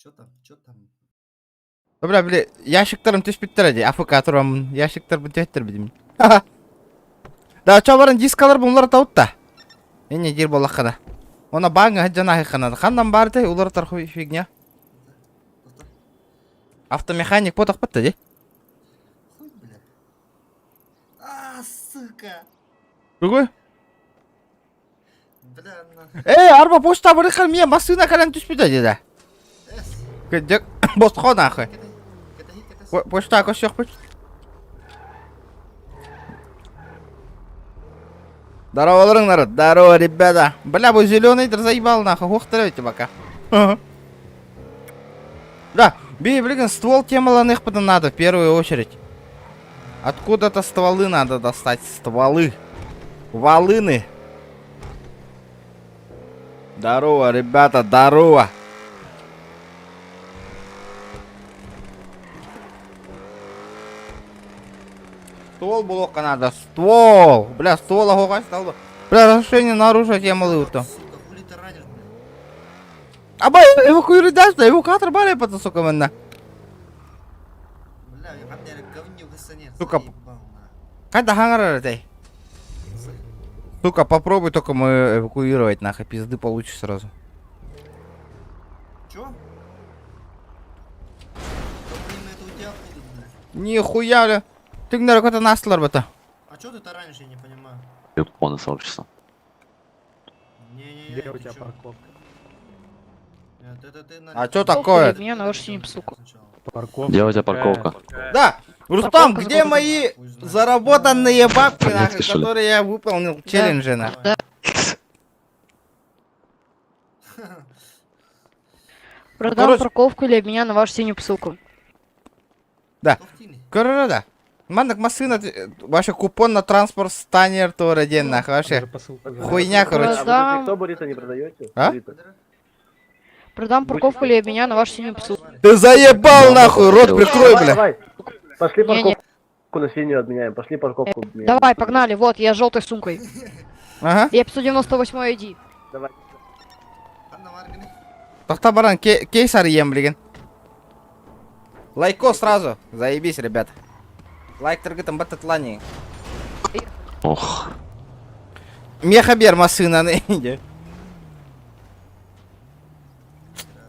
Чё там, чё там? Бля, били, ящиктарым түспүттэрэ дии, АФК тураммын, ящиктарбын түһэттэрбитим. Да, чо баран дискалар буллар таутта. Эне дир боллаххана. Она бааҥҥа сылдьан аһыххана. Ханнан баар этэй уларытар фигня? Автомеханик потохпут дии. Хуй, бля. А, сука! Тугуй? Бля, на. Эй, арба почта барыхар мия массыына кэлэн түспүтэ дии. Кырдьык, босхо нахуй. Почта көрсүөхпүт. Здорово, народ. Здорово, ребята. Бля, бу зеленый заебал нахуй. Ух ты, пока. Да, би, блин, ствол темаланыхпытын надо в первую очередь. Откуда-то стволы надо достать. Стволы. Волыны. Здорово, ребята, здорово. Ствол блока надо, ствол. Бля, ствол охугай стал. Бля, разрешение на оружие темалы уто. Сука, хули ты ранишь, бля? Аба, эвакуируй эвакуатор баар это, сука, манна. Бля, я говнюк Сука. Когда хангар этой? Сука, попробуй только мы эвакуировать, нахуй, пизды получишь сразу. Чё? Нихуя, бля. Ты на какой-то наслар бата. А чё ты таранишь, я не понимаю. Купоны сообщества. Не-не-не, Где у ты тебя чё? парковка? Нет, это ты на... А чё такое? Меня на вашу синюю суку. Парковка. Где у тебя какая? парковка? Да, Рустам, Парковка где за городом. мои заработанные бабки, Понятно, нахуй, что ли? которые я выполнил в челлендже, нахуй? Да. Продам Короче- парковку или обменяю на вашу синюю посылку. Да. Короче, да. Маннык массыына, вообще купон на транспорт станер туора диэн нахуй, вообще. Даже посылка. Хуйня, короче. Продам, Кто буррито не продаете? А? Буррито. продам парковку или обменяю на вашу синюю посылку. Ты заебал нахуй, рот прикрой, Давай, бля. давай. Пошли Не-не. парковку на синюю обменяем. Пошли парковку обменяем. Давай, погнали, вот, я с желтой сумкой. Ага. Я 598 ID. Давай. Тохтоо баран кейс арыйыам билигин. Лайко сразу. Заебись, ребят. Лайк таргетом бататлани. Ох. Меха биэр массыынаны иди.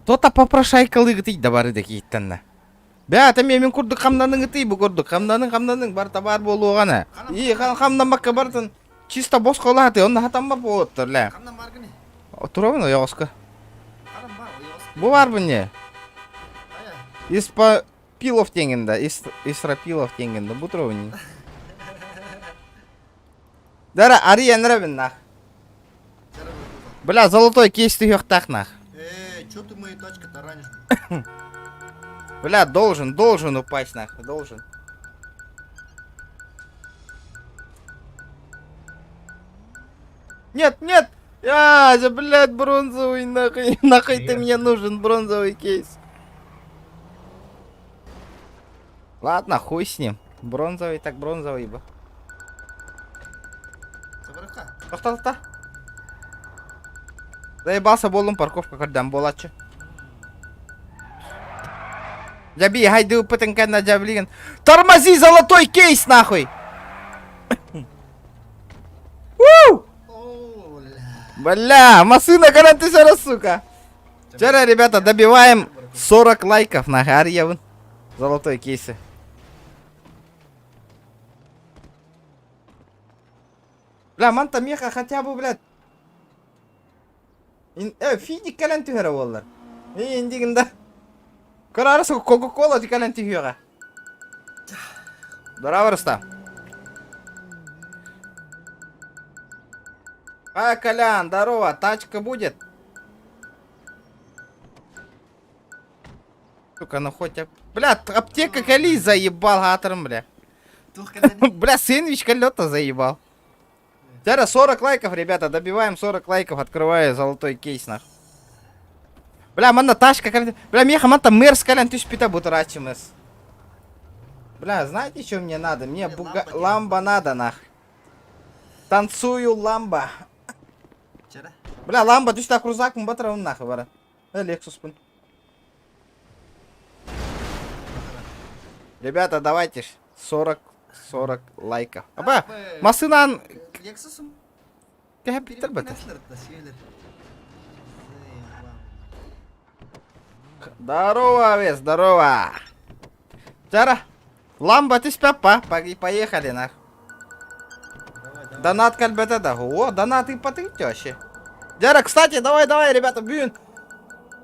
То-то попрошайкалыыгытый да бары да кииттэннэ. Бээ, та мин курдук хамнаныҥытый бу курдук. Хамнаның хамнаның бар табаар буолуоҕана. И хамнаммакка бартын чисто босхолааты, онно хатамма буоттар лэ. Туровын ойоҕоско. Бу бар не? Испа пилов теҥинда, Исрапилов теҥинда, бу туровын. Дара, арыйан эрэ нах. Бля, золотой кейс түһүөхтээх нах. Эй, чё ты мою тачку таранишь? Бля, должен, должен упасть нахуй, должен. Нет, нет! А, за, блядь, бронзовый, нахуй, нахуй ты мне нужен, бронзовый кейс. Ладно, хуй с ним. Бронзовый так бронзовый бы. Тохтоо, тохтоо. Заебался буоллум парковка көрдөөн буолааччы. Жаби, хайды упытын жаблигин. Тормози, золотой кейс, нахуй! У! Бля, массыына кэлэн түһэр, сука. Вчера, ребята, добиваем 40 лайков на Харьевын. Золотой кейсы. Бля, манта меха хотя бы, блядь. Финик кэлэн түһэрэ буоллар. Индигинда. Көрөөр Кока-Кола кэлэн түһүөҕэ. Здорово, Рустам. А, Колян, здорово, тачка будет? Сука, ну хоть... Бля, аптека кали заебал, атором, бля. Бля, сэндвич колета заебал. Теперь 40 лайков, ребята, добиваем 40 лайков, открываю золотой кейс, нах. Бля, манна тачка, бля, меха, манта мерс кэлэн түспүтэ бутарачымыз. Бля, знаете, что мне надо? Мне буга... ламба надо, нах. Танцую ламба. Бля, ламба, түстә крузак батырам нахуй бара. Э, Лексус пын. Ребята, давайте 40 40 лайков. Аба, массыынан Lexus'um кэһэппиттэр бата. Здорово, Авес, здорово. Чара, ламба түспэппа, поехали нах. Донат кэлбэтэ да. О, донат и вообще. Дяра, кстати, давай, давай, ребята, бүгүн.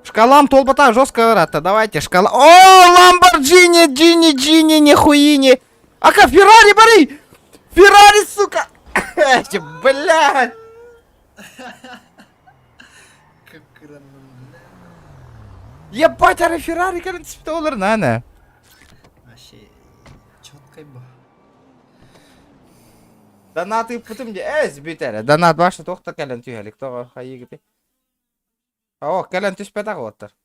Шкалам толбота жестко рата. Давайте, шкала. О, Ламборджини, Джини, Джини, нихуини. Ака, Феррари, бары! Феррари, сука! Эти, блядь! Ебать, ары Феррари, кэлэн доллар, на, на. Вообще, четкой бы. Донат ыыппытым дии. Эс бүтэрэ. Донат баша туох да кэлэн түһэлик тоҕо хайыгыты. О, кэлэн түспэтэх уоттар.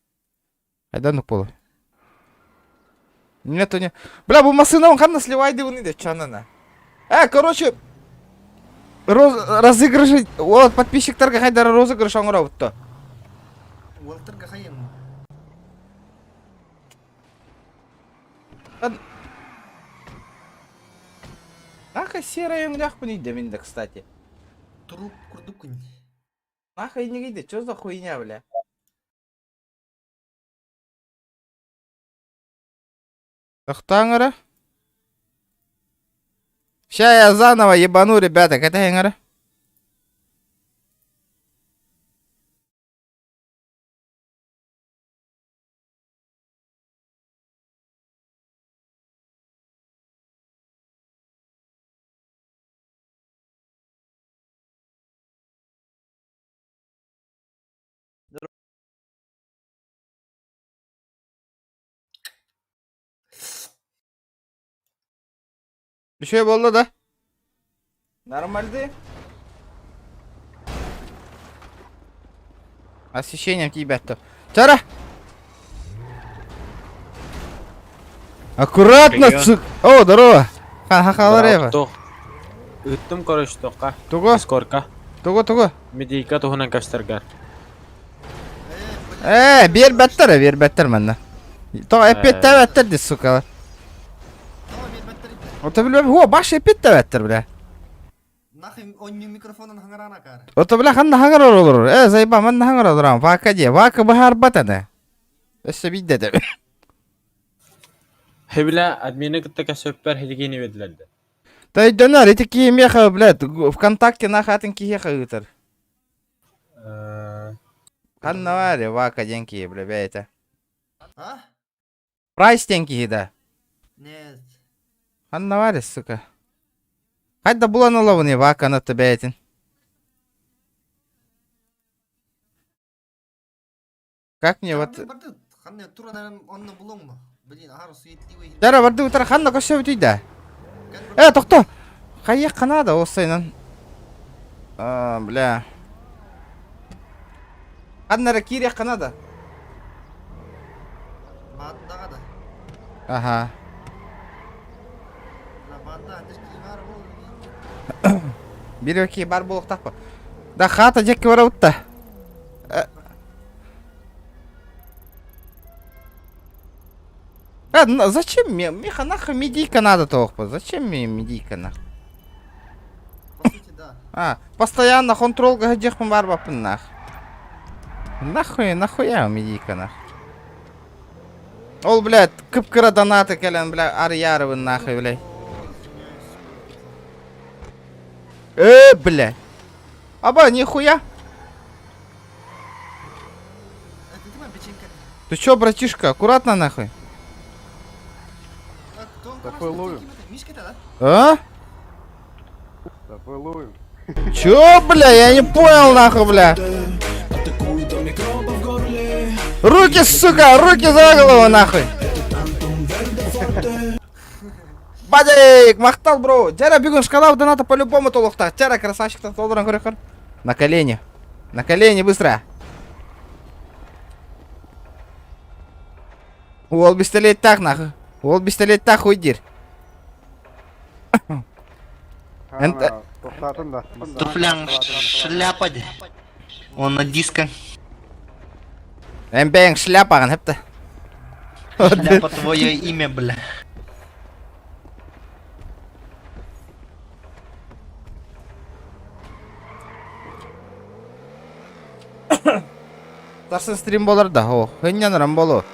Айдан буолу. Нету не. Бля, бу массыына ханна сливайдыбыный да чанана. Короче, розыгрыш, вот подписчиктарга хайдара розыгрыш оҥоробут Уолтарга хайын. Нахай серая өҥнөөхпүн идэбин да, кстати. Труп курдуккун. Нахай не иди, что за хуйня, бля? Тохтооҥ эрэ. Ща я заново ебану, ребята, кэтэһиҥ эрэ. Үчүгэй буолла да? Нормальды? Освещением тиийбэт Чара! Аккуратно, Привет. сук! О, здорово! Ха-ха-ха, Туох. Ыыттым короче туохха. Тугу? Скорка. Тугу, тугу? Медийка туһунан көстөргөр. Э, биэрбэттэр, биэрбэттэр манна. То эппиэттээбэттэр дии, сука. Ото билбэм, хуо, баш эппиэттээбэттэр, бля. Нахуй он не микрофонун хаҥарана каар. Ото бля ханна хаҥар олорор. Э, заеба, манна хаҥар олорам. Вака дии, вака быһаарбат аны. Өссө биирдэ да. Хэбилэ админы кытта көсөппөр хилигини биэдилэр Да өйдөнөр, ити киһи миэхэ, блядь, ВКонтакте нахатын киһиэхэ ыытар. Ханна баар, Вака диэн киһи, бля, бэйэтэ. А? Прайс диэн киһи да. Нет. Ханна баар, сука. Хайда булан ылабын Ваканы бэйэтин. Как мне вот... Ханна туран онно булуҥ Блин, аһар суетливый. Дара барды утара ханна көссөбүтүй да. Э, тохто! Хайыахха наада ол сайынан. А, бля. Ханна эрэ киириэххэ наада. Баандаҕа да. Ага. Баанда кии баар буол. Биир кии баар буолуохтаах Да хата дьэкки барабыт да. А, зачем мне? Миха, нахуй медийка надо тоохпа. Зачем мне медийка нах? По сути, да. А, постоянно контролга дьиэхпин баар нах. Нахуй, нахуя медийка нах? Ол, блядь, кып-кыра донаты кэлэн, бля, арыйарыбын нахуй, блядь. Бля. Аба, нихуя. Ты чё, братишка, аккуратно нахуй. Такой ловим. А? Такой ловим. Чё, бля, я не понял нахуй, бля. Руки, сука, руки за голову нахуй. Бадик, махтал, бро. Дьэ, бүгүн шкала доната по-любому туолуохтаах. Дьэ, красавчик, толорон көрөр. На колени. На колени, быстро. Уол пистолет так нахуй. Уол пистолет так хуй диир. Тохтоотун да. Туфлян шляпа. Он на диско. Эмбэң шляпаҕын хэпта. Шляпа твое имя, бля. Сарсын стрим болар да, о, хынньанарам болу.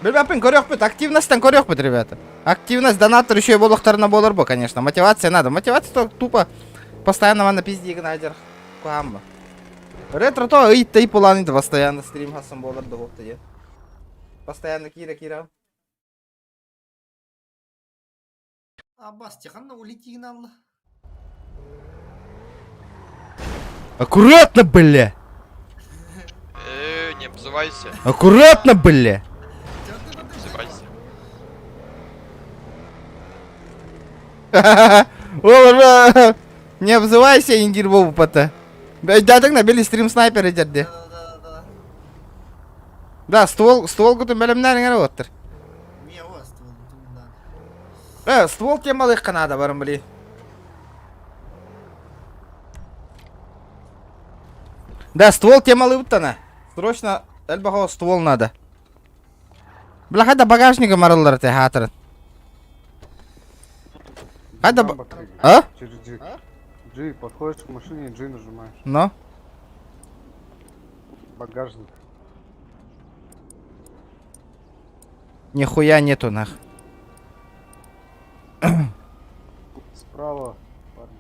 Билбэппин көрүөхпүт, активностьтан көрүөхпүт, ребята. Активность донатор еще и болохтарына болар бу, конечно. Мотивация надо. Мотивация то тупо постоянно манна пизди гынадер. Куамма. Ретро то ый тей пуланыйды постоянно стрим хасан болар да болты де. Постоянно кира кира. Аббас, ханна улетигин алла. Аккуратно, бля! Не обзывайся. Аккуратно, бля! Обзывайся. О, Не обзывайся, индир бобу пата. Дядың на бели стрим снайпер эдерди. Да, да, да. Да, ствол, ствол кутун бэлэмнээриҥ эрэ уоттар. Мия о ствол, да. Ствол темалыахха наада баран били. Да, ствол темалыыбыттана. Срочно элбэҕэ ствол надо. Бля, да багажнига марыллар те хаатырын. Хайда... А? Через G. G, подходишь к машине, G нажимаешь. Но? Багажник. Нихуя нету нах. Справа, парни.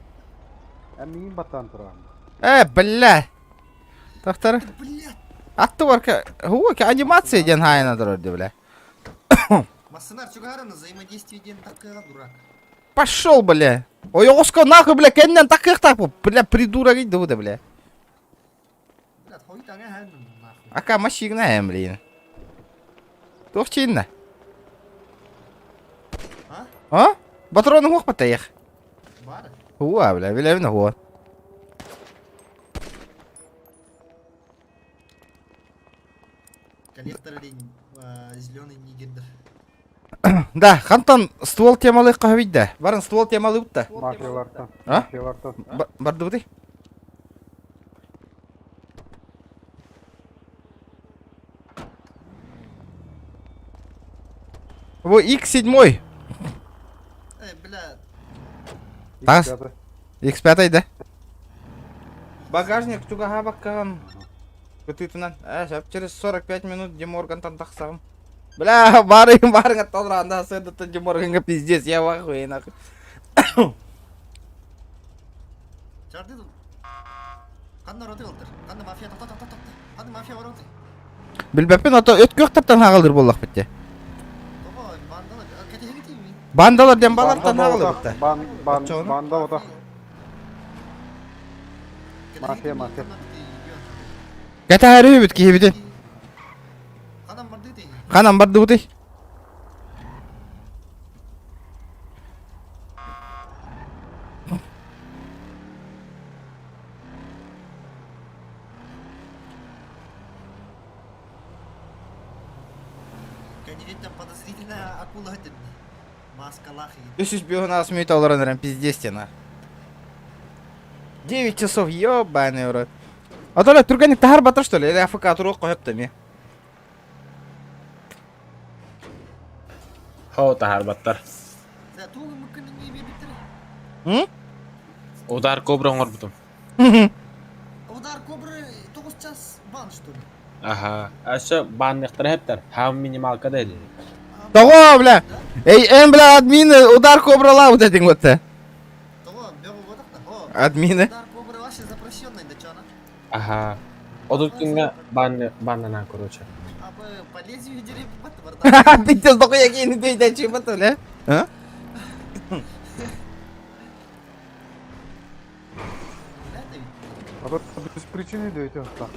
А ми батан туран. Бля. Доктор. Бля. Аттыбарка. Хука анимация ден хайна дороди, бля. Массынар чугарана взаимодействие ден такая дурак. Пошел, бля. Ой, оска нахуй, бля, кэннен такых так, бля, придурок иди, да, бля. Бля, хуй таҥа нахуй. Ака машина, блин. Туох чинна? А? А? Батроны хуох батайых. Бар. Хуа, бля, билэбин хуа. Коллектор день зеленый нигердер. Да, хантан ствол темалык кахабидда. Барын ствол темалык да. Мафиялартан. А? Мафиялартан. Бардыбыты? Во X7. Эй, бля. Тас. X5 да. Багажник тугаха баккан. Кытытынан. Э, через 45 минут Деморгантан тахсам. Бля, бары барыңа толранда сыдыты Деморганга пиздец, я в ахуе нахуй. Чарды Ханна роты олтыр. Ханна мафия тохто тохто тохто. Ханна мафия ороты. Билбэппин ото өткөктөртөн хагалыр боллах битте. Того бандалар кэтиһигити ми. Бандалар ден балартан хагалыр битте. Бан, бан, банда ота. Мафия, мафия. Кэтаһары бит киһибити. Ханам барды ти. Ханан бардыбыты. Кандидат подозрительная акула ден. Маска лахи. Үс бюгна смүйт олорон эрэн пиздец тена. 9 часов, ёбаный в рот. А то түргенник тахар батыр что ли? Или АФК турук коёпты ми? Хоо тахар баттар. За тугу мүмкін не бебиттер. М? Удар кобра оҥорбутум. Удар кобры 9 час бан что ли? Аха. Өссө баанныахтара эптэр. Хаам минималка да эдин. Того, бля! Эй, эм, бля, админы, удар кобра лаут этиң вот Того, бегу бодах да. Админы. Удар кобры вообще запрещенный да чана. Аха. Отут күҥҥэ баан бааннанан короче. А бы по лезвию дерев бат барда. Пиздец, дохуя кейни дейден чыгып бля. А? А то без причины даете так.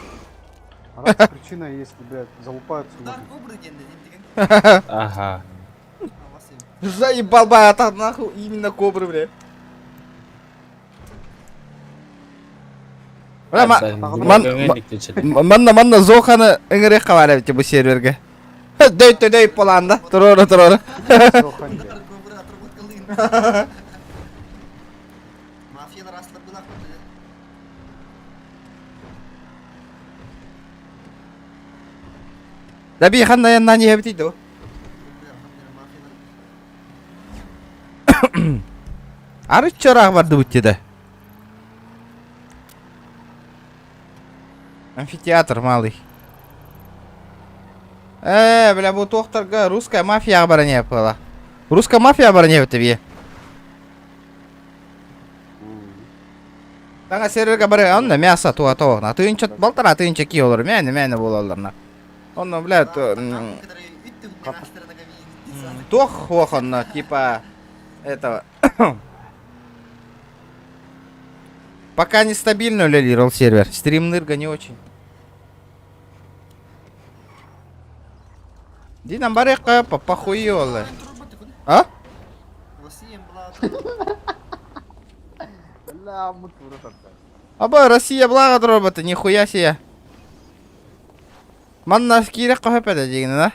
А раз причина есть, блядь, залупаются Удар люди. кобры ден деген. Аха. Заебал ба, а нахуй именно кобры, бля. Бля, манна манна Зоханы ыңырек кабар бу серверге. Дөй дөй поланда. Турора турора. Зохан, блядь. Удар кобры отработка лын. Мафия раслар была бля. Даби ханна янна не хебти ду. Ары чорах барды бутте да. Амфитеатр малый. Э, бля, бу туохтарга русская мафия баран была. Русская мафия баран тебе. Таҥа серверга бары онно мясо туа тоҕна. Тыынча балтара тыынча ки олор мээнэ мээнэ буолалларна. Онно, бля, туох хуох онно, типа этого Пока нестабильно үлэлиир ол сервер. Стримнырга не очень. Динам барыахха похуй ол. А? Аба, Россия блага дробота, нихуя себе. Манна киирэх көһөпөдө дигин, а?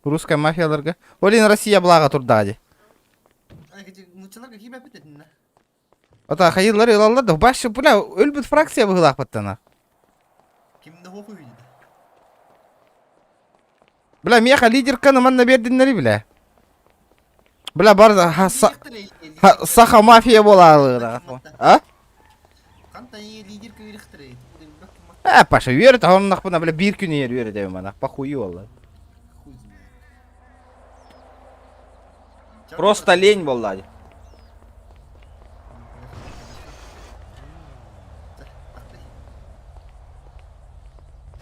Русская мафияларга. Олин Россия блага турда ди. Ата хайылар ылаллар да башы бля өлбүт фракция быһылаахпыттана. Бля миэхэ лидерканы манна биэрдиннэри бля. Бля бар саха мафия буолаалыыра. А? Э, Паша, үөрэ таһоннахпына, бля, биир күн иһэр үөрэ дэбим ана, похую олла. Просто лень буолла.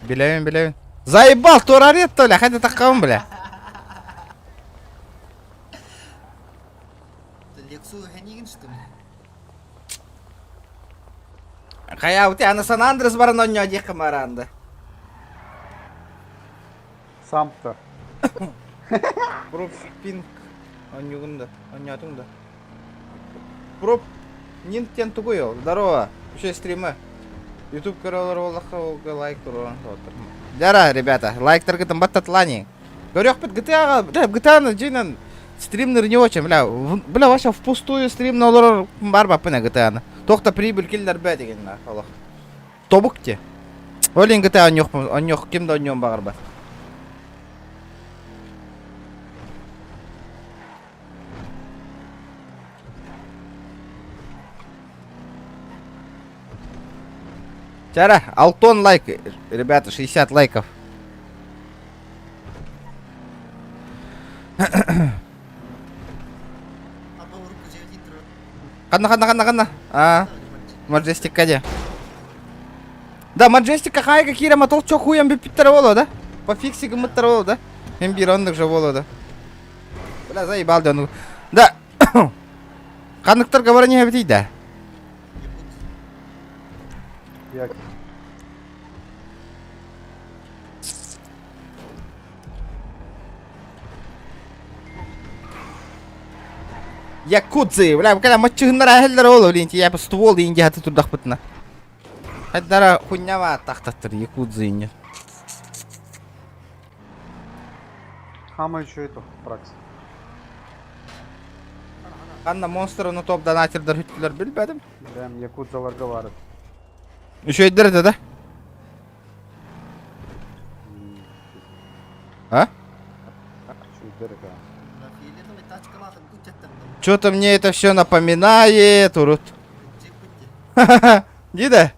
Билэбин, билэбин. Заебал, туорарет бля, хайда таххабын, бля. Лексу Хенигин, что ли? Хайа, у тебя на Сан-Андрес баран онньоо диэххэ мараанда. Сам-то. Проп пинг онньугун да, онньоотуҥ да. Проп нинтен тугуй ол? Здорово. Еще стримы. Ютуб көрөлөр буоллахха олга лайк туруоран тоттор. Дара, ребята, лайктаргытын баттатлани. Көрүөхпүт GTA-га, бля, GTA-ны дьиҥинэн стримнер не очень, бля, бля, вообще впустую стримна олорор бар баппына GTA-ны. Туох да прибыль киллэрбэт деген олох. Тобук те. Ол иһин GTA онньуох, онньуох ким да онньуон баҕарбат. Чара, Алтон лайк, ребята, 60 лайков. Ханна, ханна, ханна, ханна. А, Маджестикка де. Да, Маджестикка хайга киирэ мотол чох хуям бүппүттэрэ буолуо да? По фикси гыммыттара буолуо да? Мин биир оннук же буолуо да. Бля, заебал да ну. Да. Ханныктарга баран иһэбитий да? Я Якудзы, бля, когда маччыһыннар аһэллэр ол, блин, я ствол иин дьаһаты турдахпытына. Хайдара хуйнява тахтаттыр якудзы инне. Хама еще это фракция. Ханна монстры топ донатердар хүттүлэр билбэтим. Прям якудзаларга баар. Үчүгэйдэр этэ да? А? Что-то мне это все напоминает, урут. Дида?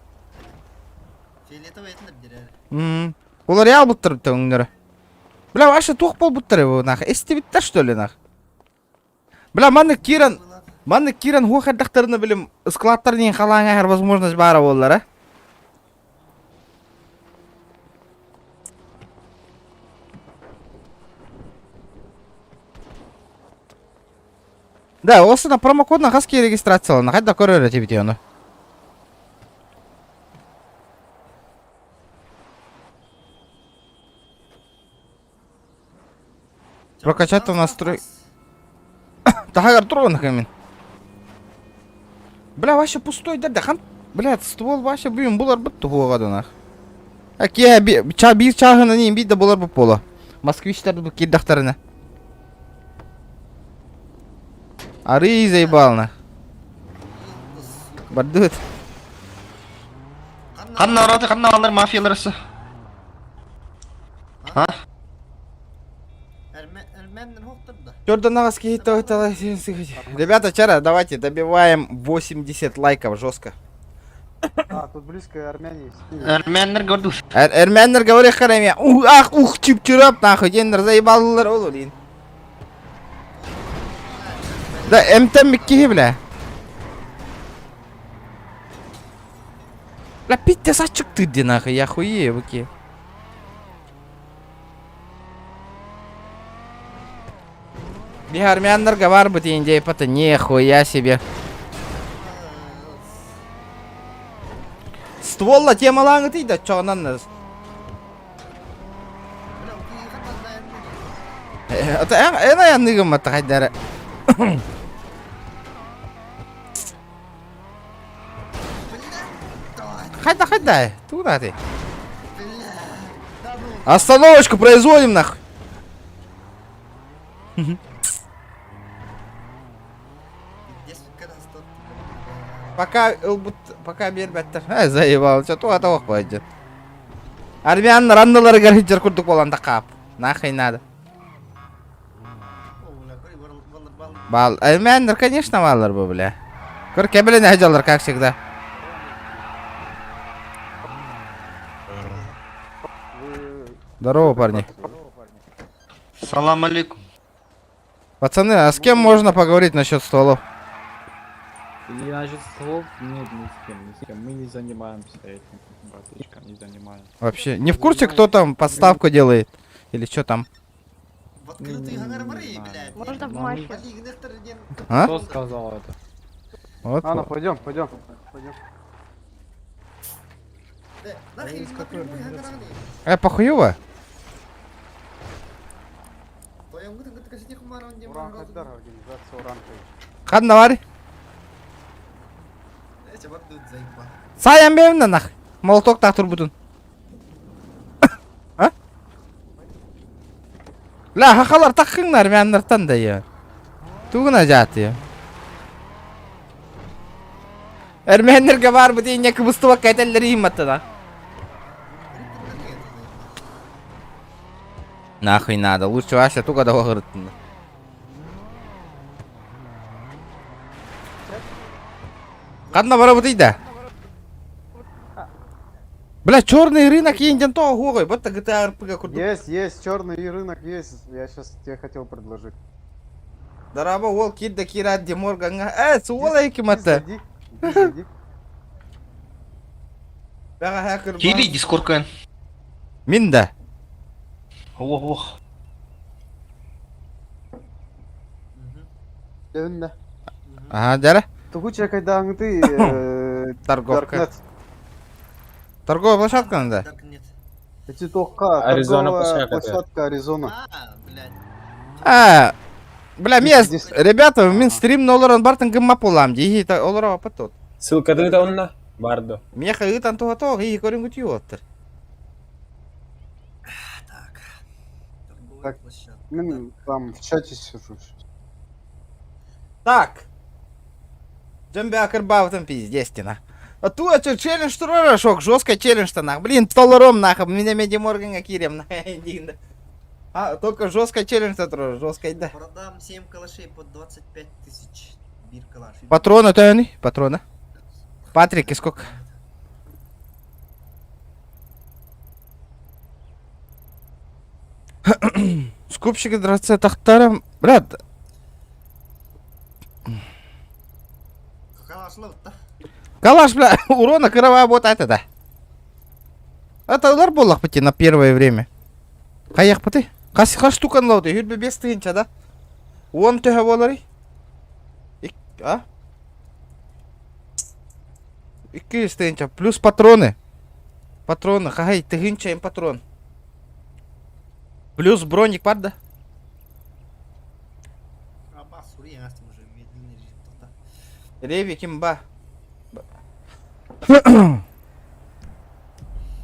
Улар буттар өҥнөрө. Бля, вообще туох буолбуттар его нах. Эстибиттэр что ли нах? Бля, маннык киирэн, маннык киирэн хуох эрдэхтэринэ билим ыскылааттар диэн халааҥа возможность баара буоллар, а? Да, осына промокодна хас киһи регистрациялана, хайда көрөр этибит ону. Прокачать настрой. Таһагар турон камин. Бля, вообще пустой да хан. Бля, ствол вообще бүгүн булар бут туһуга А киһи би ча биир чааһынан иин биир да булар бу пола. Москвичтар бу киирдахтарына. Арый заебал Бардыт. Ханна ороты, ханна алар мафияларысы. А? Ребята, вчера давайте добиваем 80 лайков жестко. А, тут близко армяне есть. Армяннар гордус. Эрмэннэр говори харами. Ух, ах, ух, чип-чирап, нахуй, деннер заебалылар ол олин. Да, МТМ киһи, бля. Бля, пиздец, ачык ты, нахуй, я хуею, буки. Биһи армяннарга барбыт индейпата нихуя себе. Стволла темалааҥытый да чоҕунан эн айанныгыммата хайдара. Хайда хайда, туда ты. Остановочку производим нахуй. Пока ылбыт, пока биэрбэттэр. Э, заебал, что туга тоох пойдет. Армяннар анныларыгар сылдьар курдук буолан такаап. Нахуй надо. Бал, армяннар, конечно, бааллар бу, бля. Көр кэбилэн сылдьаллар, как всегда. Здорово, парни. Салам алейкум. Пацаны, а с кем можно поговорить насчет стволов? И насчет стволов нет ни с кем, ни с кем. Мы не занимаемся этим, братишка, не занимаемся. Вообще, не в курсе, кто там подставку делает? Или что там? В открытый гангар блядь. Можно в мафию. А? Кто сказал это? Вот. А, ну пойдем, пойдем. Пойдем. Похуево? Уран Хайдар, организация Уран. Ханна бар. Саян бэйм нах. Молоток так турбутун. А? Ла хахалар таккыңнар мяннартан да я. Тугуна жааты. Эрмэннерге бар бу дейне кыбыстыбак кайталлары имматтана. Нахуй надо. Лучше Вася туга да оҕырыттын. Ханна барабытый да? Бля, черный рынок инден то хуой, вот GTA RPG курдук. Есть, есть, черный рынок есть. Я сейчас тебе хотел предложить. Дараба ол кирде кират Деморганга. Э, суола екиматта. Зайди, зайди. Бага хакер. Кири дискорд Мин да. Ох, ох. Дәвінді. Ага, дәрі. Тугуча кайдаңды Торговка. Darknet. Торговая площадка надо. Даркнет. Эти тоққа, Аризона торговая площадка, площадка Аризона. А, блядь. А, бля, мес, Здесь- ребята, мин стрим олорон бартын гымма полам, дии, олора апатот. Ссылка ты онна? Бардо. Меха ытан туха тоқ, и көрін күтүй оттыр. Так. Торговая Так. площадка. Мен там в чате сижу. Так. Джембе акырбавтын пиздестина. А ту это челлендж турарашок, жесткий челлендж нах. Блин, толором нахуй, меня меди Моргана кирем на А, только жесткий челлендж турар, жесткий, да. Продам 7 калашей по 25 тысяч. Бир калаш. Патрона тәни, патрона. Патрики сколько? Скупщик драться тахтарам. Брат, Калаш да. калаш, бля, урона кровая вот это да. Это удар был пути на первое время. Каях паты? Кас хас штукан лауды, хүрбе бес тыгынча да. Он төһө болары. А? 200 тыгынча плюс патроны. Патроны, хай, тыгынча им патрон. Плюс броник бар да. Аба, сури, астым уже медленный режим тоқта. Реви кимба.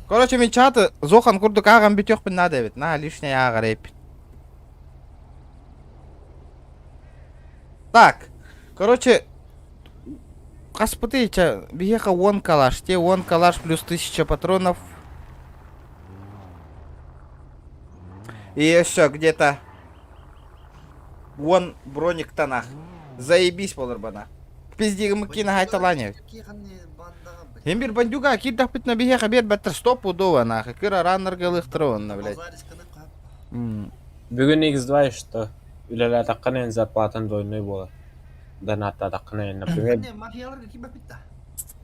Короче, мен чаты зохан курдук ағам бүтөкпүн надо бит. На лишний ага репит. Так. Короче, Каспытыча, биеха он калаш, те он калаш плюс 1000 патронов. И еще где-то вон броник тонах. Заебись, поларбана. Пизди, мы кина хайталане. Какие банда, блядь. Һин бир бандюга киирдэхпитинэ биһиэхэ биэрбэттэр стопудово нахуй. Кыра раннарга ылыахтара уонна, блядь. Бүгүн X2 что? Үлэлээтэххинэ эн зарплатан двойной буолар. Донаттаатаххына эн, например...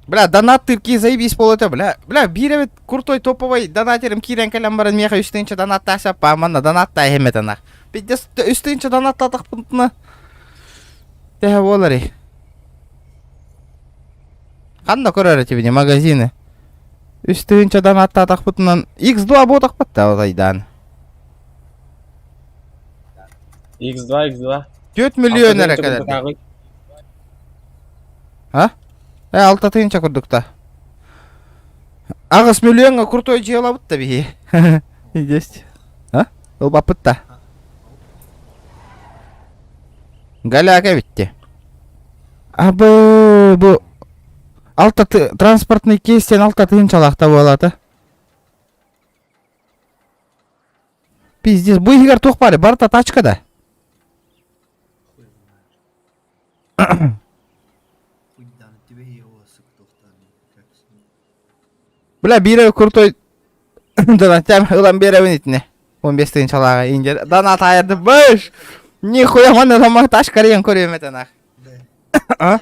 Бля, донат тырки заебись полута, бля. Бля, биир эбит крутой топовый донатерым киирэн кэлэн баран миэхэ үс тыһыынча донаттааса манна донаттаа иһэммэтэ нах. Пиздец, үс тыһыынча донаттаатахпытына төһө буоларый? Ханна көрөр этибини магазины? Үс тыһыынча донаттаатахпытынан X2 буотахпыт да отайдаан. X2, X2. 4 миллион эрэ кэлэр. А? Э, алта тыһыынча курдук да. Аҕыс миллионҥа крутой дьыалабыт да биһи. Есть. А? Ылбаппыт да. Голяк эбитти. Абы бу алта транспортный кейстен алта тыһыынчалаахта буолата. Пиздец, бу иһигэр туох баар? Барыта тачка да. Бля, биир крутой донаттям ылан биэрэбин итини. 15 тыһыынчалааҕы индия донат айарды быш! Нихуя манна дома тачка рен көрүөм этэ нах. А?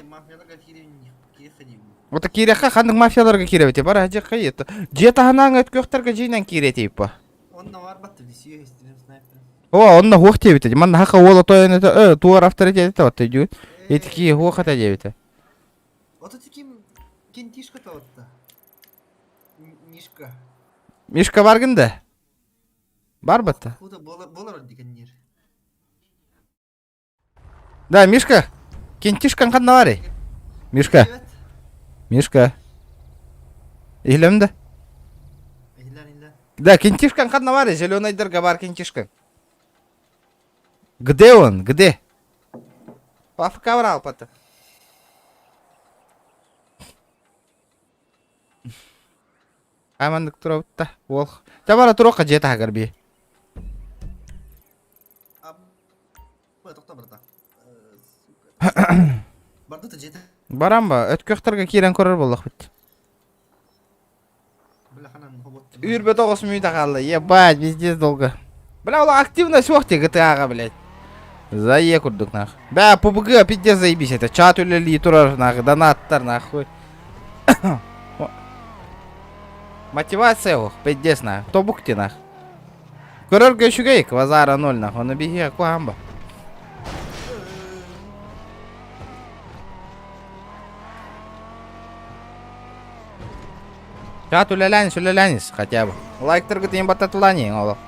Вот киирэххэ ханнык мафияларга киирэбит бар дьиэ это дьиэ таһынан өткөхтөргө дьиинэн киирэтип по. Онно барбатты дисиө истинем снайпер. О, онно хуох диэбитэ. Манна хака уола тойон это э туор авторитет это дүү. Этики хуох это диэбитэ. Ото тиким кентишка тоотта. Мишка. Мишка баргын да? Бар батта. Худа болар дигеннер. Да, Мишка. Кентишкаҥ ханна барый? Мишка. Мишка. Иһилэм да? Да, кентишкаҥ ханна барый? Зеленайдарга бар кентишкаҥ. Где он? Где? Папка брал потом. Амандык турабытта. Уол. Табара туруохха дьиэ таһыгар бии. Баран ба, өткөхтөргө киирэн көрөр буоллахпыт. Үүрбэ тоҕус мүнүүтэ хаалла. Ебать, везде долго. Бля, ол активность суох ти GTA-га, блядь. Зае курдук нах. Бля, PUBG пиздец заебись это. Чат үлэлии турар нах, донаттар нахуй. Мотивация ох, пиздец нах. Тобук ти нах. Көрөргө үчүгэй, квазара ноль нах, оны биһиэ куһаан ба. Чат үлэлээнис, үлэлээнис хотя бы. Лайктаргыт иин баттатылаан олох.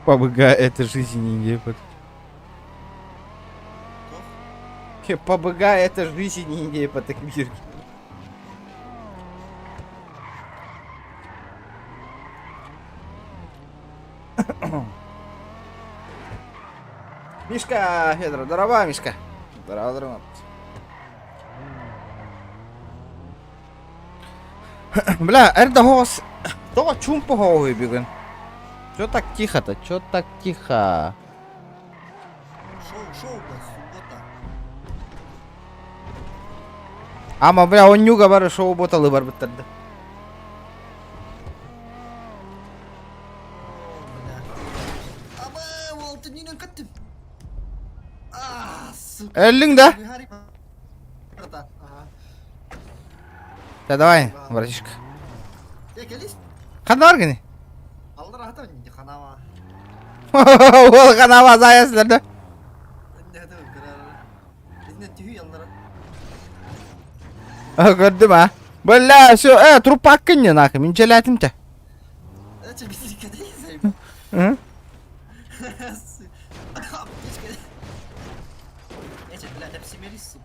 ПБГ это жизнь не ПБГ это жизнь не идея по такмирке. Мишка, Федор, здорово, Мишка. Здорово, здорово. Бля, эрдэ хоҕус тоҕо чуумпу хоҕуһуй бүгүн? Чё так тихо-то? Чё так тихо? Шоу, шоу, блядь, суббота. Ама, бля, онньууга бары шоу боталы барбыттар да. Бля. Аба, ол түннен кеттим. А, сука. Өллүҥ да? Да давай, братишка. Ханна бар гини? Ол ханаба заясыздар да. Көрдүм а. Бля, все, э, трупаккын не нахуй, мин дьэлээтим те.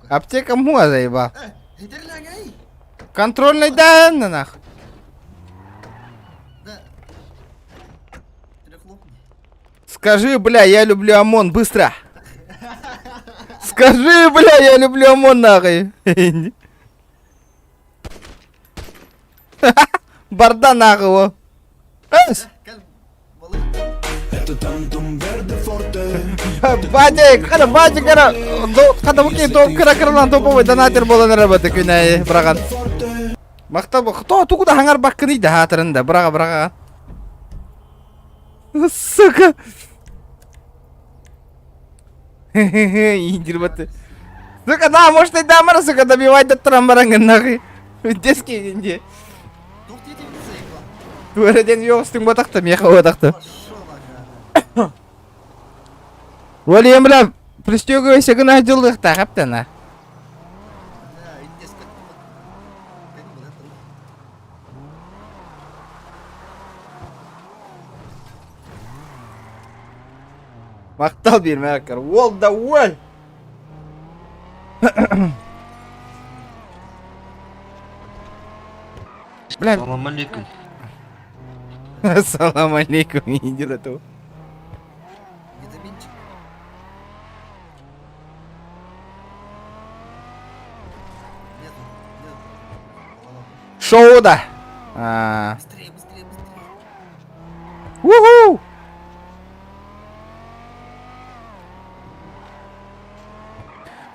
Аптека муа заебал. Контрольный да нах. Скажи, бля, я люблю ОМОН, быстро. Скажи, бля, я люблю ОМОН, нахуй. Барда нахуй. Батя, кара, батя, кара, када буки топ кыра кыралан топовой донатер болан работа күнәй, браган. Мактал бу, то тугу да хаңар баккыны да хатырын да, брага, брага. Сука. Индирбаты. Сука, да, может и дамара, сука, добивать до трамбарангын нахуй. Детский инди. Туэрден йоғыстың батақты, меха батақты. Валием, бля, пристегивайся гына дьыллыахтаах эптена. Махтал биэрмээккэр. Уол да уол! Бля. Салам алейкум. Салам алейкум, иди ту. Витаминчик. Нету, нету. Шоу да. А. Быстрее, быстрее, быстрее. Уху!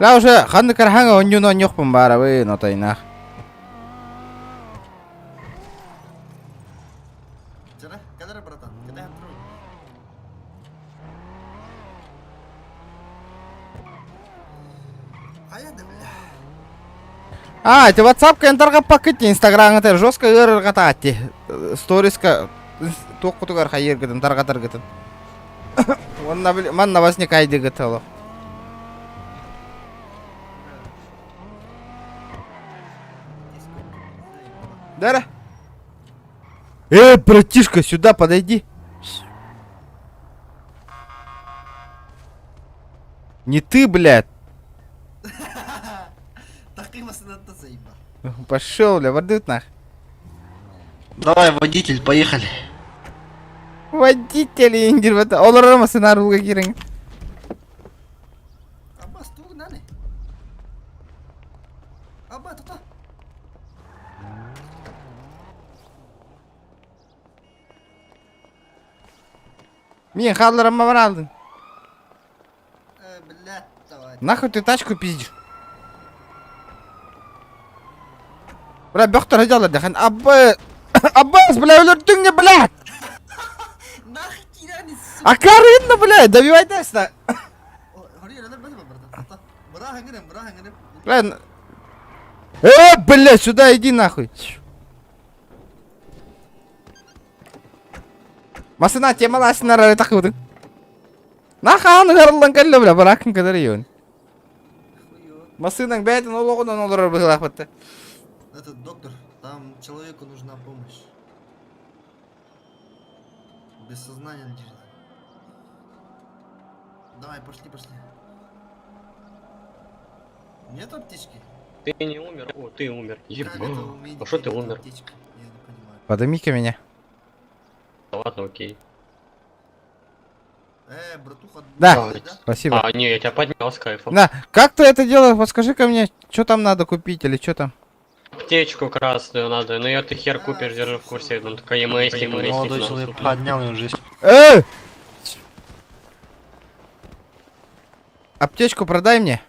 Ла уже ханны карханга онньюну онньохпун баарабын отайнах. Вчера? Когда, братан? Когда я открою? А я да, бля. А, это WhatsApp кентарга пакет Инстаграмга жестко ырыргатаатти. Сториска туох кутугар хайыргытын таргатаргытын. Онна манна возникайдыгыт олох. Дара. Эй, братишка, сюда подойди. Не ты, блядь. Пошел, бля, воды нах. Давай, водитель, поехали. Водитель индир бата. Олар сценарий кириң. Аббас, туг наны. Абба, тута. Мен халларыма бар алдың. Э, блядь, давай. Нахуй ты тачку пиздишь? Бля, бөхтөр хадялар дехан. Абба... Аббас, бля, өлөрдүң не, блядь! Нахуй кирани, сука. А карынна, блядь, добивай теста. Бля, блядь, сюда иди нахуй. Масына темаласынар ары такыбыдың. Нахан гарылдан кэллэ, бля, баракын кадar йон. Масынаң бәйтін олоғынан олар быгылах бітті. Этот доктор, там человеку нужна помощь. Без сознания лежит. Давай, пошли, пошли. Нет аптечки? Ты не умер? О, ты умер. Как это у медика А что ты нет умер? аптечки? Я не понимаю. Подыми-ка меня. Ладно, окей. Братуха, Да. Спасибо. А, не, я тебя поднял с кайфом. На, как ты это делаешь? Подскажи-ка мне, что там надо купить или что там? Аптечку красную надо, но ее ты хер купишь, держи в курсе, там только ЕМС, Молодой человек поднял ему жизнь. Эй! Аптечку продай мне.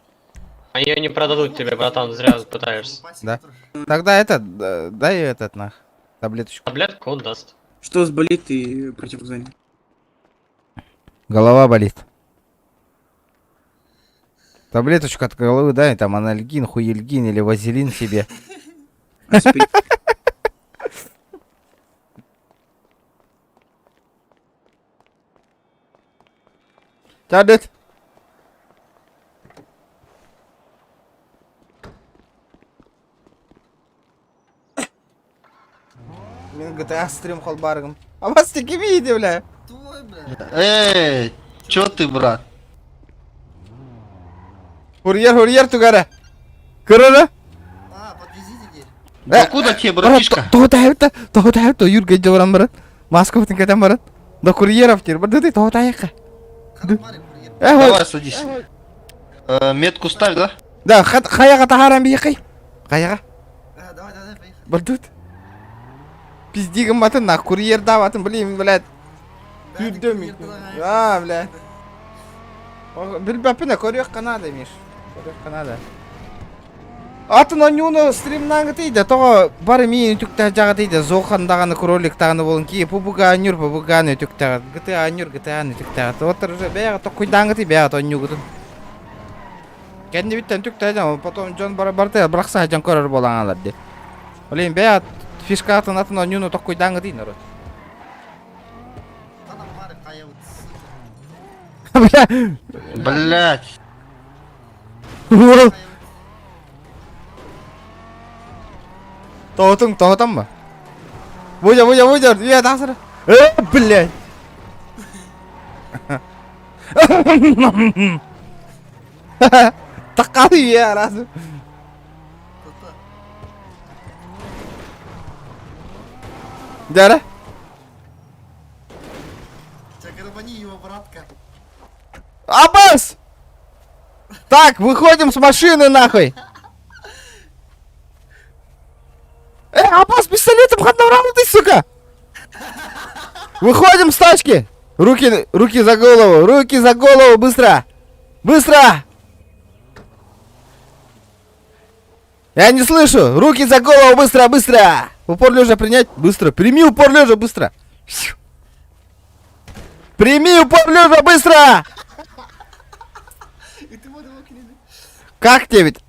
А ее не продадут тебе, братан, зря пытаешься. Да. Тогда этот, дай этот нах, таблеточку. Таблетку он даст. Что сболит и противопоказания? Голова болит. Таблеточку от головы дай, там анальгин, хуельгин или вазелин себе. Аспирин. Чадыт. Мен GTA стрим холбаргым. А вас таки видите, бля. Твой, бля. Эй, чё ты, брат? Курьер, курьер тугара. Көрөрө? А, подвезите теперь. Да куда тебе, братишка? Тоғытайыпта, тоғытайыпта, юрген жобаран барат. Москвадан кетен барат. До курьеров тер. Бар дыды тоғытайыққа. Кармары, курьер. Давай, садись. Метку ставь, да? Да, хаяға тахаран бейқай. Хаяға. Э, давай, давай, поехали. Бар дыд. Пиздигім батын, на курьер даватын, блин, блядь. Күүрдүм. Аа, бля. Билбэппин көрүөххэ наада, Миш. Көрүөххэ наада. Атын онньууну стримнааҥы тиийдэ, тоҕо бары миин үтүктээх дьаҕа тиийдэ, Зохан даҕаны кролик даҕаны буолан кии, пубуга анньур, пубугааны үтүктэҕит, гытыы анньур, гытааны үтүктэҕит. Вот уже бэйэҕэ токкуйдааҥы тии, бэйэҕэ онньуугутун. Кэннибиттэн түктэһэ потом дьон бары барыта бырахса дьон көрөр буолан аалар дии. Блин, бэйэ фишкатын атын онньууну токкуйдааҥы тии народ. Бля. Блять. Тоҕотуҥ, тоҕотон ба? Буйа, буйа, буйа, үйэ тахсар. Э, блядь. Таккалы үйэ арасы. Дьара. его, братка. Аббас! Так, выходим с машины нахуй! Э, Аббас, пистолетом ты, сука! Выходим с тачки! Руки, руки за голову, руки за голову, быстро! Быстро! Я не слышу! Руки за голову, быстро, быстро! Упор лежа принять? Быстро! Прими упор лежа, быстро! Прими упор лежа, быстро! Как тебе ведь?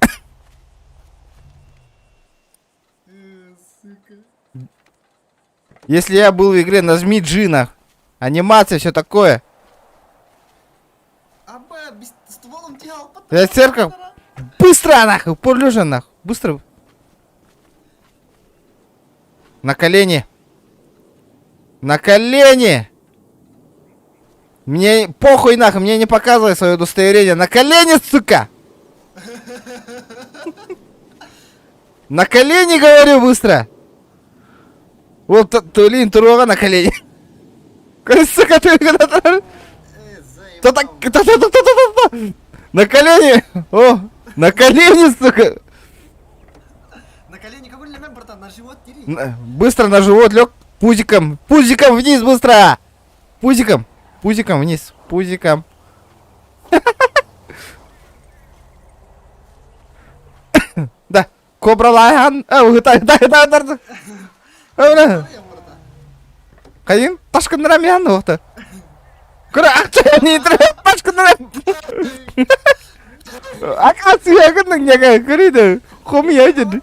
Если я был в игре, нажми G нах. Анимация, все такое. Я церковь. Быстро нахуй, упор лежа нахуй. Быстро. На колени. На колени! Мне похуй нахуй, мне не показывай свое удостоверение. На колени, сука! На колени, говорю, быстро! Вот Тулин Турога на колени. Сука, ты Кто так? На колени! О! На колени, сука! На колени какой элемент, братан? На живот дери. Быстро на живот лег. Пузиком. Пузиком вниз, быстро! Пузиком. Пузиком вниз. Пузиком. Да. Кобра Лайан. Да, да, да, да. Кайын ташкыннара миан оқты. Кыра акча не ташкыннара. Акация гының неге көрейді. Хом еден.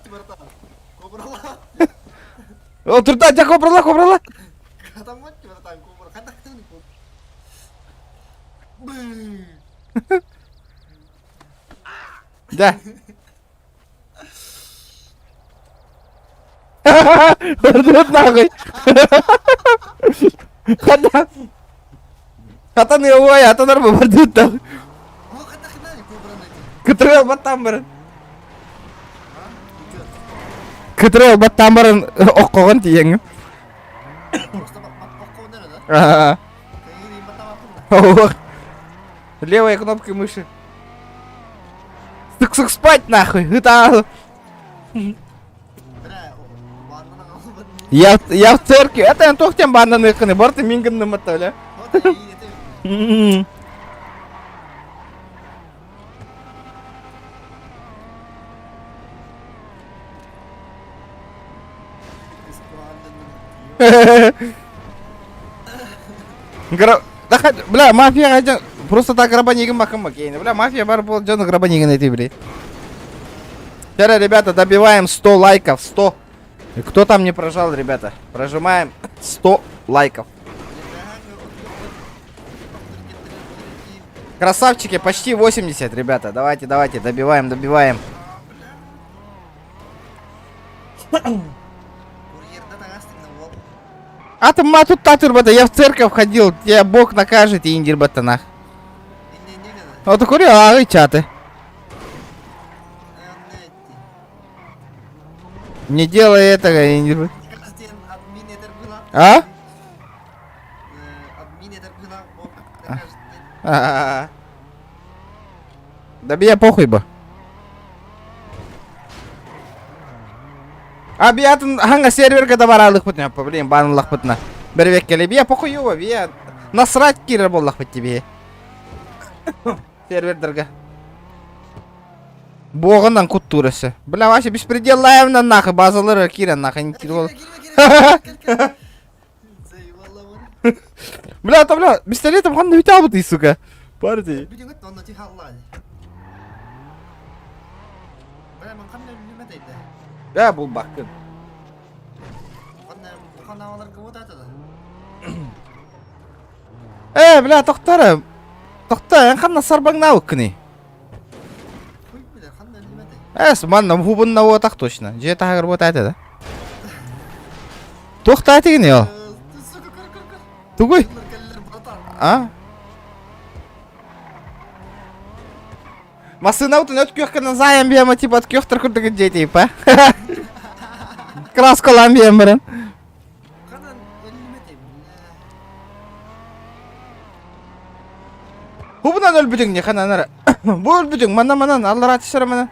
Отырда жа кобрала кобрала. Да. Ордут нахуй. Хата. Хата не ой, хата нар бардут нахуй. Кытрыл баттан барын. Кытрыл баттан барын оккогон тиең. Левая кнопка мыши. Сук, сук, спать нахуй. Это... Я в церкви. Это я тохтем бананы кыны. Барты мингын матталя. Да хоть, бля, мафия хотя просто так грабанигин бакым бакейн. Бля, мафия бар бол жаны грабанигин эти, бля. Теперь, ребята, добиваем 100 лайков, 100. Кто там не прожал, ребята? Прожимаем 100 лайков. Красавчики, почти 80, ребята. Давайте, давайте, добиваем, добиваем. А ты ма тут татыр я в церковь ходил, тебя Бог накажет, и индир батанах. Вот такой, а чаты. Не делай этого, индир. А? А. Да бия похуй бы. А биятын ханга серверге да баралык бутна, блин, банлах бутна. Бер беккеле бия похуй бия. Насрать киирэр буоллахпыт тебе. Сервердерге. Буоҕунан куттуур өссө. Бля, вообще беспределлаевна нахуй базалары киирэн нахуй не киирэн. Бля, там, бля, пистолетом ханна бүтэ сука. Партии. Бля, булбаккын. Э, бля, тохтор. Тохто, эн ханна сарбаҥнаабыккыный? Эс, манна хубунна уотах точно. Дьиэ таһыгар уота этэ да. Туох таатигин ол? Тугуй? А? Массыынабытын өт күөхкэнэн заайан биэма типа от күөхтэр курдук дьиэ типа. Краскалаан биэм баран. Хубунан өлбүтүҥ не ханан Бу өлбүтүҥ манна манан аллараа түсэрэ манан.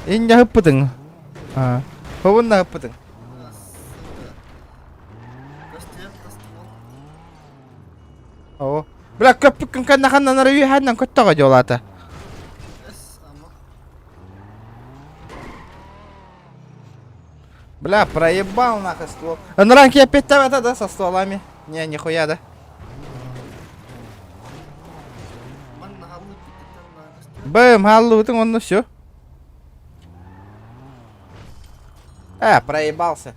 Инньэ ыппытыҥ. Аа. Хубунна ыппытыҥ. Оо. Бля, көппүккүн кэннэ ханнан эрэ үөһээннэн көттөҕө дьолаата. Бля, проебал нахуй ствол. Ранки опять там это, да, со стволами? Не, нихуя, да? Бэм, халлыбытың онно все. Э, проебался.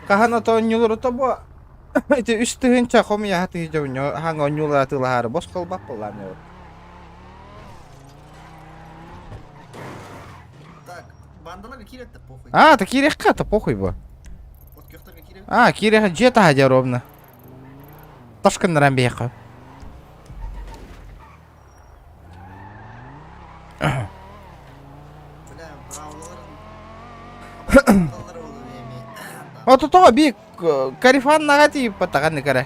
Хаһан ото онньулуру тобо ити үс тыһыынча хомуйаһа тыһыынча хаҥа онньуулара атыылаһаары бос холбап буоллаан Так, бандаларга киирет похуй. А, та киириэххэ, та похуй бу. От көхтөргө кииребит. А, киириэххэ дьиэ таһа дьэ ровно. Ташкыннаран биһиэхэ. Бля, брауларын Ото тоҕо би карифаннаҕа тиийбатаҕын кэрэ.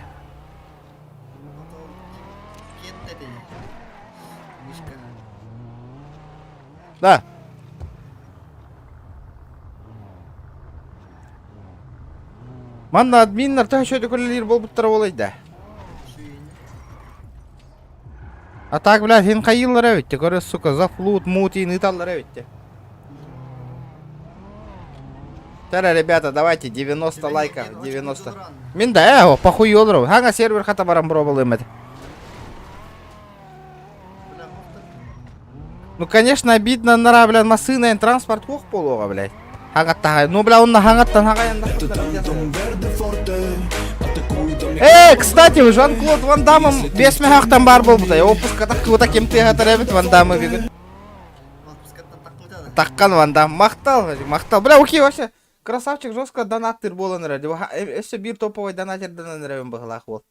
Да. Манна админнар төһө шөйдө үлэлиир буолбуттара буолай да. А так, блядь, хин хайыыллара эбитте, көрө, сука, зафлут, мутин ыыталлара эбитте. Тара, ребята, давайте 90 лайков, 90. Мин да, э, похуй олору. Ханга сервер хата баран пробовал это. Ну, конечно, обидно, нара, бля, массына, транспорт хох полуга, блядь. Хагаттаха. Ну, бля, он на хагаттан хагаян. Э, кстати, Жан-Клод Ван Дамом бес мехахтан бар болбута. Отпуска так вот таким ты гатаребит Ван Дамы бигит. Таккан Ван Дам. Махтал, махтал. Бля, окей, вообще. Красавчик жестко донаттыр болан ради. Өссө бир топовый донатер донатер быһылаах бол.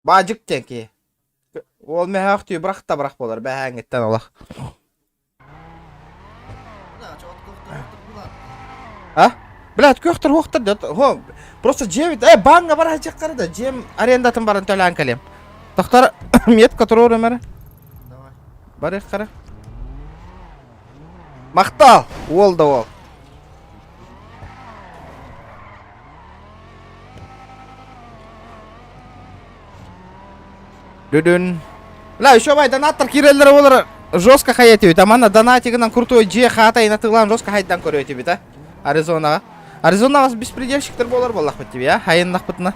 Баажык тенки. Ол мехах түй брах та брах болар. Бәһәңиттен олах. А? Блядь, көхтөр хуохтар дет. Хо, просто 9. Э, банга бар хачак да. Жем арендатын барын төлән калем. Тохтар метка турор өмәрі. Давай. Бар қара. Мақтал! Ол да ол. Дүдүн. Бля, еще бай донаттар киреллер олар жестко хаятыбит. Амана донатигынан крутой же хата инатыглан жестко хайдан көрөтүбүт, а? Аризонаға. Аризонаға беспредельщиктер болар боллах бит тебе, а? Хайыннах бытына.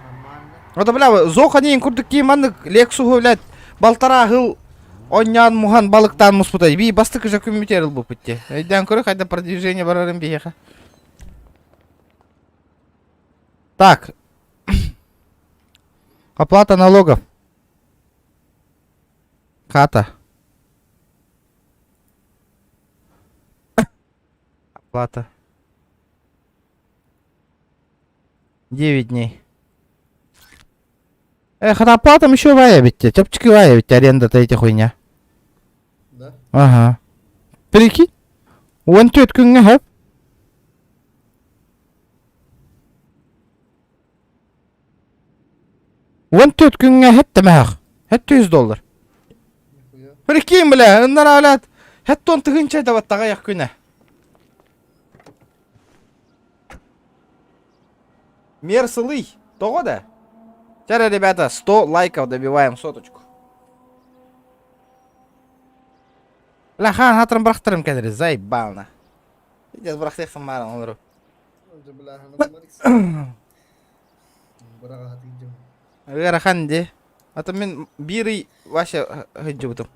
Нормально. Вот, бля, зоха нейін курдук кийманнык Лексуху, блядь, балтара хыл оннян мухан балыктан муспутай. Би бастык же күмүтер бу путте. Өйдән көрө хайда продвижение барарын биеха. Так. Оплата налогов. Хата. Оплата. 9 дней. Эх, оплатам еще ваявите. Тёпчики ваявите, аренда-то эти хуйня. Да? Ага. Прикинь? Уон түөт күҥҥэ хөп. Уон түөт күҥҥэ хэттэмээх. Хэттэ 100 доллар. Нихуя. Прикинь, бля, ыннара, блядь. Хэттон тыгынча да баттаҕа ях күнэ. Мерсылый. Тоҕо да? Чара, ребята, 100 лайков добиваем соточку. Бля, хаан хатырым бырахтарым кэлэр, заебал на. Сейчас бырахтыаххын бааран олору. Ыарахан ди. А то мин биир ый вообще сылдьыбытым.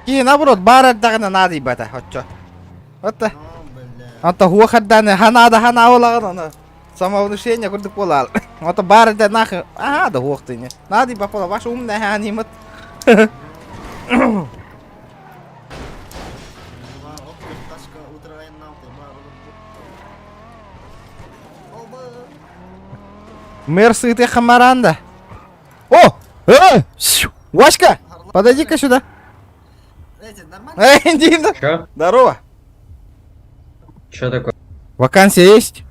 Киһи наоборот баар эрдэҕинэ наадыйбата оччо. Вот Ата хуохардааны ханаада ханаабылаҕын ону самовнушение курдук буолаал. Ото баар эрдэ нах аха да хуохтыны. Наадыйбат буола ваш умная ханимат. Мэр сыты хамаранда. О! Э! Васька! Подойди-ка сюда. Эй, Дина! Чё? Здорово! Чё такое? Вакансия есть?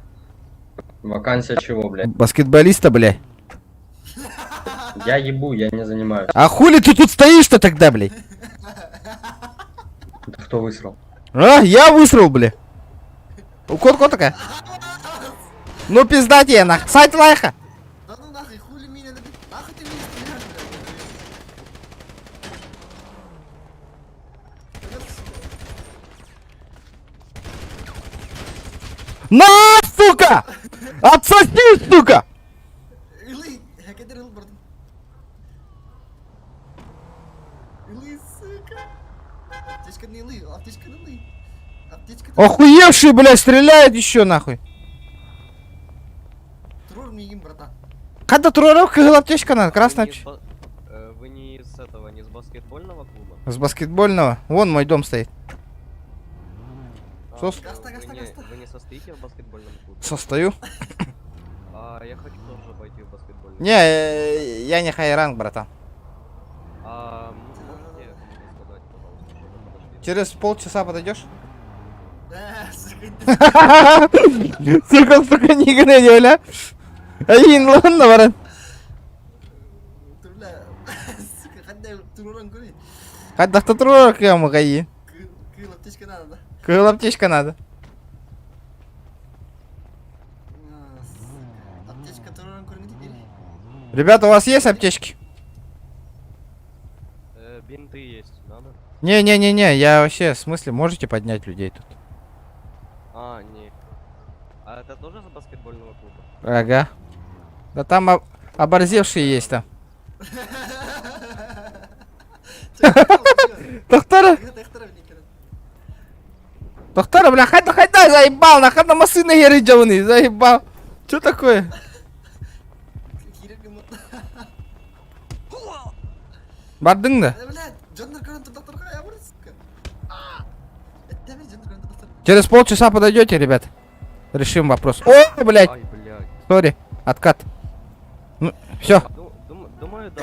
Вакансия чего, блядь? Баскетболиста, блядь. Я ебу, я не занимаюсь. А хули ты тут стоишь-то тогда, блядь? Это кто высрал? А, я высрал, бля. У кот кот такая. Ну пизда тебе нах. Сайт лайха. Да ну нахуй, хули меня, нахуй ты меня стреляешь, блядь. На, сука! Отсоси, сука! Илый, хакедер ыл бардым. Илый, сука. Аптечка не илый, аптечка не илый. Аптечка Охуевший, блядь, стреляет еще нахуй. Туруор миигин, братан. Когда туроров кыһыл аптечка надо, красная аптечка. Вы не с этого, не с баскетбольного клуба? С баскетбольного. Вон мой дом стоит. А, Сос- Гаста, вы гаста, не- гаста. Вы не состоите в баскетбольном клубе? Состою. А, я хочу тоже пойти в баскетбольный. Не, я не хайранг, братан. А, можете кому-то сказать, пожалуйста, чтобы подошли? Через полчаса подойдешь? Э, сука, Сука, сука, не бля. Ай, ладно, баран. ты, бля, сука, хадда туруоран көрүй. Хадда турор кыямы кайы. Кыһыл аптечка надо, да? Кыһыл аптечка надо. А, сука. Аптечка туруоран көрүҥ теперь. Ребята, у вас есть аптечки? Бинты есть, надо? Не-не-не-не, я вообще, в смысле, можете поднять людей тут? А, не. А это тоже с баскетбольного клуба? Ага. Да там оборзевшие есть там. Доктора, доктора, бля, хайда, хайда, заебал, нахуй на машина еры заебал. Что такое? Бардың да? Через полчаса подойдете, ребят. Решим вопрос. О, блядь, Ай, блядь. сори, откат. Ну, все. Думаю, да,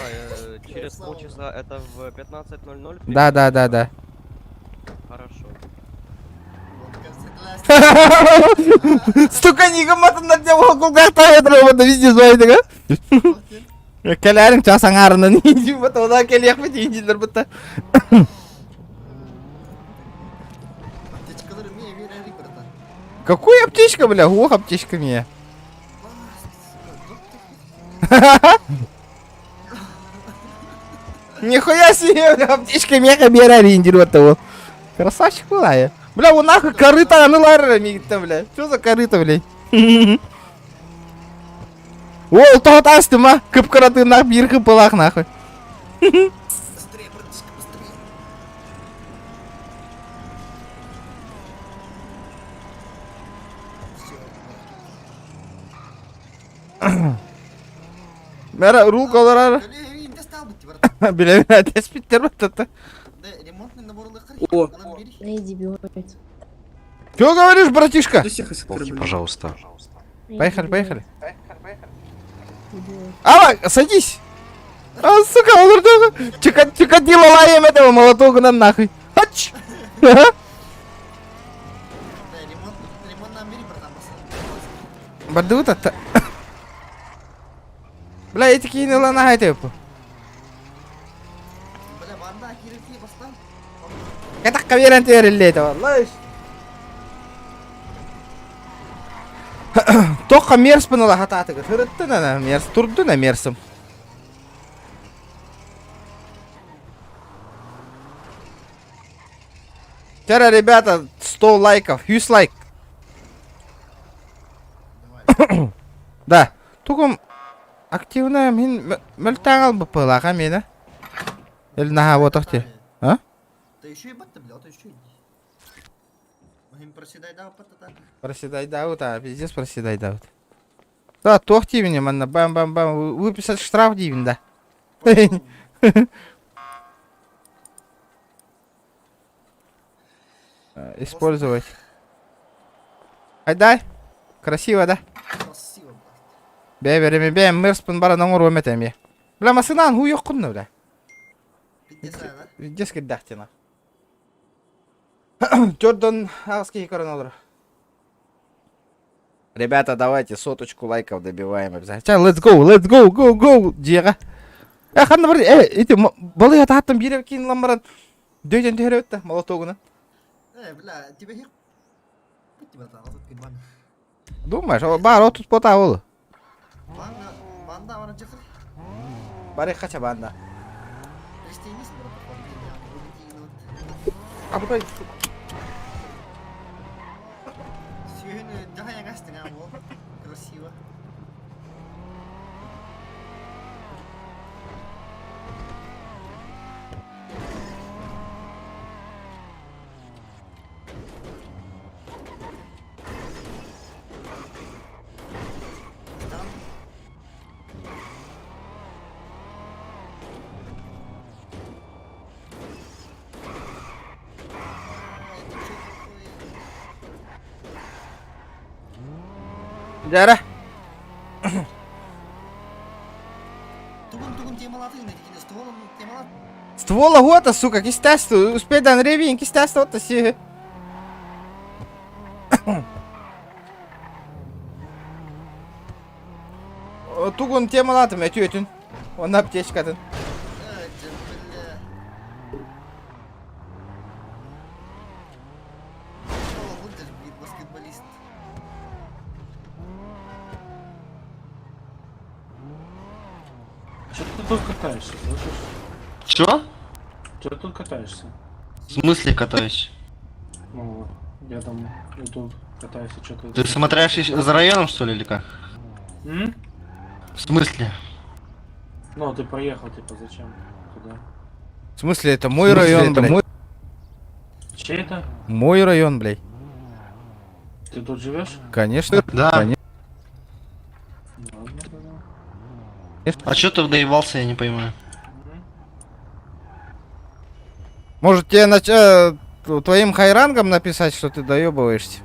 через полчаса это в 15.00. Да, да, да, да. Хорошо. Сука, не гаматын на тебя кулгахта это везде звонит, а? Кэлэрим час аңарынан индим бата ода келиэх бит индилер бата. Какую аптечка, бля? Ох, аптечка мне. Нихуя себе, бля, аптечка меха бера индил вот того. Красавчик была я. Бля, вон нахуй корыто, а ну лара там, бля. Что за корыто, блядь? О, тот астыма, кып-кыраты нах бир кыпылах нахуй. Быстрее, братишка, быстрее. Всё, Мера рулка олорар. Биле биле теспиттер баттата. Да, ремонтный набор лыхарь. О. Чё говоришь, братишка? Пожалуйста. Поехали, поехали. Ава, садись. А, сука, олордуга. Чикатило лаем этого молоток нам нахуй. Хач! Да, ремонт, ремонт нам бери, братан, Бардута-то. Бля, эти кинула на это. Бля, ванда, кирки, бастан. Кэтэх биэрэн түһэриллиэ этэ валлаш. Тоққа мерспін ыла хатаатыгыт. Хырыттын ана мерс, турдун а мерсым. Тера, ребята, 100 лайков, 100 лайк. Да, тугум активная мин мөлтәң албып пылаха мені. Эл наһаа буотах ти. А? Да еще ебать-то, бля, вот еще иди. Им проседай да, так. Проседай даут, а пиздец проседай даут. Да, туох диибин манна бам-бам-бам выписать штраф диибин да. Использовать. Айдай. Красиво, да? Красиво, блядь. Бээ береме бээ мырспын баран оҥоруом этэ эмиэ. Бля масынаан хуйоххун бля. Пиздец кирдээхтина. Төрдөн аҕыс киһи көрөн олорор. Ребята, давайте соточку лайков добиваем обязательно. Let's go, let's go, go, go, дьиэҕэ. Э, ханна бар, э, ити балыйа таһаттан биир киин ылан баран дөйдөн түһэрэ да молотогунан. Э, бля, тебе хер... Думаешь, баар отут бота ол. Банда, банда бар жакыр. Бары хача банда. Абытай. Сүйөһүн дьаһайан астыҥ аа Красиво. Дьэ Тугун тугун темалатын ствол темалат. Ствола гота, сука, кистясту, успей дан ревень, кистясту, вот си. Тугун темалатым, өтүөтүн. Онна аптечкатын. Че ты тут катаешься, слышишь? Чё? Че ты тут катаешься? В смысле катаюсь? Ну, я там иду, катаюсь, что-то... Ты смотрящий за районом, что ли, или как? М? В смысле? Ну, ты проехал, типа, зачем? Туда. В смысле, это мой район, это блядь. мой- Чей это? Мой район, блядь. Ты тут живешь? Конечно. Да. Конечно. Ладно, тогда. А чё ты доебался, я не понимаю. Может тебе нач... твоим хайрангом написать, что ты доебываешься?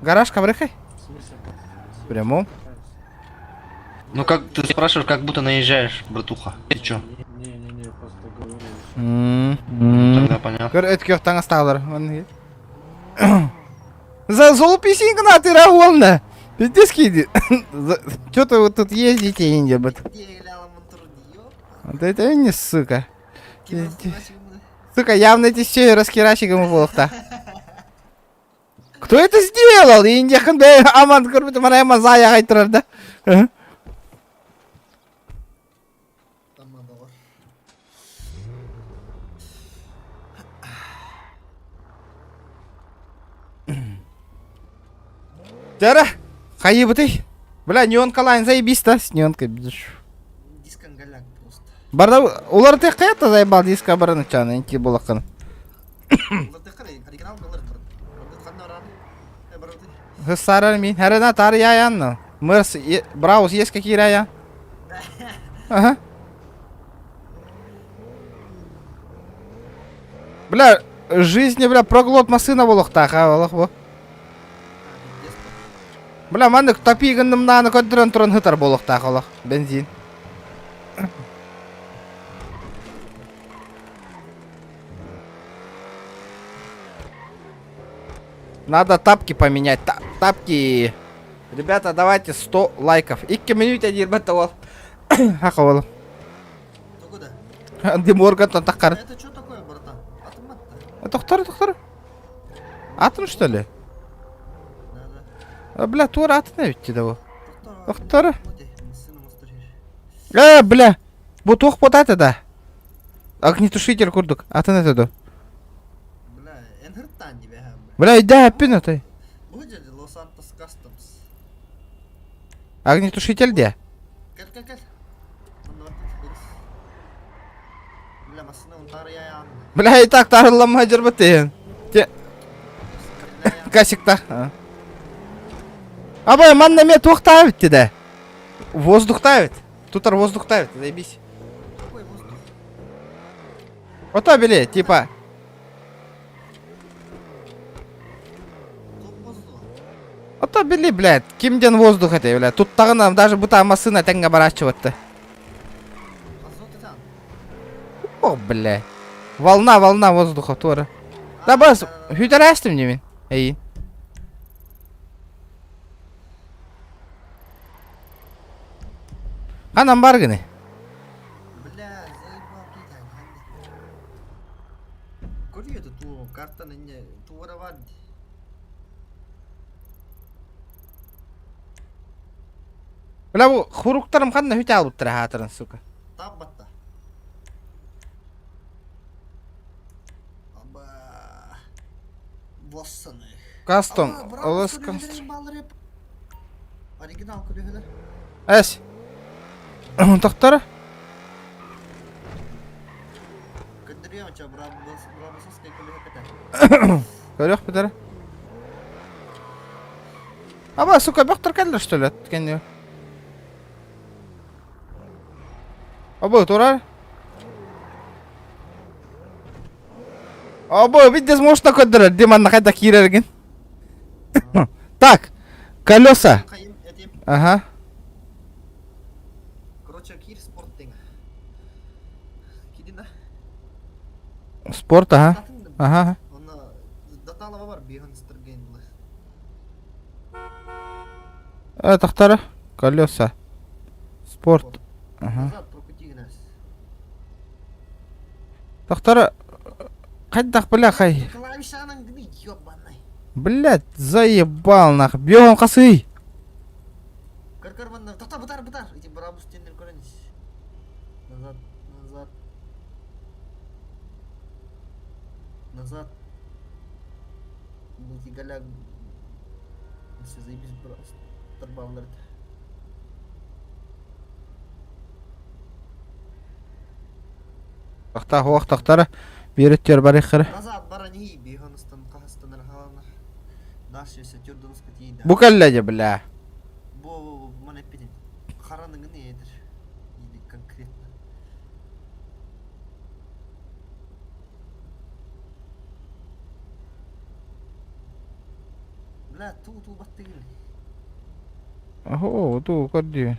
Гараж коврыхай? В смысле? В прямом. Ну как ты спрашиваешь, как будто наезжаешь, братуха. Ты чё? Не-не-не, просто говорю. Тогда понятно. Көр өткөх таңастағылар. За золуписинг на ты раволна. Пиздец киди. Чё-то вы тут ездите, Индия, бат. Вот это не сука. Сука, явно эти все раскирачиком волохта. Кто это сделал? Индия ханбе аман көрбүт марайма зая гайтырар да. Тара, хайыбытый. Бля, неонка лайн заебись, да? С неонкой. Дискангаляк просто. Барда, улар ты каята заебал диска бараны чаны, инки булакын. Сарар мин. Харена тар я янна. Мерс, Браус, есть какие рая? Ага. Бля, жизни, бля, проглот масына болохтах, а, олох бу. Бля, маннык топи гыннымнааны көрдөрөн туран хытар болохтаах олох. Бензин. Надо тапки поменять. Та тапки. Ребята, давайте 100 лайков. Икки минут один баттавал. Хакавал. Диморган тахкар. Это что такое, братан? Тохтор, тохтор. Атын что ли? А, бля, туора атын эбит да бу. Тохтор. Э, бля. Бу туох буолаата да? Огнетушитель курдук. Атын это ду. Бля, ида эппин отой. Огнетушитель де? Бля, и так тарылламма дьарбат тиһин. Касикта. Абай, манна эмиэ туох таабит да? Воздух таабит. Тутар воздух таабит, заебись. Ото били, типа. Ото били, блядь, ким диэн воздух этэй, блядь. Туттаҕына даже бу массыына тэҥҥэ барааччыбатты. О, бля. Волна, волна воздуха, туора. Да бас, хүтэрээстим димин. Эй. Ханан бар гыны? Бля, заебал Көрүө туу картан инне туора бар. Бля, бу хуруктарым ханна хүтэ албыттара хаатырын, сука. Таббатта. Аба. Боссаны. Кастом, ЛС констр. Оригинал көрүһүлэр. Эс. Тохтора. Көндөрүө оча брабусовскай көрүһү Көрүөх бүтэр. Аба, сука, бөхтөр кэллэр, что ли? Кэнни. Аба, турар. Аба, видишь, можно көддөрөр. Диман хайда киирэргин. Так, колеса. Ага. Короче, кир спорт тең. Кидин да. Спорт, ага. Ага. Оны даталава бар бейханстырген булы. Э, тахтара. Колеса. Спорт. Ага. Назад прокути гынас. Тахтара. Хайдах, бля, хай. Клавишанан гыны ёбаный. Блядь, заебал нах. Бьем косый. Көр-көр манна. Тоқта, бытар, бытар. Эти брабус тендер көрөнүз. Назад, назад. Назад. Мультигаля. Все заебись, брабус. Тарбаллар. Тахта, хуах, тахтара. Береттер бар ихыр. Назад барани бейханыстан кахастан рахалана. Даш все тюрдунус кати. Бу кэллэдэ, бля. Бо бо бо мана эппитин. Хараныгын эдер. Или конкретно. Бля, туу туу баттыгын. Ого, ту, көрдүү.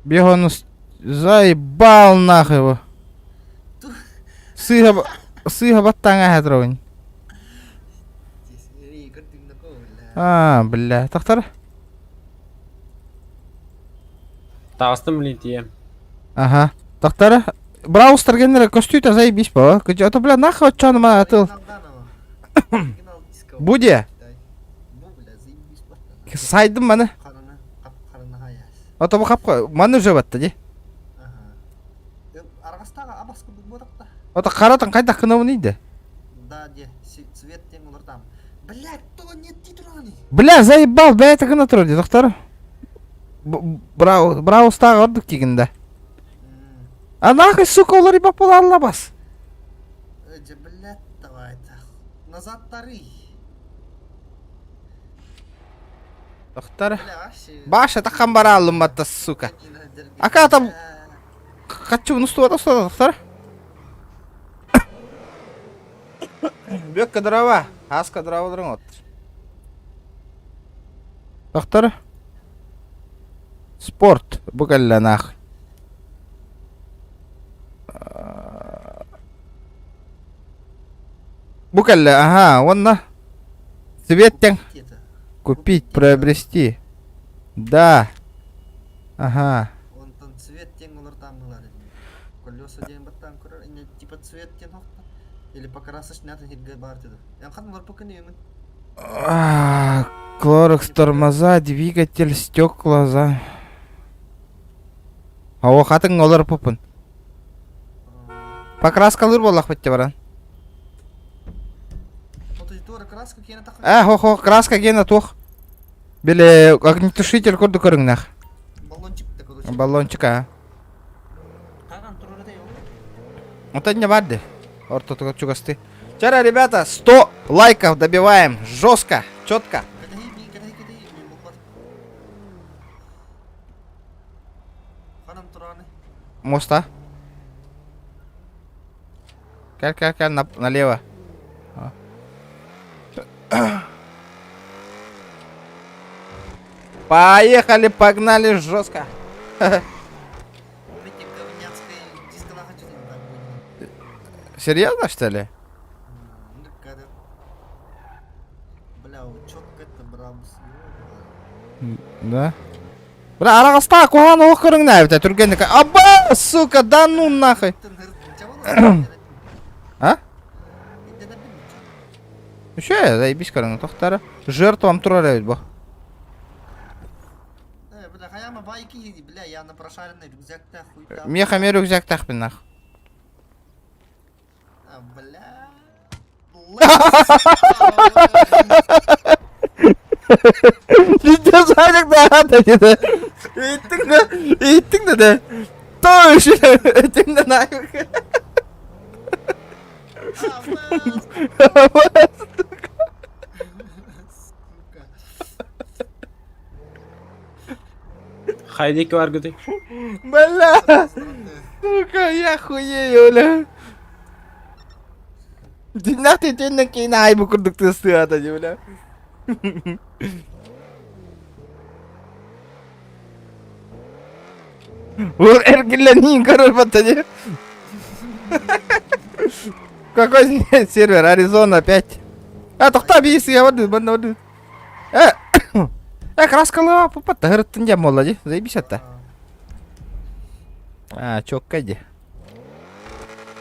Бехонус заебал нах его. Сыга сыга баттаңа хатровын. А, бля, тахтар. Таҕыстым билин Ага. Тахтар. Браустер генере көстүүтэ заебись по. Это бля нахуй отчан ма атыл. Буде. Сайдым маны. Ото бу хапка маны уже батты ди. Ото каратан кайда кынабын иди. Да, де, цвет тең олар там. Блядь, то нет титрани. Бля, заебал, бля, это гына тур ди, доктор. Брау, брау стагы ордук дигенде. А нахуй, сука, олар ибап була аллабас. Эже, блядь, давай так. Назад тары. Доктор. Баша таккан бара алым батта, сука. Ака там качу нустуа достар, доктор. Бөккө дрова, аска дрова дырың от. Доктор. Спорт, бу кэллэ нах. Бу кэллэ, ага, онна. Цвет тең. Купить, приобрести. Да. Ага. Онтон цвет тең олар там булар. Колеса ден баттан көрөр, типа цвет тең хохта. Или покрасочный атын сиргэ баар этэ. Эн ханна олорбуккун өйөҥүн? Клорекс тормоза, двигатель, стекла за. О, хатыҥ олорпуппун. Покраскалыыр буоллахпыт те баран. Э, хо-хо, краска гена туох. Били, огнетушитель курдук көрүҥнэх. Баллончик да, короче. Баллончик, а. Вот не барды. Ортотугар чугасты. Вчера, ребята, 100 лайков добиваем. Жестко, четко. Моста. Кэл, кэл, кэл, налево. Поехали, погнали жестко. Серьезно, что ли? Да. Бля, араҕастаах куһаҕан олох көрүҥнээбитэ түргэнник. Аба, сука, да ну нахуй. А? Үчүгэй, заебись көрүҥ тохтара. Жертвам турар эбит бу. Миэхэ эмиэ рюкзактаахпын нах. Пиздец, Санек, да, да, да. Ииттиҥ да, ииттиҥ да, да. То еще, этиҥ да нахуй. Хайдики баргыты. Бля, сука, я хуею, бля. Динах ты теннен кейн ай бу курдук тыстыата дии, бля. Ол эргиллэниин көрөр батта дии. Какой сервер? Аризона 5. А, тоқта бии сыйа барды, банна барды. Э, э, краскалыа пупат, тахырыттын дьэ буолла дии, заебись атта. А, чокка дии.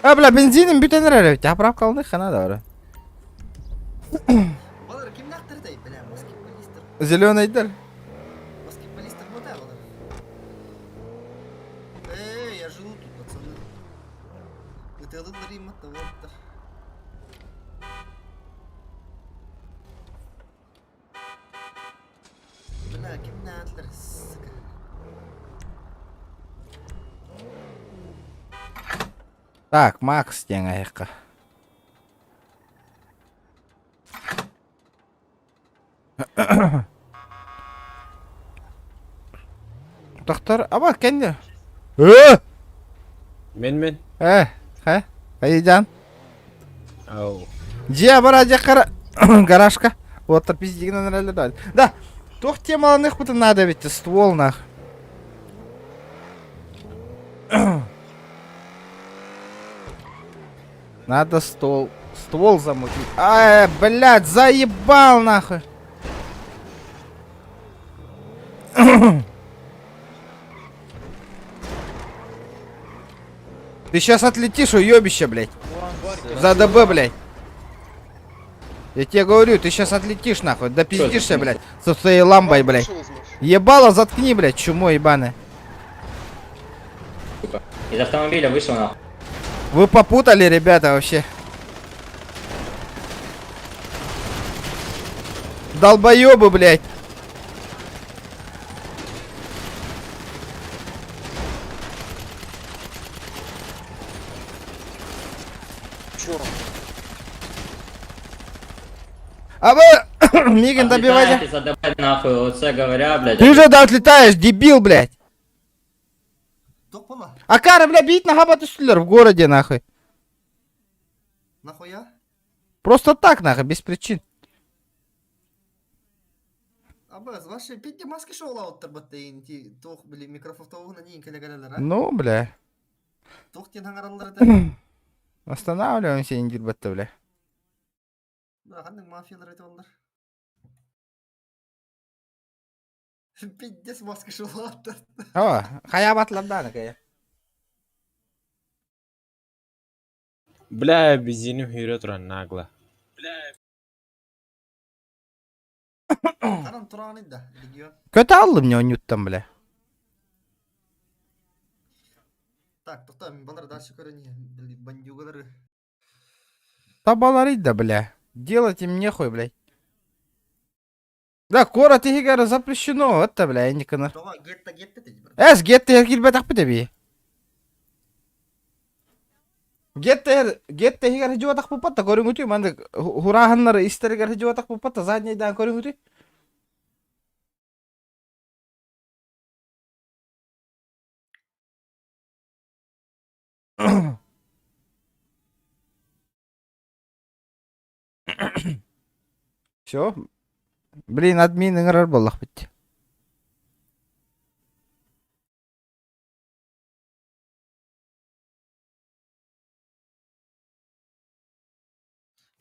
А, бля, бензиним бүтэн эрэр эбит, заправкаланыхха надо бара. Зеленайдар. Так, Макс диэн айыкка. Доктор, аба кэннэ. Э! Мен мен. Э, хэ? Хайдан? Ау. Дьиэ бара дьахара гаражка. Вот пиздигин да. Да, туох темаланыхпытын надо ведь ствол нах. Надо стол. Ствол замутить. Ай, блядь, заебал нахуй. Ты сейчас отлетишь, уебище, блядь. За ДБ, блядь. Я тебе говорю, ты сейчас отлетишь, нахуй. Да пиздишься, блядь, со своей ламбой, блядь. Ебало, заткни, блядь, чумо ебаное. Из автомобиля вышел нахуй. Вы попутали, ребята, вообще. Долбоебы, блядь. А вы, Миган, добивайте. нахуй, оце говоря, блядь. Ты же да отлетаешь, дебил, блядь. Акара, бля, бить на в городе, нахуй. Нахуя? Просто так, нахуй, без причин. Абаз, ваши петте маски шоу оттар баттайын ти тох били микрофон нин келе а? Ну, бля. Тох тен хаңаралар это. Останавливаемся, индир батта, бля. Да, ханның мафиялар айтып алдар. Пиздец маски шоу оттар. О, хая батлардан, кая. Бля, бензиним сүүрэ туран нагло. Ханан тураҕыный да, регион. Көтө аллым не онньуттан, бля. Так, тоқтоо, мин балары дальше көрөн иһэн, бандюгалары. Табаларый да, бля. Делать им нехуй, блядь. Да, куорат иһигэр запрещено, это, бля, инниканы. Тоҕо гетто гетто дии бар. Эс, гетто иһэр киирбэтэхпит эбии. Гетто иһэр, гетто иһигэр сидьуотахпыппат да көрүҥүтүй, маннык хурааһыннары истэригэр сидьуотахпыппат да заднейдаан көрүҥүтүй. Все. Блин, админ ыҥырар буоллахпыт.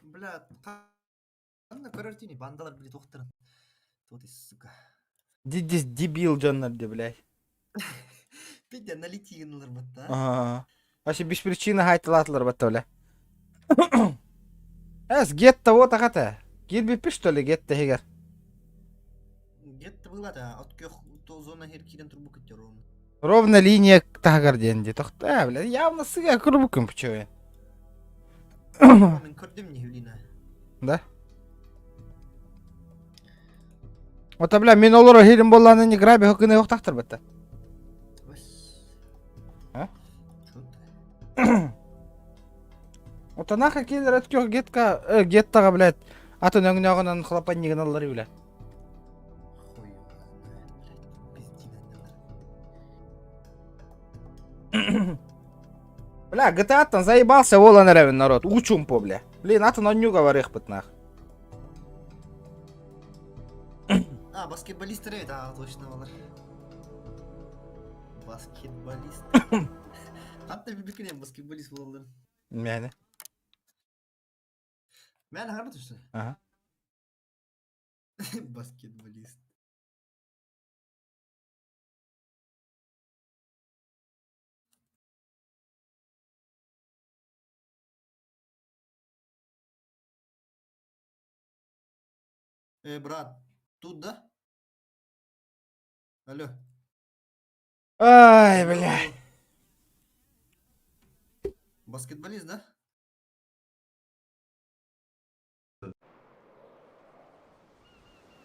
Бля, ханна көрөр тини бандалар били туохтарын. Вот и сука. Дидис дебил дьоннор де, блядь. Пидя налети гыналар батта. Ага. Вообще без причины хайтылаатылар батта, бля. Эс, гетто вот ахата. Киирбиппит, что ли, гетто иһигэр? Гетто была от көх то зона хер кирен турбу көтөр ровно. Ровно линия таһыгар диэн дии. Тохтоо, бля, явно сыга курбукум пчуе. Мен көрдүм не Юлина. Да? Ота, бля, мин олоро хирим болланы не граби хокыны хохтахтар батта. А? Ота наха келер өткөх гетка, э, геттаға, блядь, атын өңнөҕүнэн хлопаннигын аллары, бля. Хуй его знает, блядь, пиздина Бля, GTA-тан заебался волан эрэбин народ. Учумпу, бля. Блин, атын онньуга барыахпыт нах. А, баскетболист эбит, а, точно балар. Баскетболист. Хатта бибикинен баскетболист буолаллар. Мэне. Мэн хаһар түстэ. Ага. Баскетболист. Э, брат, тут да? Алло. Ай, бля. Баскетболист, да?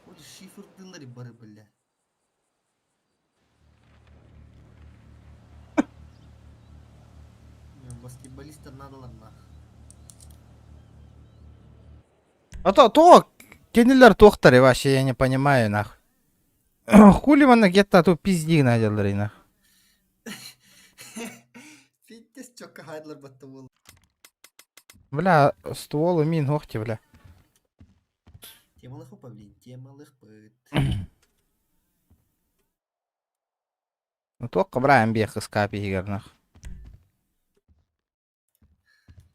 Вот шифр дыллари бары, бля. Баскетболисттар надалар нах. А то, то, кинилэр туохтары вообще, я не понимаю, нах. Хули манна гетто ту пизди надяллары, нах. Фиттес чокка хайдлар батта буол. Бля, ствол мин хохти, бля. Темалых опа, блин, темалых пыт. Ну туохха браан биэх ыскаап иһигэр, нах.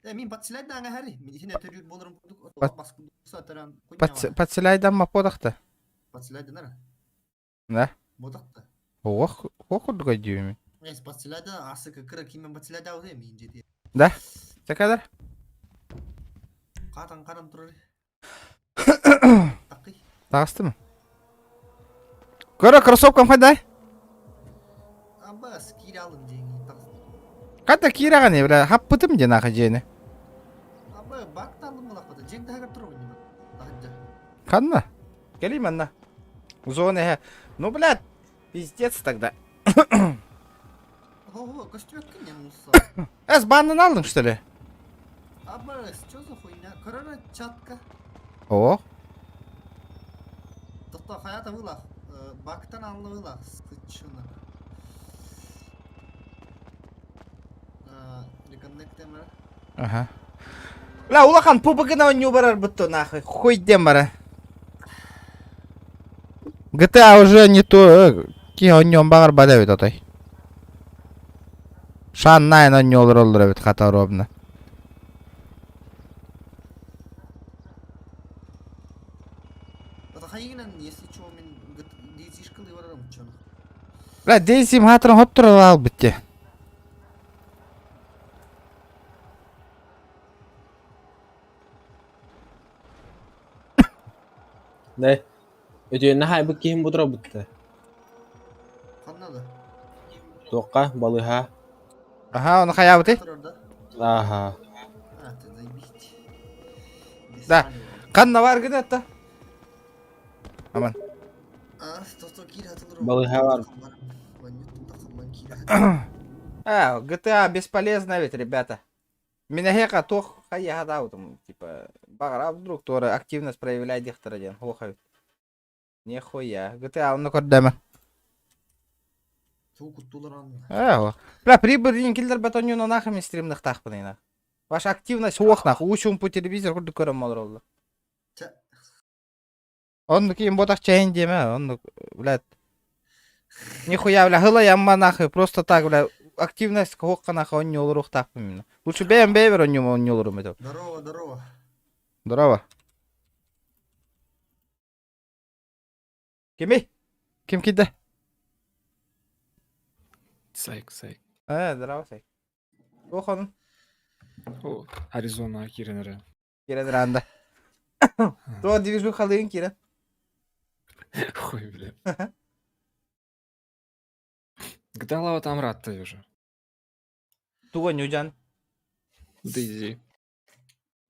Э, мин подселяйдаҥа хари. Медицина төрүүр буоларым курдук. Баскутаран Подселяйдан маподахта. Подселяйданар. Да? Бодахта. Ох, ох курдук өйдүүмүн. Эс подселяйда асыка кыра кимен подселяйда уде мин жети. Да? Чакадар? Катан каран турар. Такый. Таҕыстым. Көрө кроссовкам хайдай? Абас кире алым деңи. Хата киирэҕин бля, хаппытым диэн аха дьиэни. Аба бакталым булакпата. Жең тагар турар не. Тахаджа. Ханна? Кэлий манна. Зона эһэ. Ну, блядь, пиздец тогда. Ого, көстүбөккүн не муса. Эс, баннын алдың, что ли? Абас, что за хуйня? Корона чатка. О, Тохто хаята вылах. Бактан алны вылах. Сычына. Реконнект эмэр. Ага. Бля, улахан пубыгына оонньуу барар бутто нахуй. Хуй диэн бара. GTA уже не то. Киһи оонньуон баҕарбат эбит отой. Шаннайн оонньуу олороллор эбит хата ровно. Это хайыгынан, если чего, мен дейзишкалы барарым чону. Бля, Дейзи хатрын хоттур албыт те. Да. Үтүөннэ хайбыт киһим бу турабытта. Ханна да? Туохха балыһа. Аха, оны хайаабыты? Аха. А, ты заебись. Да. Ханна бар гына атта? Аман. Балыһа бар. А, GTA бесполезно ведь, ребята. Минэһиэхэ туох хайаһадаабытым, типа, баҕара вдруг туора активность проявляй диэхтэрэ диэн, суох эбит. Нихуя. GTA онно көрдөмө. Ээ, бля, прибыль киллэрбэт онньуну нахуй мин стримныхтаахпын ина. Ваша активность суох нах, уу чуумпу телевизор курдук көрөн олороллор. Оннук им ботах чайын диэмэ, оннук, блядь. Нихуя, бля, хылайамма нахуй, просто так, бля, активность куһуохха нахуй онньу олоруохтаахпын мин. Лучше бэйэм бэйэбэр онньу онньу олорум этэ. Здорово, здорово. Здорово. Кимий? Ким киирдэ? Сайк, сайк. Э, здорово, сайк. Туох онун? О, Аризона киирэн эрэ. Киирэн ранда. Туох движухалыын киирэн. Хуй, бля. Гдалава там рад уже. Туга ньудьан. Дейзи.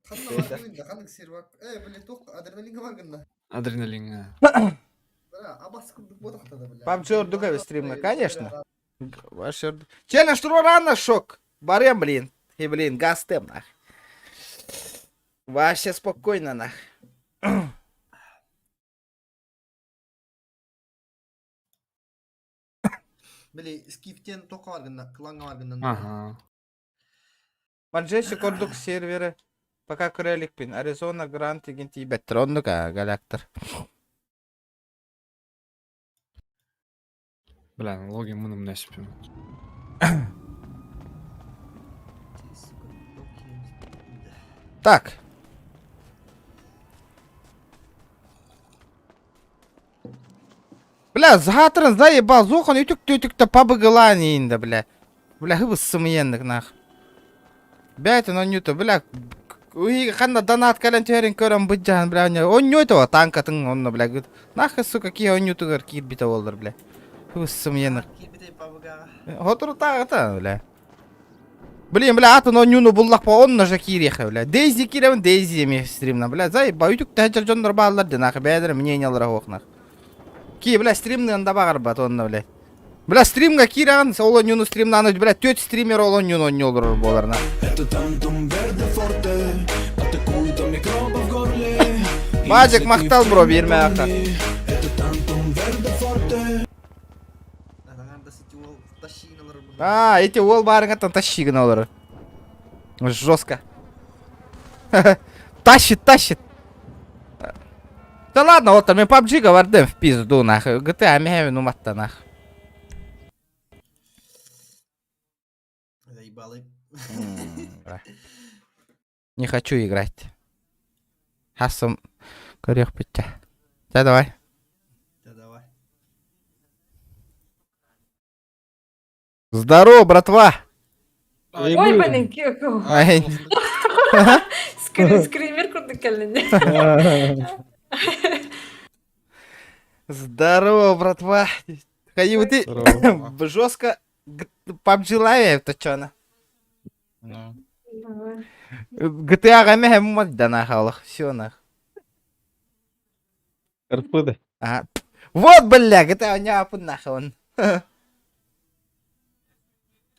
Ханна баргын да, ханнык сервак. Э, бля, туох адреналинга баргын Адреналин. Бля, абас курдук ботахта да, бля. PUBG ордук эбит стримҥа, конечно. Ваш ордук. Челлендж рано шок. Барем, блин. И, блин, гастем, нах. Вообще спокойно, нах. Били, скифтен тоқа баргын кланга баргын Ага. Манжешик ордук сервері. Пока көрелікпін. Аризона Грант деген тиибэттэр. Оннук а, галяктар. Бля, ну логин мы нам насипим. Так. Бля, затрын заебал, зохан үтүк-түтүктэ пабыгылаан да, бля. Бля, хыбыс сымыйаннык нах. Бэйтин онньута, бля, уй ханна донат кэлэн түһэрин көрөн быдьаан, бля, онньуйто танкатын онно, бля, гыт. Нахы, сука, киһи онньутугар киирбитэ буоллар, бля. Хыбыс сымыйаннык. Хоторутааҕыта, бля. Блин, бля, атын онньууну буллахпа онно же киириэхэ, бля. Дейзи киирэбин, Дейзи эмиэ стримна, бля. Заебал, үтүктэһэ дьоннор бааллар дии, нахы, бэйэлэрэ мнениялара суох, нах. Ки, бля, стримныан да баҕарбат онно, бля. Бля, стримҥа киирэҕин, ол онньууну стримнаан, бля, түөрт стример ол онньууну онньуу олорор буолар, нах. Мажик махтал, бро, биирмэ аха. А, эти уол баарыҥаттан тащигын олорор. Жестко. Тащит, тащит. Да ладно, вот там и PUBG говордым в пизду, нахуй. GTA мехевин уматта, нах. Заебалы. Не хочу играть. Хасым көрүөх бүттэ. Да давай. Да давай. Здорово, братва! Ой, блин, Ай. Скример курдук кэллин. Здорово, братва! Хайы ты жестко PUBG лаве это чё она? GTA гамме хэммат да нахалах. Все нах. Карпыды. Ага. Вот, бля, GTA не апын нахуй он.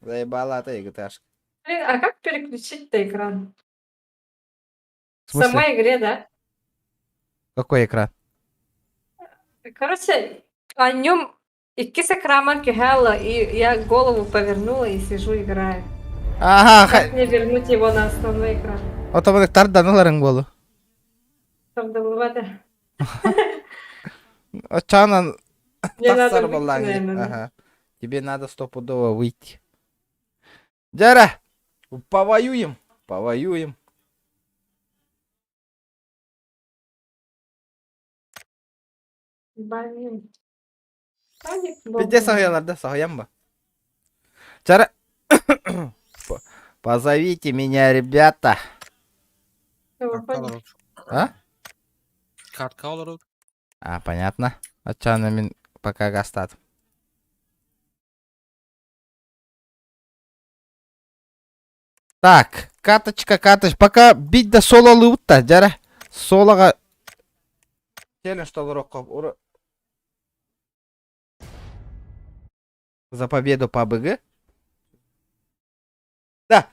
Заебала ты GTA. Блин, а как переключить-то экран? В смысле? В самой игре, да? Какой экран? Короче, о нем иккис экраммар кэһэллэ, и я голову повернула и сижу играю. Ага, Как мне вернуть его на основной экран? Отобы тардан ыларыҥ буолу. Тардыллыбата. Оччоҕунан Мне надо тахсар выйти, буоллаҕыҥ дии. наверное. Ага. Тебе надо стопудово выйти. Дьэ повоюем, повоюем. Блин. Пиздец соһуйалар да, соһуйан ба. Чара... Позовите меня, ребята. А? Картка олорор. А, понятно. Оччоҕуна мин пока гастаатым. Так, карточка, карточка. Пока бить да сололуубут да, дьара. Солоҕа челлендж толоруохха. За победу по БГ. Да,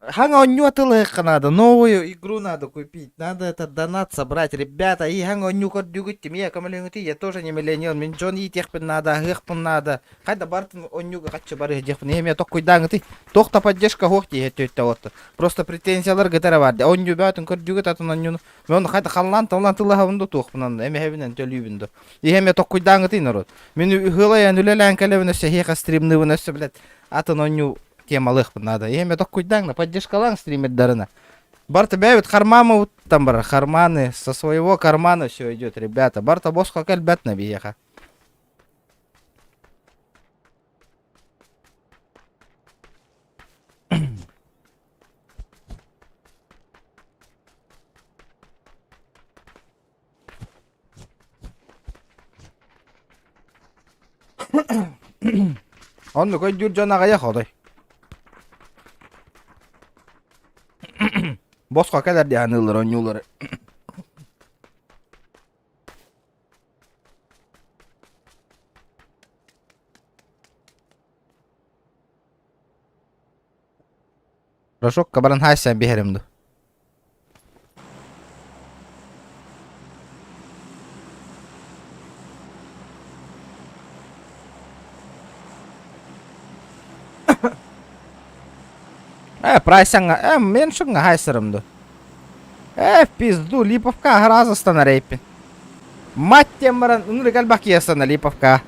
Хаҥа оонньуу атыылаһыахха наада, новую игру надо купить, надо этот донат собрать, ребята, и хаҥа оонньуу көрдүүгүт тимиэ көмөлөһүҥүтүй, я тоже не миллионер, мин дьон иитиэхпин наада, аһыахпын наада, хайда бартын оонньууга хаччы барыа диэхпин, эмиэ токкуйдааҥытый, туох да поддержка суох дии өттүттэ отто, просто претензиялар гытара бар, оонньуу бөҕөтүн көрдүүгүт атын оонньууну, мен ону хайда халлаан таллаан тыллаһабын да туохпун онно, эмэһэбинэн төлүүбүн да, иһэмиэ токкуйдааҥытый народ, мин ыһыалайан үлэлээн кэлэбин өссө эһиэхэ стримныыбын өссө блядь, атын оонньуу темалыахпын наада. Ийэм токкуйдааҥ да, поддержкалааҥ стримердарына. Барта бэйэбит хармаамабыттан барар. Карманы, со своего кармана все идет, ребята. Барта босхо кэлбэт на биһиэхэ. Оннук өйдүүр дьон аҕыйах отой. Босхо кэлэр дии аныыллар оонньуулары. Рожокка баран хаайсан биһэрим ду. Э, прайсаңа, э, мен шыңга хайсырым ду. Э, пизду, Липовка аһаразастан рейпин. Мать тем баран, ынырык элбэх киестана Липовка.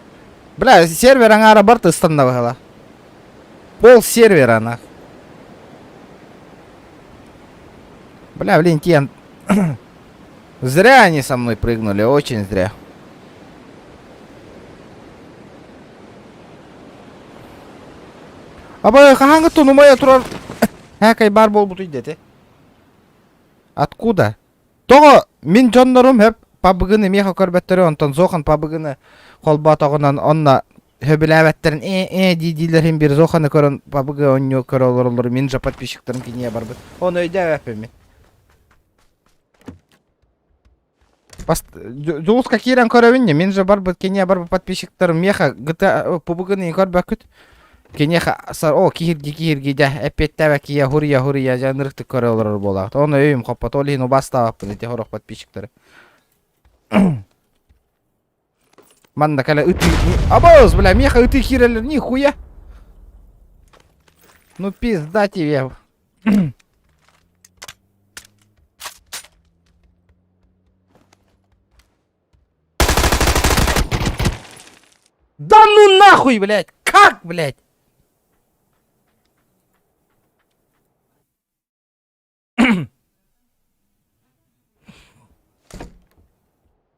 Бля, сервер аҥаара барта ыстанна быһыла. Пол сервера нах. Бля, блин, Тен. Зря они со мной прыгнули, очень зря. Аба хаһааҥҥыттан умайа турар һээкэй баар буолбутуй дэтэ. Откуда? Тоҕо мин дьоннорум хөп пабыгын эмиэхэ көрбөттөрү онтон Зохан пабыгыны холбоотоҕунан онно сөбүлээбэттэрин ээ-ээ дии-диилэрин биир Зоханы көрөн пабыгы оонньуу көрө олороллор мин же подписчиктарым киниэ барбыт. Ону өйдөөбөппүн мин. Дьулуска киирэн көрөбүн мин же барбыт киниэ барбыт подписчиктарым миэхэ гыта пубугын көрбөккүт. Киниэхэ о киһирги киһирги дьэ эппиэттээбэккэ хуруйа хуруйа дьэ ынырыктык көрө олорор буолаҕыт. Ону өйүм хоппот ол иһин убаастаабаппын ити сорох подписчиктары. Манна кэлэ ытыы... Абыз, бля, меха ытыы киирэллэр, нихуя! Ну пизда тебе. Да ну нахуй, блядь! Как, блядь?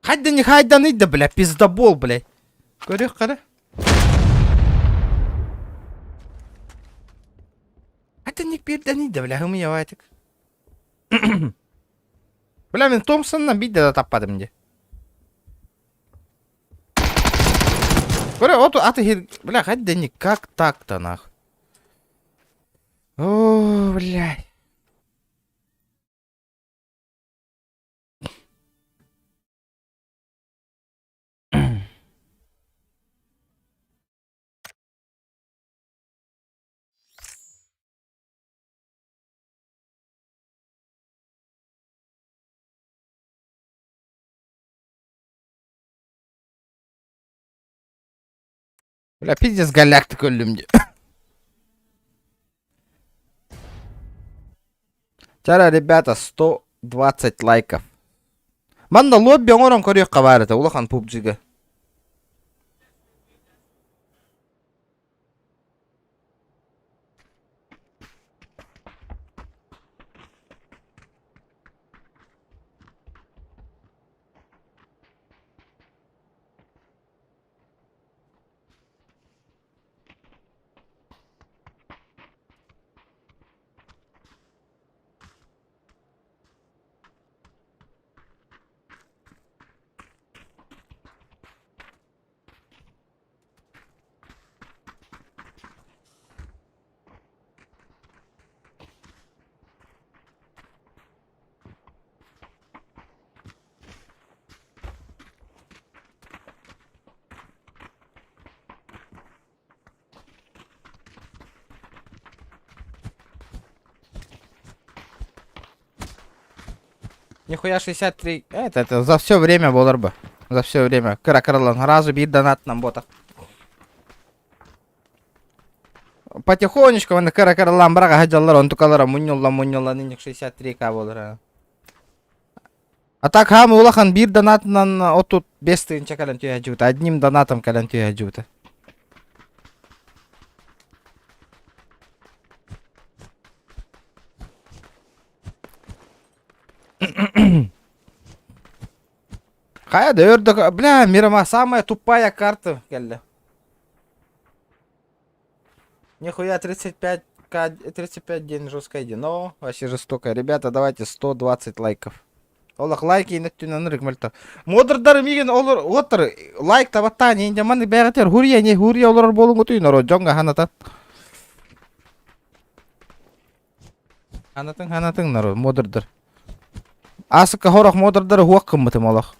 Хайда не хайданый да, бля, пиздобол, блядь. Көрүөх қара. Хайда не пирданый да, бля, хымыявайтык. Бля, мен Томпсоннан биирдэ да таппатым дии. Көрө, от аты хир... Бля, хайда не как так-то, нах. О, блядь. Бля, пиздец галяктик өллүм дии. Чара, ребята, 120 лайков. Манна лобби оҥорон көрүөххэ баар этэ улахан PUBG-га. Нихуя 63. Это, это за все время болар бы. За все время. Кыра кыралан. Разу биир донатынан ботах. Потихонечку оны кыра кыралан быраға хаджаллар, онтукалара мунньулла мунньулла инник 63к болар. А так хам улахан биир донатынан 35 тыһыынча кэлэн түһэ Одним донатом кэлэн түһэ Хайа да өрдө, бля, Мирама самая тупая карта кэллэ. Нихуя 35 к 35 день жесткой но вообще жестоко. Ребята, давайте 120 лайков. Олох лайки инеттүнэн ырык Модердар миген олор отыр лайк табаттаан инде маны бэҕэтэр хурья не хурья олорор буолуҥутуй норо дьоҥҥо ханатан. Ханатын ханатын норо модердар. Асыкка хорох модердары хуак кыммытым олох.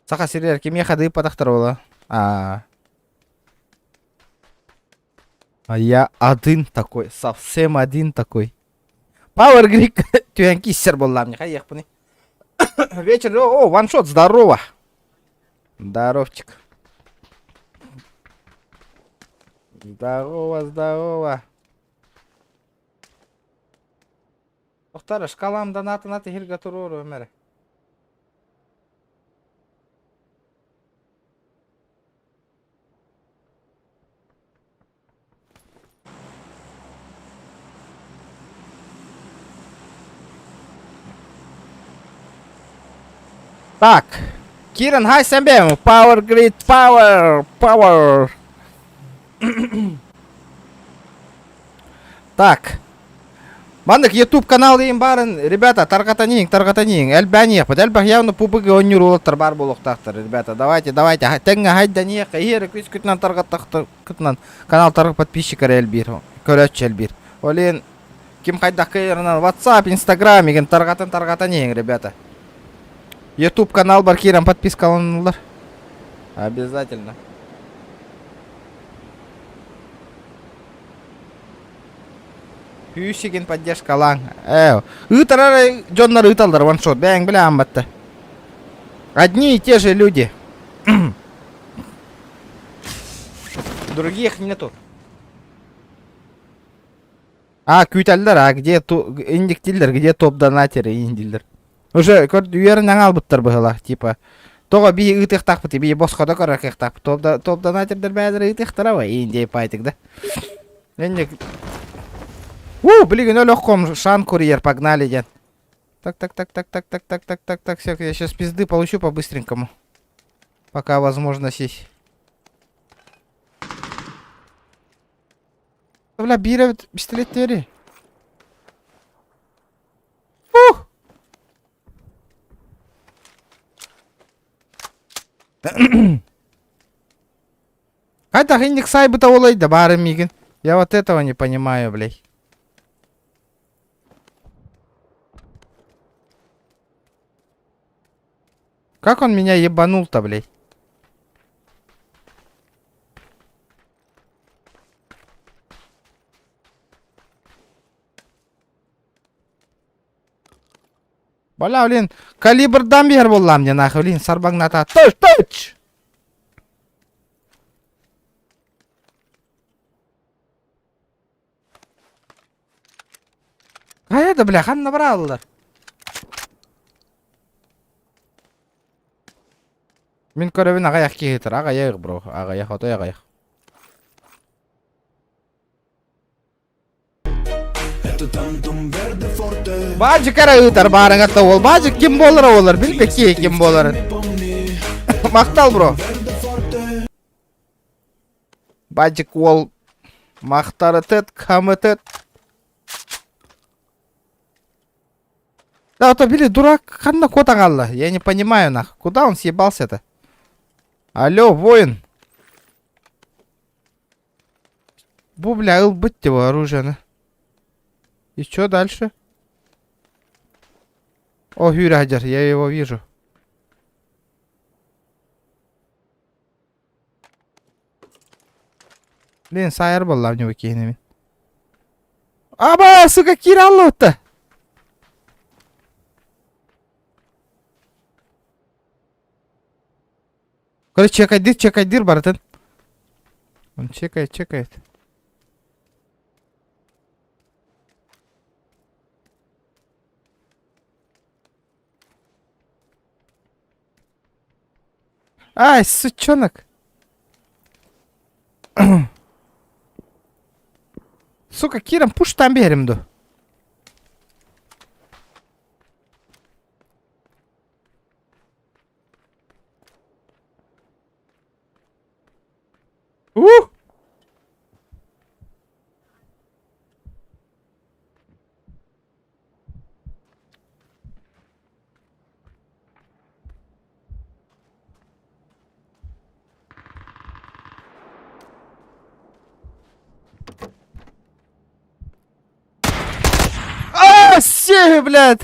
Саха сиригэр кимиэхэ да ыыппатахтар буолла. А. А я один такой, совсем один такой. Power Grid түһэн кииссэр буоллаам хайыахпыный. Вечер, о, ваншот, здорово. Здоровчик. Здорово, здорово. Охтар, шкалам донатына тихирга туруру өмәрі. Так, Киран, хай сэмбэм, Power Grid, Power, Power. Так. Маннык YouTube канал иин баарын, ребята, тарҕатаниҥ, тарҕатаниҥ, элбэниэхпит, элбэх явно PUBG оонньуур уолаттар баар буолуохтаахтар, ребята, давайте, давайте, тэҥҥэ хайданиэх, иһиэрэ күскүтүнэн тарҕаттахтыкытынан канал тарҕа подписчик элбиир, көрөөччү элбиир. Ол иһин ким хайдах кыайарынан WhatsApp, Instagram игин тарҕатын тарҕатан иһиҥ, ребята. YouTube канал бар киирэн подпискаланылар. Обязательно. Күүсүгүн поддержкалааҥ. Ээ, ыытарар дьоннор ыыталлар ваншот. Бэйэҥ билэҕин батта. Одни и те же люди. Других нету. А, күүтэллэр, а где ту индиктиллэр, где топ-донатеры индиллэр. Уже көр үөрэн аҥаалбыттар быһыылаах, типа тоҕо бии ыытыахтаахпыт, бии босходо көрөр топ топ донатердэр бэйэлэрэ ыытыахтара ва индия пайтык да. Инник У, блин, өлөхком шан курьер, погнали, дед. Так, так, так, так, так, так, так, так, так, так, все, я сейчас пизды получу по-быстренькому. Пока возможность есть. Бля, биир пистолеттери. Ух! Хайдах инник сайбыта олай да баары миигин. Я вот этого не понимаю, блядь. Как он меня ебанул-то, блядь? Бля, блин, калибрдан биэр буоллаам мне нахуй, блин, сарбаҥната. Тыч, тыч! Хайа да, бля, ханна бараллар? Мин көрөбүн аҕыйах киһи аҕыйах бро, аҕыйах, отой аҕыйах. Баажык эрэ ыытар баарыҥа уол. Баажык ким буолара буолар, билбэт ким буоларын. Махтал, бро. Баажык уол махтарытыт, хамытыт. Да, то били, дурак, ханна куотан Я не понимаю, нах. Куда он съебался-то? Алло, воин. Бу, бля, ылбыт его оружие. И что дальше? О, Хюрядер, я его вижу. Блин, сайар буолла в него киһини мин. Аба, сука, киирэ аллыбытта. Короче, чекайдыр, чекайдыр барытын. Он чекает, чекает. Ай, сучонок. Сука, Киран, пуш там берем ду. Ух! А, все, блядь!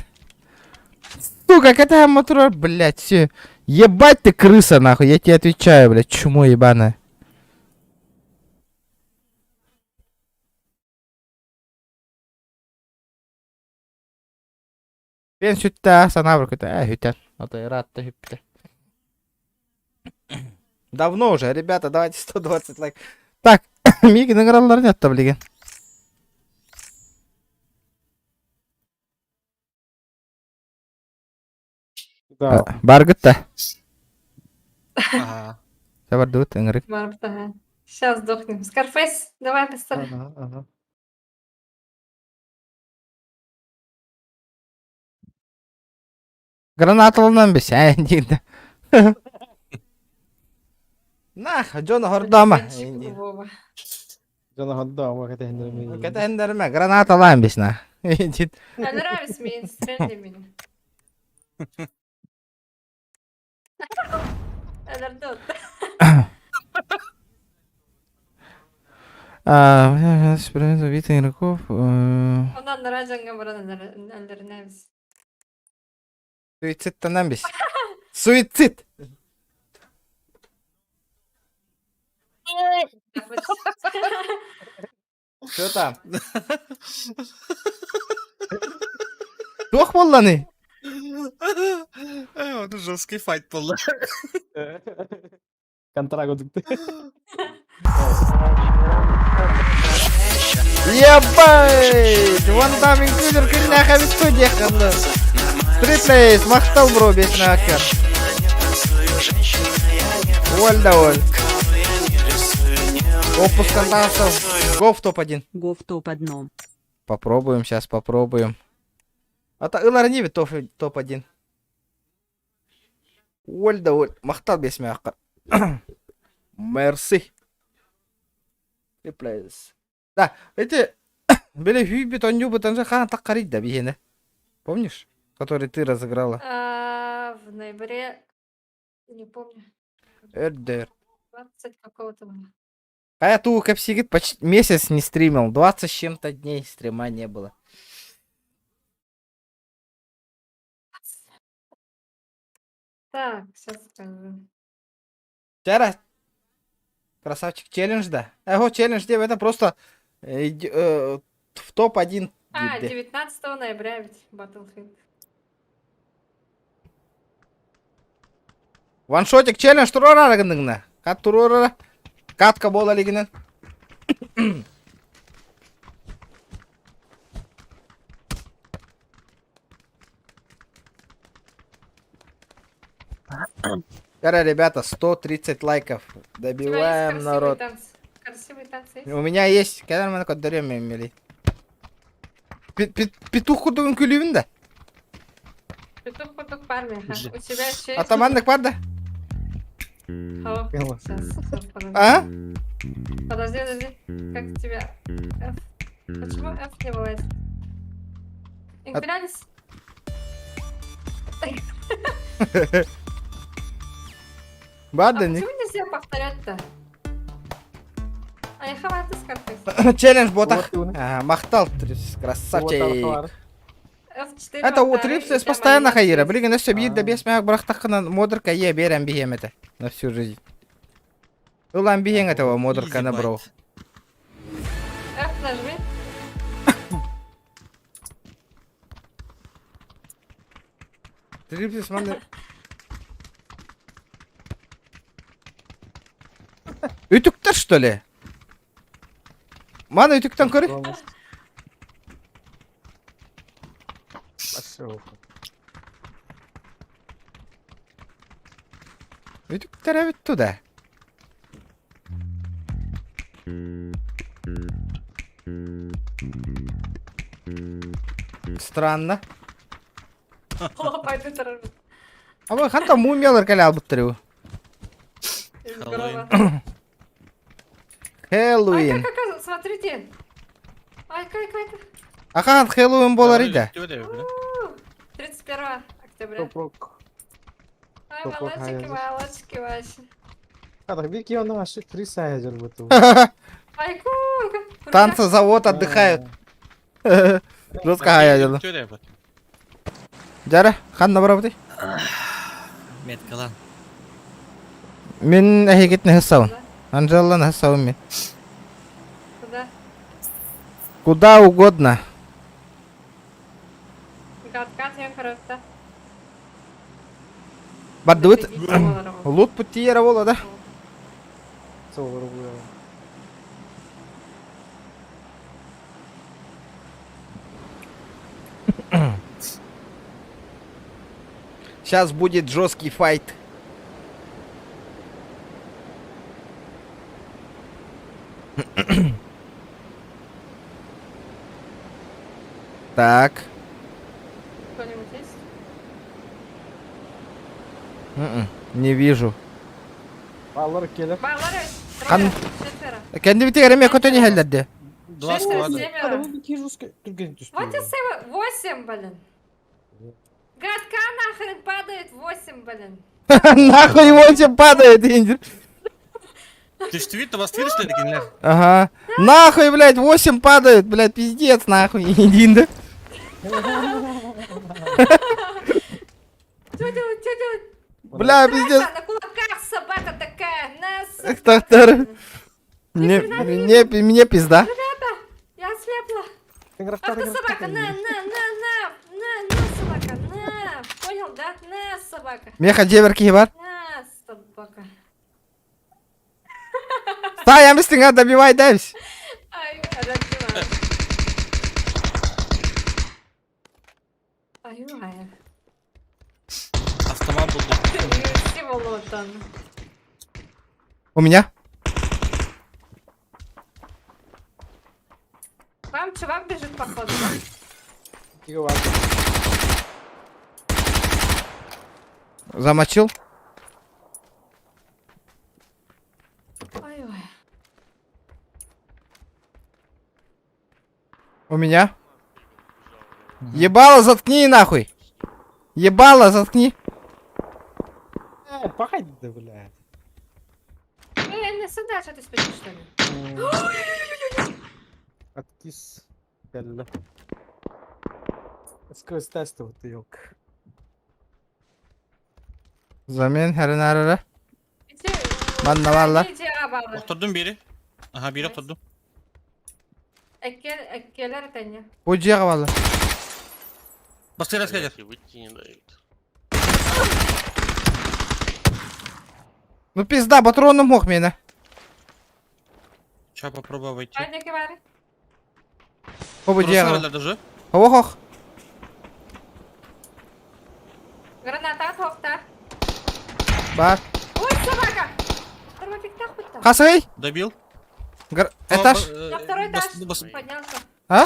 Сука, какая мотор, блядь, все. Ебать ты крыса, нахуй, я тебе отвечаю, блядь, чмо ебаная. Пен сүттэ, санаа көтө, э, хүтэн. А то ыраатта хүппүтэ. Давно уже, ребята, давайте 120 лайк. Так, миигин ыҥыралларын ятта билигин. Да. Баргыт да. Ага. Сабардыбыт ыҥырык. Барбыт, Сейчас сдохнем. Скарфейс, давай быстро. Ага, ага. Гранаталынан бис, э, диир. Нах, дьон хордома. Подписчик Вова. Дьоно хордома кэтэһиннэримэ. Кэтэһиннэримэ, гранаталаан бис на. Диир. А нравится мне, стреляй меня. Алардот. А, убитых игроков. Онон наражанга баран өлөрүнэбис. Суицидтанан бис. Суицид! Что там? Туох буолланый? Э, жесткий файт буолла. Контракт удукты. Ебать! Вон там инклюдер күннээх эбит ку диэххэ Стритлейс, махтал бро, бес нахер. Оль да оль. Опуск танцев. Го в топ-1. Го в топ-одном. Попробуем, сейчас попробуем. А то ылар не топ топ-1. Оль да оль. Махтал бес мягко. Мерси. Реплейс. Да, эти... Били хүйбит онньуу же хаан таккарый да биһиэнэ. Помнишь? Который ты разыграла. А, в ноябре, не помню, Эрдер. 20 какого-то было. А я ту кэпсигит почти месяц не стримил. 20 с чем-то дней стрима не было. Так, сейчас скажу. Вчера красавчик челлендж, да? Эго челлендж, деп, это просто в топ-1 А, где. 19 ноября ведь Battlefield. Ваншотик челлендж турара гынныгна. Кат турара. Катка бола лигинен. Вчера, ребята, 130 лайков. У тебя есть Добиваем красивый народ. танц? Красивый танц есть? У меня есть. Когда мы кодарем мели. Петух кудугун күлүбүн да. Петух петух парми. ага. У тебя еще есть? Атаманнык бар да. О, сейчас, сейчас, подожди. А? Подожди, подожди. Как тебя? F. Почему F не вылазит? Инферналис? Бар А да не. почему нельзя повторять-то? А я хаваю ты Скарфейс. Челлендж ботах. Махтал, красавчик. F4 Это у во-вторых, Трипсес и там постоянно анимация хайыра. есть. Билигин өссө биир да биэс мэһэк бырахтаххына модерка е биэрэн биһиэм этэ. На всю жизнь. Ылан биһиэҥ этэ о модерканы Easy бро. bite. F нажми. Трипсес манна... Үтүктэр что ли? Маны үтүктэн көрүй. Үтүктэр эбит туда. Странно. Пойду торжу. А вы ханта мумиялар кэлэ албыттар его. Из Хэллоуин. гроба. Ай, Хэллоуин. как, как, смотрите. Ай, как, как. Ахан Хэллоуин болар иде. 31 октября. Топрок. Ай, Топрок молодчики, хайазыр. молодчики ваши. Ай, ку. Танцы завод отдыхают. Жестко хаядылы. Жара, хан набрабыты. Меткалан. Мин әһегит нәһсаун. Анжела нәһсаун мин. Куда? Куда угодно. Гадкат я просто. Бардыбыт. Лут путиера бола да. Сейчас будет жесткий файт. Так. Кто-нибудь есть? М-м, Не вижу. Баллары, Қан- четверо. Kendi битигер эме көтөн иһэллэрди. Два Шестеро, склада. семеро. Вот и семь, восемь, блин. Гадка нахрен падает, восемь, блин. Нахуй восемь падает, Индир. Ты ж твит, вас твит, что ли, кинулер? Ага. Нахуй, блядь, 8 падает, блядь, пиздец, нахуй, Индир. Что делать, что делать? Бля, пиздец. Саша, на кулаках собака такая, на собака. Тахтар. Мне, мне, мне пизда. Я ослепла. Ах ты собака, на, на, на, на, на, на, собака, на. Понял, да? На, собака. Меха деверки бар. На, собака. Стай, амистинга добивай, давись. Ай, разбиваю. Ай, ай. Автомат был. Всего лотон. У меня? Вам чувак бежит, походу. Замочил. Ай, ой. У меня. Ебало, заткни нахуй. Ебало, заткни. Эй, не сюда, что ты спешишь, что ли? Замен хәрен Иди, Манна валла. Иди, абалы. Oturdum biri. Aha biri oturdum. Эккел, эккелер это Бу жеға валла. Басты раз келер. Выйти не дают. Ну пизда, патроном мог меня. Ща попробую войти. Ай, не говори. Бу жеға. Просто даже. Ох, ох. Граната от хохта. Бар. Ой, собака! Тормопик нахуй там. Қасый. Добил. Гр- Этаж. На второй этаж поднялся. А?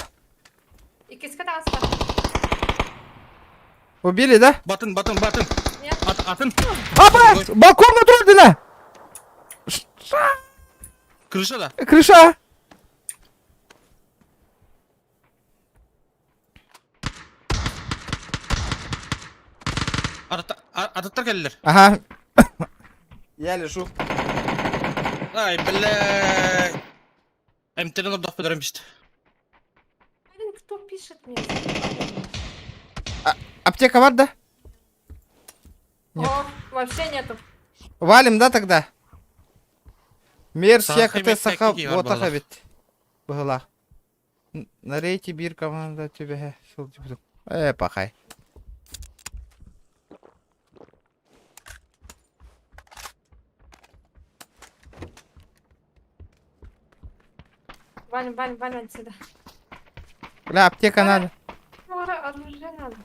И киска таска. Убили, да? Батын, батын, батын. Нет. Ат, атын. Апа! Балкон на трудина! Крыша да. Крыша! Ататтар келдилер. Ага. Я лежу. Ай, бля. МТ-ні ордох бөдөрөм бишти. Блин, кто пишет мне? Аптека бар да? Нет. О, вообще нету. Валим, да, тогда? Мер Саха всех саха меккеки бар вот балах. ведь. Была. На рейте бир команда тебе. Пахай. Валим, валим, валим отсюда. Бля, аптека надо. Скоро оружие надо.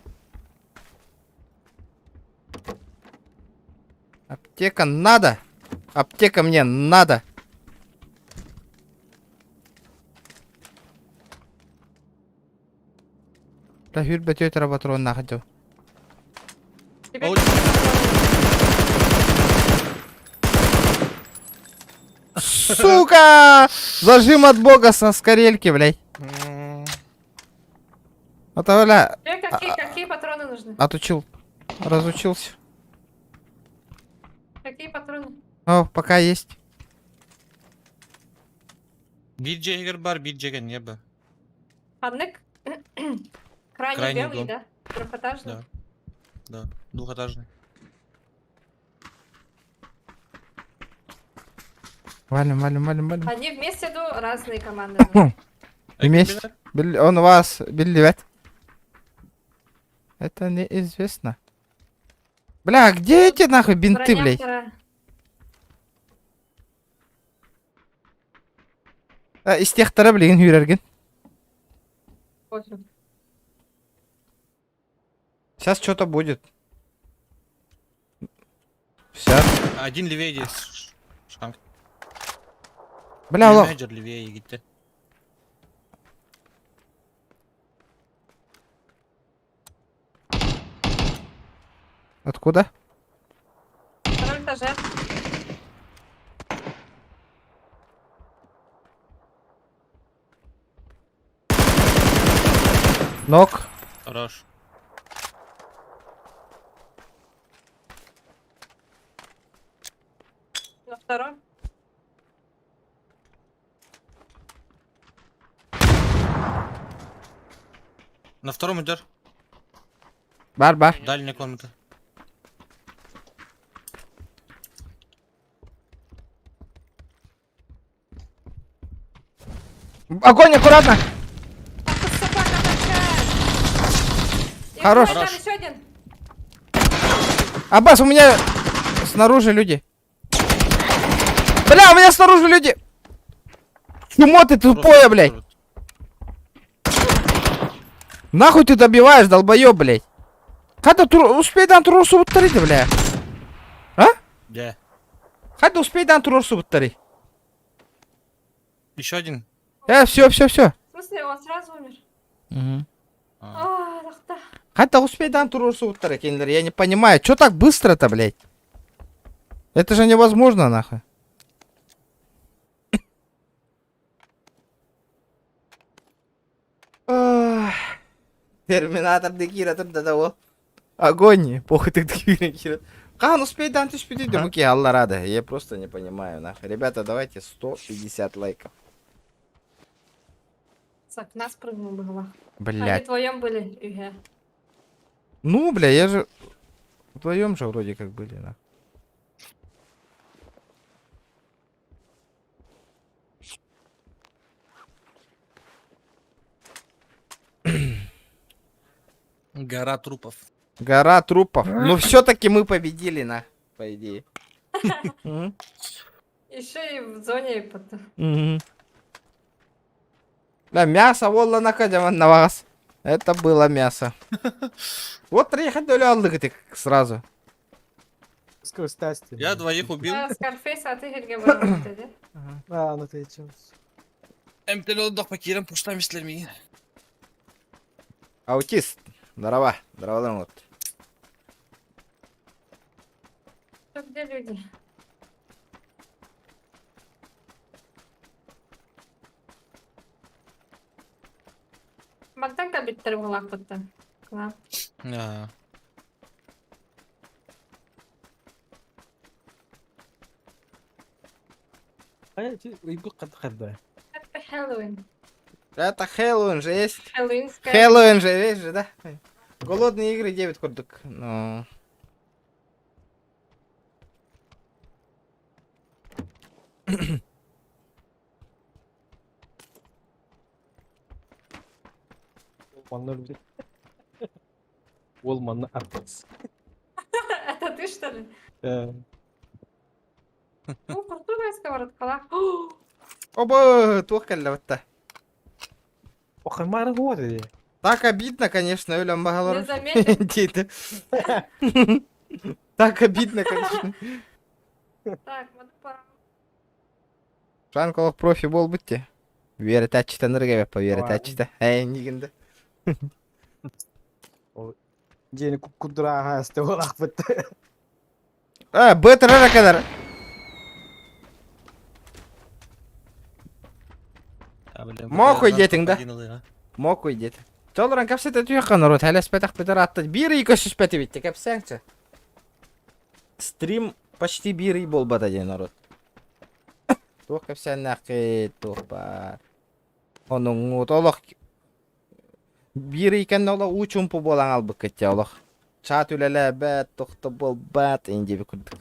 Аптека надо. Аптека мне надо. Бля, хүрбэ тетера патрон находил. Тебе Ой. Сука! Зажим от бога со скорельки, блядь. Это, бля, Тебе какие патроны нужны? отучил. Разучился. Какие патроны? О, пока есть. Биир дьиэгэр бар, биир дьиэгэ не бар. Однык? Крайний Крайний белый, дом. да? Трехэтажный? Да. Да, двухэтажный. Валим, валим, валим, валим. Они вместе, ну, разные команды. ну. Вместе. Он у вас билет. Это неизвестно. Бля, а где эти нахуй бинты, Броня блядь? вторая. А, из тех тара, блин, юрерген. Пофиг. Сейчас что-то будет. Сейчас. Один левее здесь. Шанг. Бля, лох. Менеджер левее где. Откуда? Втором этаже. Нок. Хорош. На втором. На втором идешь. Бар, бар. Дальняя комната. Огонь, аккуратно! Ах ты, собака такая! И Хорош. там еще один. Аббас, у меня снаружи люди. Бля, у меня снаружи люди! Чмо ты тупое, блядь! Нахуй ты добиваешь, долбоёб, блядь? Когда тур... успей дан турурсу буттары, бля. А? Да. Хада успей дан турурсу буттары. Еще один. Все, все, все. В смысле, он сразу умер? Угу. А, ах да. Хата успей дан турурсу буттары, киндер. Я не понимаю, чё так быстро-то, блядь? Это же невозможно, нахуй. Ах. Терминатор декира тут да ол. Огонь, похуй ты декира. Хан, успей дан түспейді де муки, Алла рада. Я просто не понимаю, нахуй. Ребята, давайте 150 лайков. С окна спрыгнул бы, Они Блядь. вдвоем были, Юге. Ну, бля, я же вдвоем же вроде как были, нахуй. Гора трупов. Гора трупов. Но все-таки мы победили, на, по идее. Еще и в зоне потом. Да, мясо волла на вас. Это было мясо. Вот приехать доля алдык сразу. Я двоих убил. А, Скарфейс, а ты Хельге был, да? А, ну ты чё. МТЛ покирам пуштам ислами. Аутист. Здорово. Здорово, вот. Где люди? Мантан кабиттер буоллах бутта. К А. Это Хэллоуин. Это Хэллоуин же есть. Хэллоуинская. Хэллоуин же есть же, да? Голодные игры 9 курдук. Ну. Манна өлбүт. Уол манна артыс. Это ты, что ли? Э, Ну, куртугая сковородкала. Оба, туох кэллэ батта. Охаймары вот иди. Так обидно, конечно, өлөн Не баһалар. заметил. Диэти. Так обидно, конечно. Так, вот пора. Шанколов профи буолбут дии. Үөрэтээччитэ нырга эбэппэ үөрэтээччитэ. Эй, иннигин да. Дьиэни куккудурааха эстэ буолаахпыт. А, бытырара кадар. Мохуй диэтиҥ да? Мокуй диэт. Чолорон кэпсэтэ түһүөххэ норуот хэлэспэтэх атта биир ый көсүспэтибит кэпсээҥчэ. Стрим почти биир ый буолбата диэн норуот. Туох кэпсээннээххит, туох баар. Онуҥҥут олох биир ый кэннэ олох уу чумпу буолан албыккыт дьэ олох. Чат үлэлээбэт, тохто буолбат, ин диэби курдук.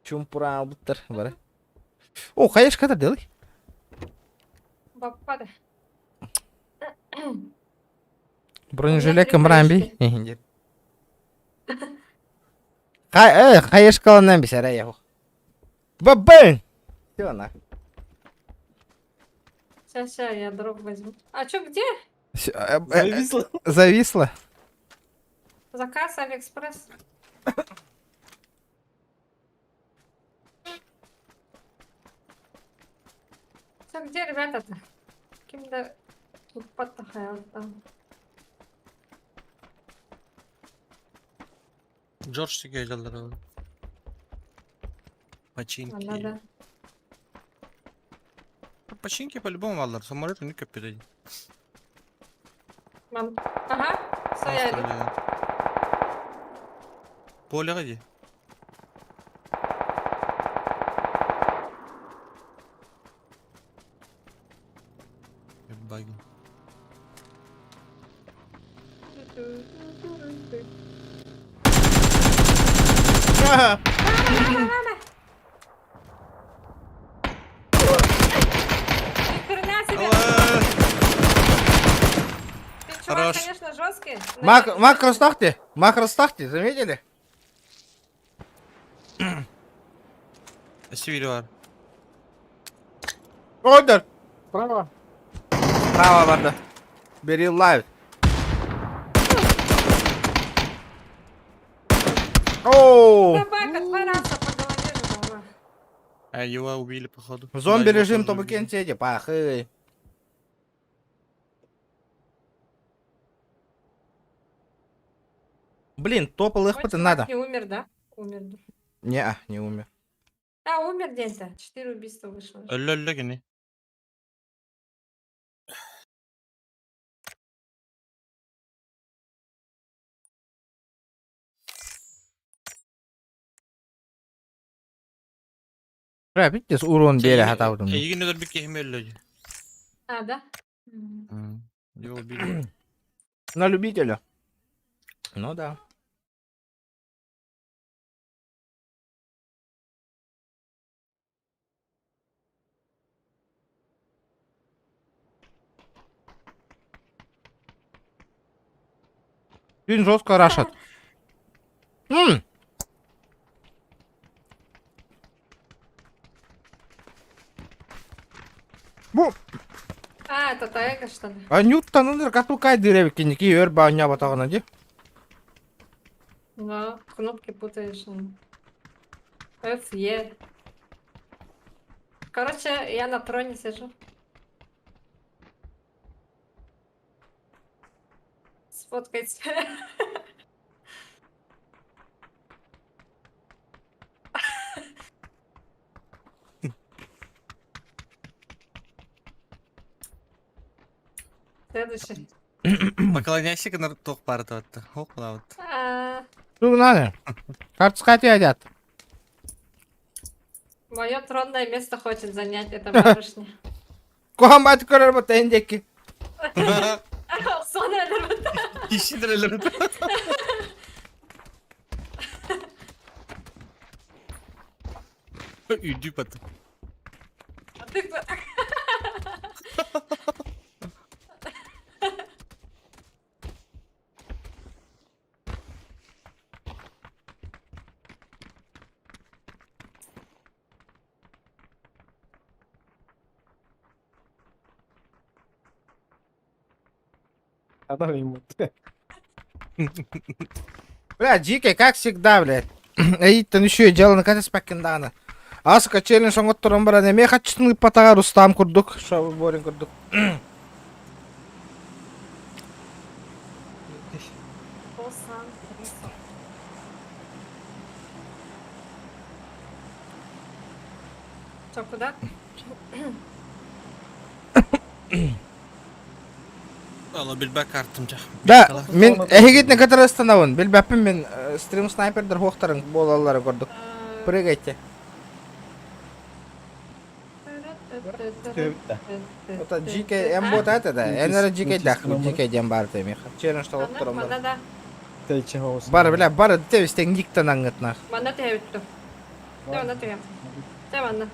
Чумпураан албыттар бары. О, хаешка делай. Баппада. Бронежилетка мрамби. Хай, э, хаешкаланан бисәрә яху. Бабын! Все на. Сейчас, сейчас, я дроп возьму. А чё, где? Зависла. Зависла. Заказ Алиэкспресс. Все, где ребята-то? Кем-то там. Джордж тиге Починки. Надо. Починки по-любому аллар. Самолет у них капитан. Мам. Ага, стояли. Поле ради. Баги. Ага. Ни хрена себе! Ты чувак, Хорош. конечно, жесткий. но Мак, я- макро ставьте, макро ставьте, заметили? Сивилюар. Ордер! Справа. Право, Варда. Бери лайв. Оу! Собака два раза по голове же дала. А его убили, походу. Зомби Да, его режим тоже убили. Тобукен Теди, пахы. Блин, топал Мой их чувак надо. не умер, да? Умер. Не, не умер. А, умер день-то. Четыре убийства вышло. Өллө гини. Бля, видите, урон бери хатаудум. Эйигин өлөр бик киһим өллө. А, да? М. Его убили. На любителя. Ну да. Блин, жестко рашат. М! Бу, А, это Таэга, что ли? а нюттан ыныр катукай дыревки, ки өр баня батағына ди. Да, кнопки путаешь. F, E. Короче, я на троне сижу. Сфоткайте. Следующий. Поклоняйся на туох баар этэ. Хок вот. А, Ну, надо. Картскати одят. Мое тронное место хочет занять эта барышня. Куһаҕан баҕайытык көрөр бу тэндеки. Сон өлөрбүт. Ищи Иди потом. А ты кто? Бля, дикий, как всегда, блядь. Эйттен еще и дело наконец пакендана. Аска челлендж оңотторон баран эме хаччытын ыппатаҕа Рустам курдук, Шабы Борин курдук. Что, куда? Ала билбэк картым жа. Да, мин эһигитне кытары ыстанабын. Билбэппин мин стрим снайпердер хуохтарын буолаллара курдук. Прыгайте. Это GK М вот это да. Эн эрэ GK дах, GK диэн баар тэмиэх. Челлендж толук туран Манна да. Бар, бля, бар, тэбистен гиктан аңгытнах. Манна түһэбит Тэ манна түһэм. Тэ манна.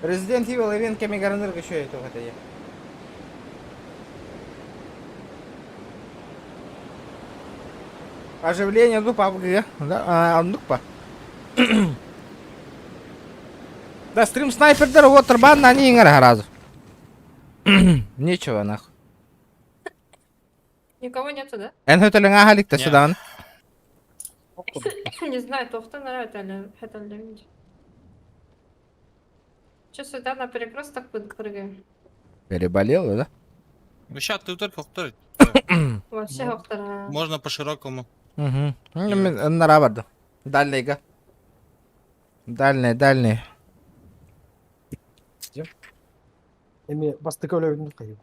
Resident Evil Event кэмигэр ынырык үчүгэй туох этэй? Оживление ну PUBG, да, а, оннук па. Да, стрим снайпердер уотарбан они иҥэр сразу. Нечего нах. Никого нету, да? Эн хөтөлүҥ аһаликта судаан. Не знаю, туохтан нравится или это ли. Че сюда на перекресток прыгаем? Переболела, да? Ну ща ты только повтори. Вообще доктора. Можно по широкому. Угу. Нара барды. Дальнейга. Дальний, дальний. Эми бастыкы өлөбүн кайып.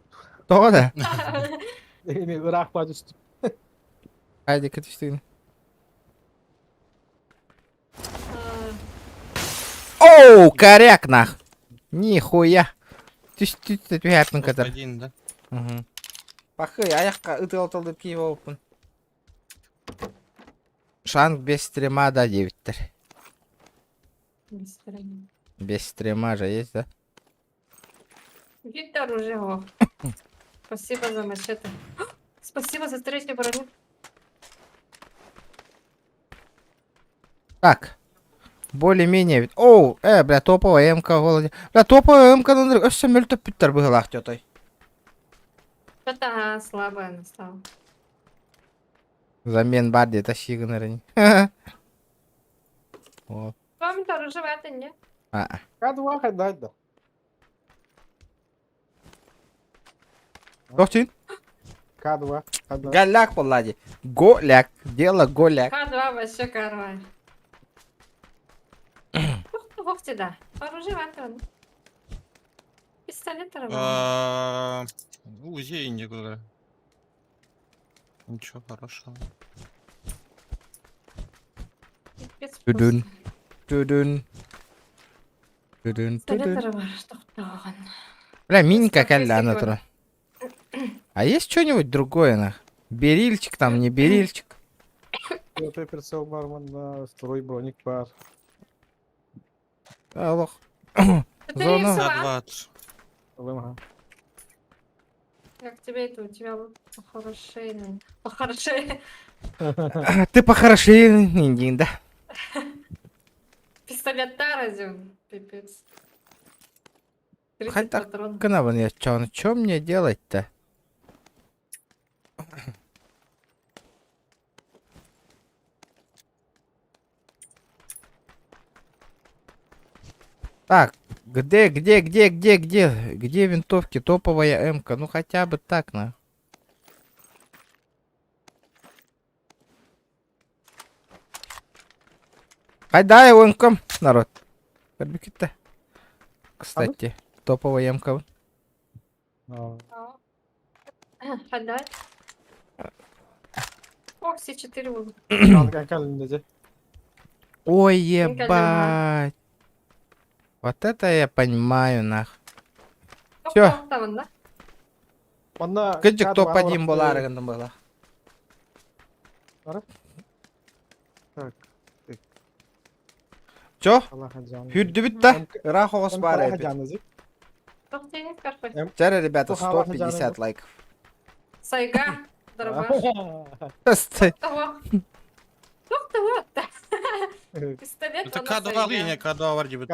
Тоҕо да? Эми ыраах ба түстү. Хайди кытыштыгын. Оу, коряк нах. Нихуя. Түс түс түһәппин кытар. Один, да? Угу. Пахы, аяққа ыты алтылдып киіп алыппын. Шанг без стрима, да, девиттер. Без стрима. Без стрима же есть, да? Вид оружие. О. Спасибо за мачете. Спасибо за третью броню. Так. Более-менее. Оу, бля, топовая МК голоде. Бля, топовая МК на өссө мөлтөп бүттер быһылаах тётой. Что-то слабая она стала. Замен бар дии тащи гынарын. О. Вам это оружие это не? А. Кадва хайда. Тохтин? К2. К2. Голяк буолла Голяк. Дело голяк. К2 вообще корвай. Ух ты, да. Оружие это. Пистолет А, УЗИ никуда. Ничего хорошего. Түдүн. Түдүн. Түдүн. Түдүн. Бля, минька кэллэ ана турар. А есть что-нибудь другое, нах? Берильчик там, не берильчик. Первый прицел баар манна, второй броник баар. Аллах. Зона. На 20. Ага. Как тебе это? У тебя похорошее. Похорошее. Ты похорошее, да? Пистолет Таразин. Пипец. Хотя гынабын я чё, чё мне делать-то? Так, где, где, где, где, где, где винтовки? Топовая МК, ну хотя бы так, на. Хайда МК, народ. Көрбүкүттэ. Кстати, топовая МК. Хайда. О, все четыре будут. Ой, ебать. Вот это я понимаю, нах. Всё. Кыдьык топ-1 буолаары гынным была. Так. Чо? Хүрдүбүт да. Ыраах оҕус баар эбит. Чара, ребята, 150 лайков. Сайга, дорогой. Пистолет. Это К2 не К2 бар дебет.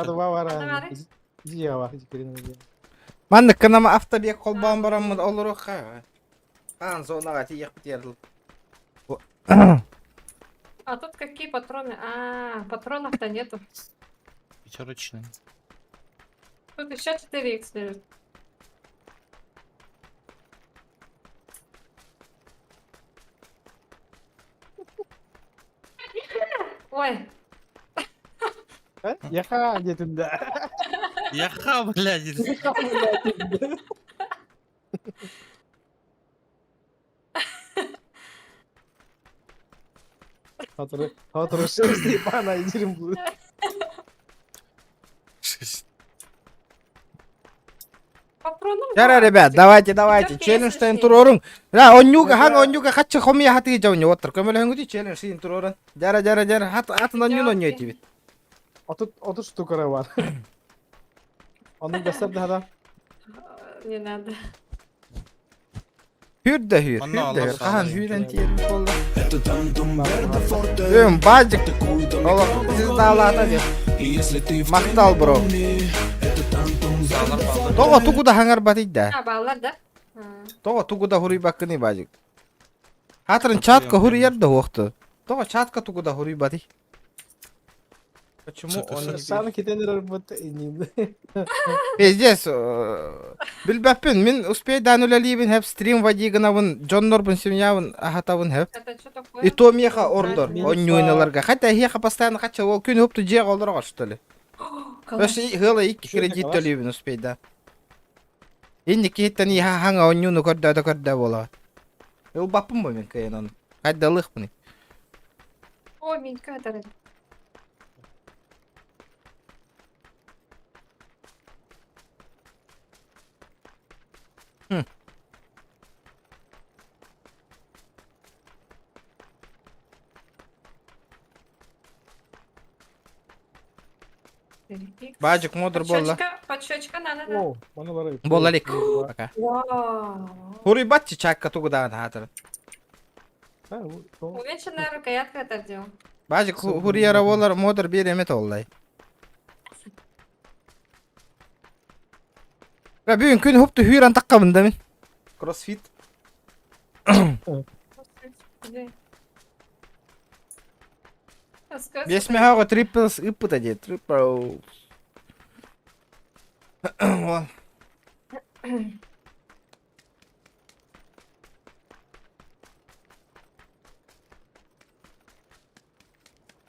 Маннык кынама автобег холбоон бараммын олоруохха. Аан зонаҕа тиийэхпит ярыл. А тут какие патроны? А, патронов-то нету. Пятерочный. Тут еще 4 х лежит. Ой. Яха детим да. Яха, блядь. Hatırı Степана идирим бу. Чара, ребят, давайте, давайте, челлендж тен турорун. Да, оннюга, хан оннюга хатчы хомия хаты жауны оттыр. Көмөлөңү челлендж син турорун. Жара, жара, жара, хат атын оннюн онню тибит. Отут штукара бар. Оннук дастар да. Не надо. Hür de hür, hür de hür. Kahan hürен тиер болду. Өм, бажик. Олох, сиз даалаата деп. Мактал, бро. Того тугу да хаңар батый да. А, баллар, да? Того тугу да хуруй баккыны бажик. Хатырын чатка хуруй да хуохту. Того чатка тугу да хуруй батый. Почему он не Саны кетенер бут не. Пиздец. Билбәппин, мин успейдан үлелибин хеп стрим вадигынабын, Джоннорбун семьябын ахатабын хеп. Это что такое? И то меха ордор, оннюйналарга. Хотя хеха постоянно хача ол күн хопту же олорго что ли. Вообще хыла икки кредит төлөйбүн успейда. Инни киһиттен иха хаңа оннюну көрдө да көрдө болот. Ыл баппын бу мен кыйын оны. Хайда лыхпын. О, Минька, это Бажык модур болла. Подщечка надо, да. Болалик. Пока. Хуруй батчы чакка тугудаан хатыр. Уменьшенная рукоятка это делал. Бажык хуруяра болар модур бир эмет оллай. Бүгүн күн хопту хүйран таккабын да мен. Кроссфит. Бес мехаго триплс ыппыта де, трипл.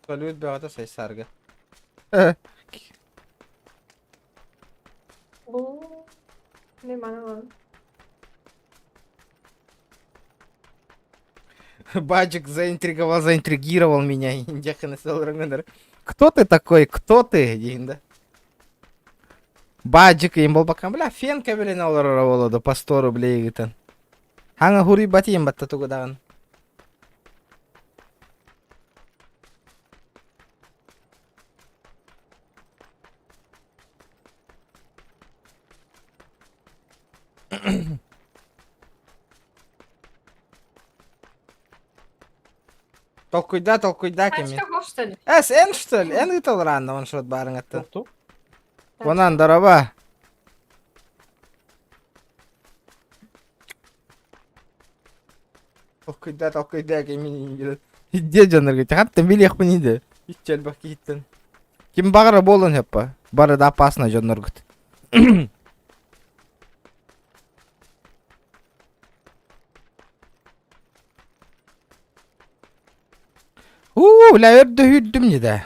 Салют, беғата сайсарга. Баджик заинтриговал, заинтригировал меня. Кто ты такой? Кто ты? Дейін Баджик им был пока, бля, фенка блин, олорор по 100 рублей гытан. Ханга хури батием батта тугудаан. Толкуйда, толкуйда кеми. что ли? Эс, эн что ли? Эн ытал рано, он шот барың атты. Вонан, дараба. Толкуйда, толкуйда кеми. Иде жаныр гит. Хатта билех бу ниде. Иччел бак киттен. Ким багара болон хеппа. Бары да опасно жаныр гит. Уу, бля, өрдө хүрдүм не да.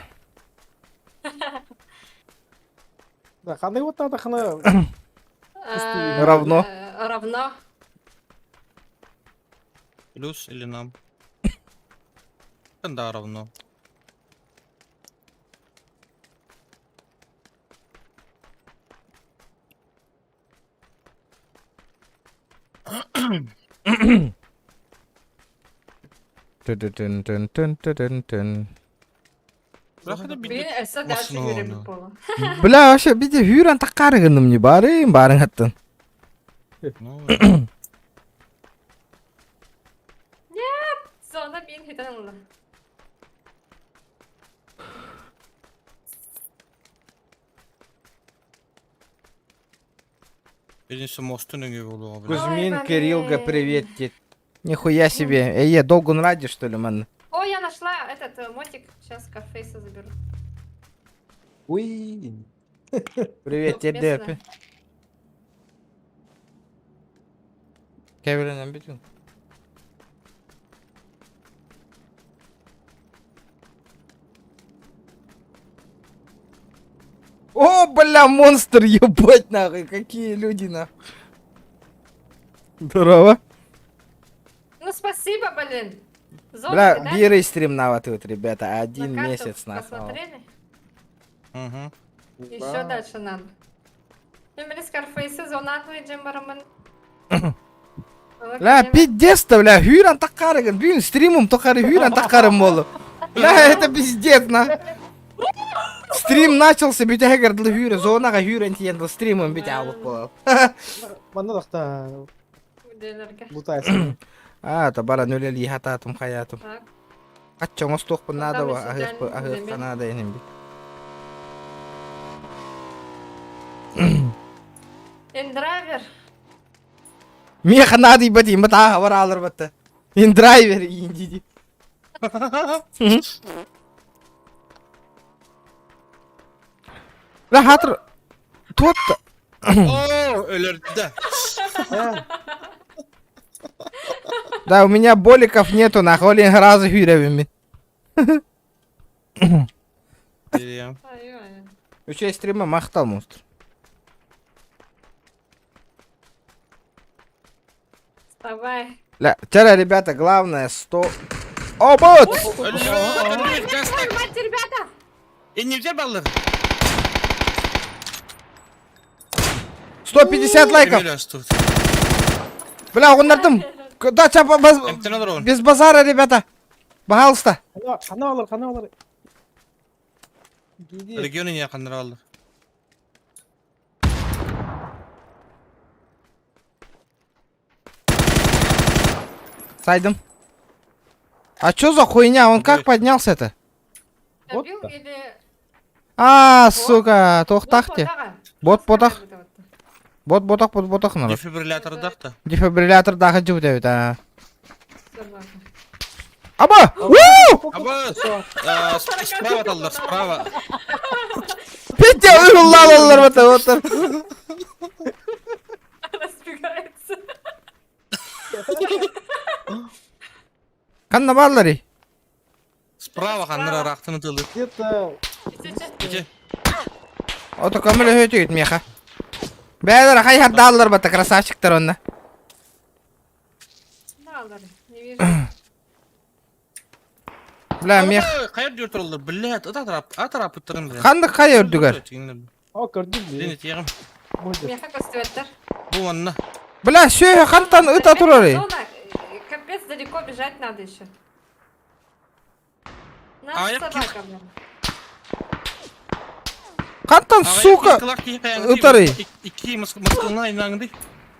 Да, қандай оттады қана? Равно. Равно. Плюс или нам? да равно. Тын-тын-тын-тын-тын-тын. Блин, өссө дальше үөрэммит буолуо. Бля, вообще биде хүүрэн таккары гынным не барын барын хаттын. Нет, зона мин хитэн ылла. Биринчи мостун өңө болуға бля. Кузьмин Кириллга привет, дед. Нихуя себе. Эй, я долго ради, что ли, ман? О, я нашла этот мотик. Сейчас кафеса заберу. Уй. Привет, Тут тебе. местно. Кевин, амбитюн. О, бля, монстр, ебать нахуй, какие люди нахуй. Здорово. Ну спасибо, блин. Зону Бля, кидали? бирый стрим на вот ребята, На один карту месяц нахуй. Посмотрели? Угу. Еще дальше надо. Мен били Скарфейса зонатный джембарамын. Бля, пиздец-то, бля, хүйран таккарыгын, бүгүн стримум токары хүйран таккарым болду. Бля, это пиздец, на. Стрим начался, бүтэ хүйрэ, зонага хүйрэн тиен стримым бүтэ алып болал. Манна тохта лутайсың. А, та бара нөлели хататым хаятым. Так. Ачча оңостуохпун наада Там ба, еще аһыах дальний аһыахха замет. наада иним бит. Индрайвер. Меха наада ибат им бата бар алыр батта. Индрайвер инди. Бля, хатыр тот О, өлөрдө. Да, у меня боликов нету, нахуй, олин разы хүйребим мен. Дерем. Ай-ай. Үчей стрима мактал монстр. Вставай. Ля, вчера, ребята, главное 100... О, бот! Ой, мать, ребята! Иннемдер баллар. 150 лайков! Бля, оғындардым! Да, чапа, баз... без базара, ребята! Пожалуйста! Хана алар, хана алар. Регионы не қандыра алыр. Сайдым. А чё за хуйня? Он как поднялся-то? Добил или... А, сука, тохтахте. Бот Бот ботах. Бот ботах, бот ботах народ. Дефибриллятор дақта. Дефибриллятор даха жук а. Аба! Уу! Аба, справа талдар, справа. Петя, улалалар вот вот. Разбегается. Канна барлары? Справа қандыра рақтыны тылы. Где-то... Ите. Ото көмөлө хөтүгүт меха. Бәлер хай хардаллар бата красавчиктар онна. Даллар, не вижу. Бля, мех. Қайыр дүр тұрылды, блядь, ата тарап ұттырын, блядь. Қандық қай өрдүгөр? О, көрдүм. Дені тегім. Меха көстүөттер. Бу онна. Бля, сүйө хантан ыта турары. Зона, капец, далеко бежать надо еще. Наша собака, блин. Хантан, сука, ытары. Ики мыскылна инаңды.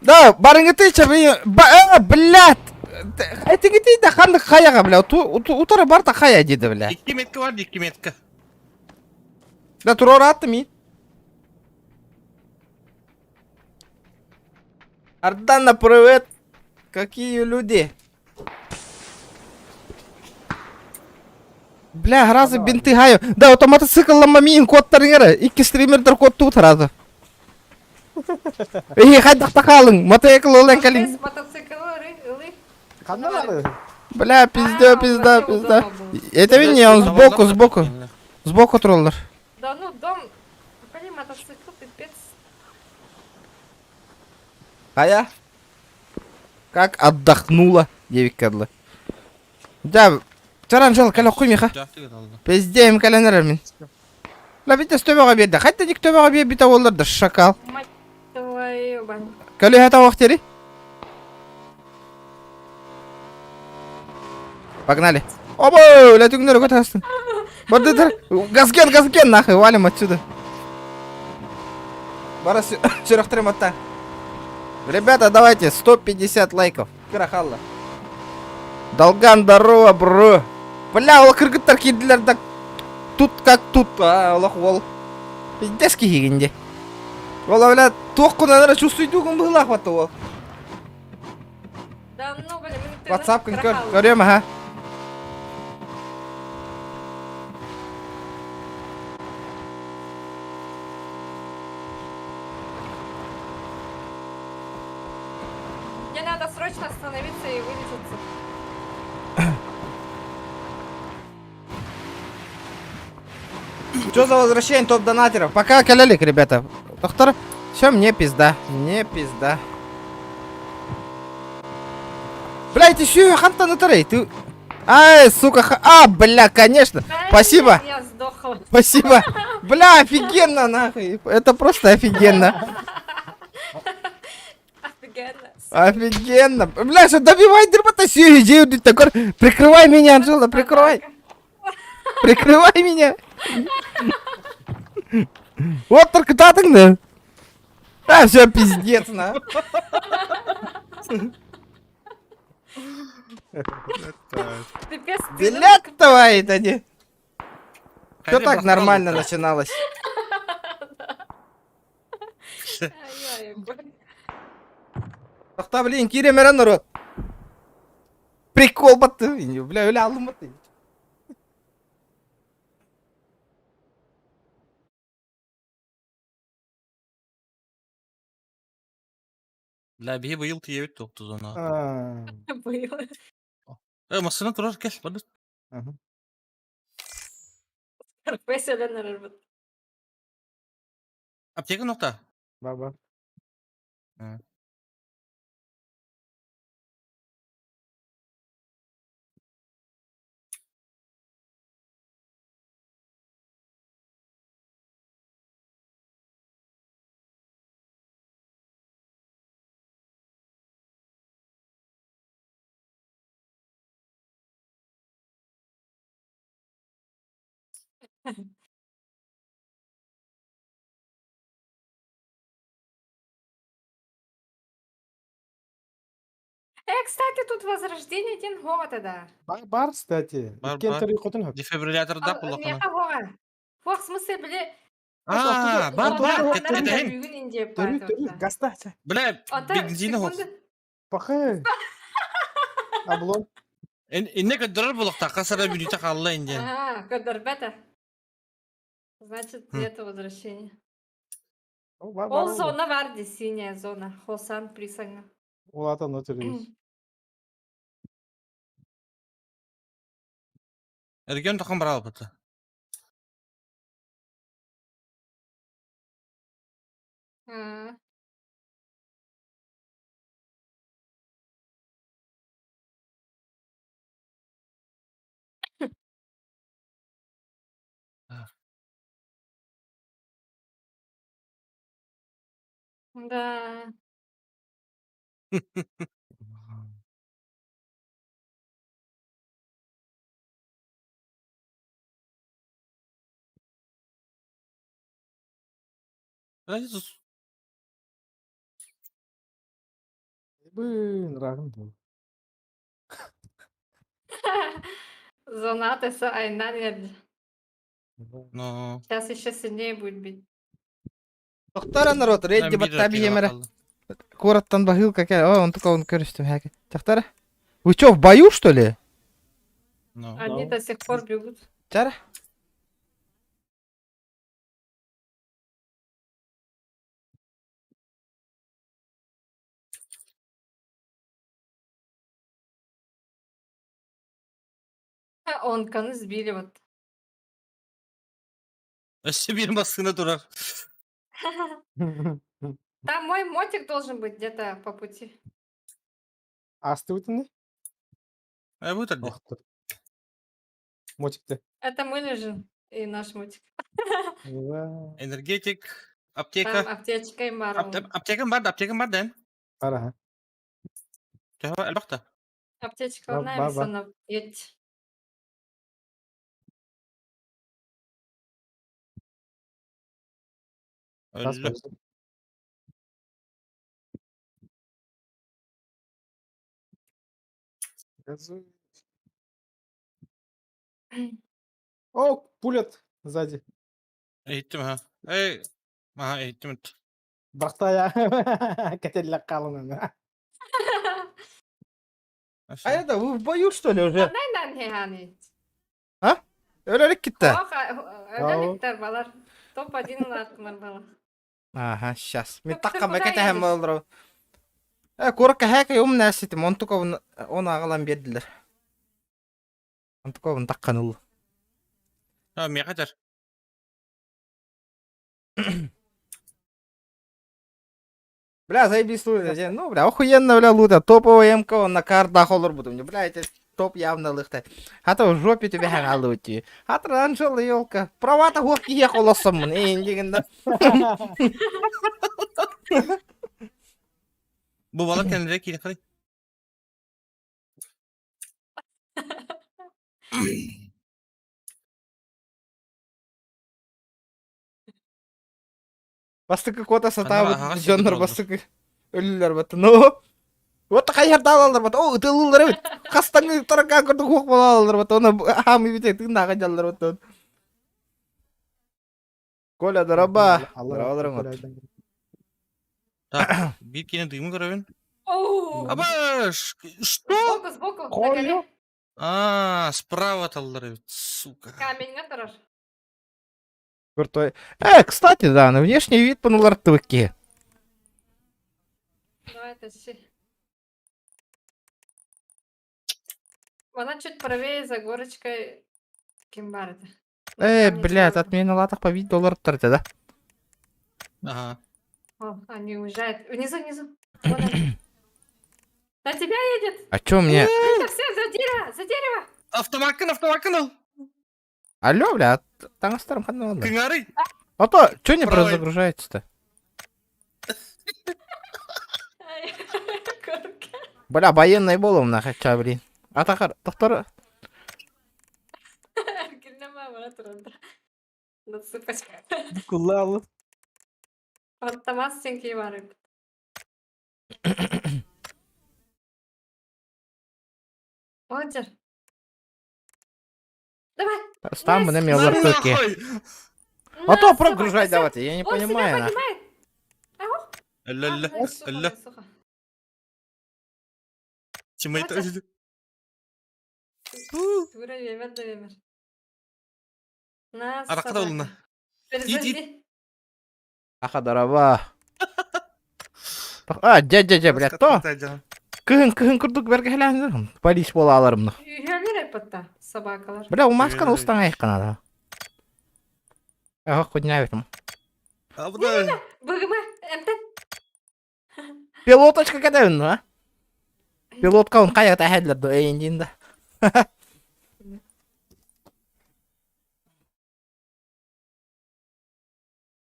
Да, барыңыты чабы, блядь. Этигити да хандык хаяга, бля, утары бар та хая деди, бля. Икки метка бар, икки метка. Да турор атты ми. Ардана, привет. Какие люди. Бля, разы бинты гаю. Да, ото мотоцикл ламамин коттарыңары. Икки стримердер котту сразу. Эй, хайда тахалың. Мотоцикл олен калин. Мотоцикл ылы. Хана Бля, пизда, пизда, пизда. Это не он сбоку, сбоку. Сбоку троллер. Да ну, дом. Блин, мотоцикл, пипец. А я? Как отдохнула, девять кадла. Да. Чар Анжела, кэл оххуй миэхэ. Пиздеем кэлэн эрэр мин. Ла битэ төбөҕө биэрдэ. Хайда дик төбөҕө биэрбитэ буоллар да шакал. Мать твою, бан. Көлүөһэ тавах тери. Погнали. Оба, ля түгнер өкө тастын. Барды Газген, газген, нахуй, валим отсюда. Бара сүрөхтөрүм атта. Ребята, давайте 150 лайков. Кырахалла. Долган, здорово, бро. Бля, ол кыргыттар киирдилэр да тут как тут, а, олох ол. Пиздец киһигин де. Ол, бля, туох кунанара чувствуйдугун быһылаах батта ол. Да ну, блин, WhatsApp күн көр, көрүөм аха. Мне надо срочно остановиться и вылечиться. Что за возвращение топ-донатеров? Пока калялик, ребята. Доктор, все, мне пизда. Мне пизда. Бля, ты еще хантан натарей, ты... Ай, сука, ха... А, бля, конечно. Спасибо. Я сдохла. Спасибо. Бля, офигенно, нахуй. Это просто офигенно. Офигенно. Офигенно. Бля, что добивай дерьмо-то сию, такой. Прикрывай меня, Анжела, прикрывай. Прикрывай меня. Вот только да? А, все, пиздец, на. Билет давай, они. Все так нормально начиналось. Тохта, блин, кире народ. Прикол баты. Бля, бля, алым баты. Бля, биһи быйыл тиийэбит туохтузана. Быйыл. Э, массыына турар кэл, барды. Веселен эрэрбит. Аптека нохта. Баба. Кстати, тут возрождение дин тогда. Бар, кстати. Бар, бар. Дефибриллятор да кулакына. Фох, в смысле, бля... А, бар, бар, кеттен. Гаста. Бля, бензин хох. Пахы. Облом. Инне көдөрөр булакта, касара бүлүтэ халла инде. А, көдөрбөтө. Значит, нет возвращения. Ол зона бар де, синяя зона. Хосан присанга. Улатан өтөрүбүз. Эрген тохон бар албыты. Да. Блин, рагын. Зона теса айнан ерди. Но. Сейчас еще сильнее будет бить. Тоқтара народ, рейди баттаби емері. Кураттан бахил какая. О, он только он көрүстүм хәке. Тохтара. Вы чё, в бою, что ли? Ну. Они до сих пор бегут. Чара? Он коны сбили вот. Өссө бир массыына турар. Там мой мотик должен быть где-то по пути. Асты өтүнү? Э, бу төрдө. Мотикты. Это мы лежим и наш мутик. Энергетик, Там аптека. аптечка и марл. Аптекам бар, аптекам бар дэн. Ара. Төһө элбэхтэ. Аптечка Ба- одна ба- ба. Алисона есть. Өллө. О, пулят сзади. Иһиттим ха. Эй, аха иһиттим. Бахтая. Кэтэллэх хаалан. А это вы в бою что ли уже? А? Өлөрүк китте. Өлөрүктэр балар. Топ-1 улааттылар балар. Ага, сейчас. Мен Ты такка куда мэкэтэһэм едешь? болдор. Э, куоракка хэкэ умна ситим, онтуковун он аҕалан биэрдилэр. Онтуковун таккан ыл. А, миэхэ этэр. Бля, заебись лут, ну, бля, охуенно, бля, лута, топовая МК, он на картах олорбутум, бля, это топ явно лыхта. А то в жопе тебе хагалути. А то Анжела, елка, права-то горки ехала со мной, дегенде. Бу балар кэннилэрэ киириэххэ Бастыкы кота сатабыт аһаҕас дьоннор сиргэ бастыкы өлүлэр бат. Ну, вот хайардаалалар бат. О, ытылылар эбит. Хастаңы таракан курдук хуох болалалар бат. Оны хаамы бите тыынааҕа дьаллар бат. Коля, дороба. Дорабаларың от. Так, биир киинэ дыымы көрөбүн. Оу! Абаш! Что? Сбоку, сбоку, на горе. А, справа таллар эбит, сука. Камень турар. Крутой. Э, кстати, да, на внешний вид панулар тывыкки. Давай тащи. Она чуть правее за горочкой Кимбарда. Э, блядь, отмена латах по вид доллар тарте, да? Ага. О, они уезжают. Внизу, внизу. Вон они. На тебя едет. А чё мне? Это все за дерево, за дерево. Автомаккын, автомаккын ыл! Алло, бля, таҥастарым ханна ладно. Кыҥарый! А то, чё не Правый. перезагружается-то? Ай, Горка. Бля, военный болом на хотя, блин. Атахар, доктор, Килнема бара туранда. Насыпать. Кулал. Фантомас сенки бар. Оджер. Давай. Стам Найс. мне мелор Ну только. нахуй! А то На, прогружай собака, всё. давайте, я не Он себя понимаю. нахуй. поднимает. Өллө, А, сухо, өллө. сухо. Тиммейт Оджер. өлдү. Тура вемер да вемер. На, Аракка собака. улна. Перезайди. Аха, дорова. А, дядя, дядя, блядь, то. Кыһын, кыһын курдук бэргэһэлээн полис буолааларым. Үйэлэр эппэтта собакалар. Бля, у масканы Үйэлэр. устаң айыкканада. Ага, хуйня этом. Абда. Быгыма, эмтен. Пилоточка кәдәвін, а? Пилотка он кая тәһәдләр до эйндинда.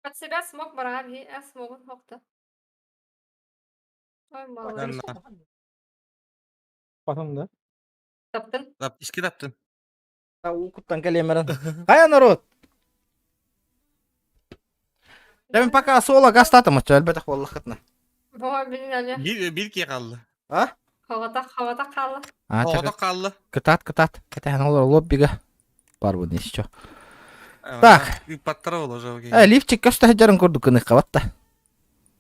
Под себя смог бараби, а смогун хокта. Ой, молодец. Потом, да? Таптын. Иске таптын. Укуттан кәлемерен. Кая народ? Мен пока соло гастатым, әлбәттә воллахытна. Боо, билин әле. Бир бир кие қалды. А? Хавата, хавата калла. А, Оғда қалды. Кытат, кытат. Кытан олар лоббига. Бар бу ничего. Так. Паттара ол уже. Э, лифчик көстө хәҗәрен күрдүк кыны кабатта.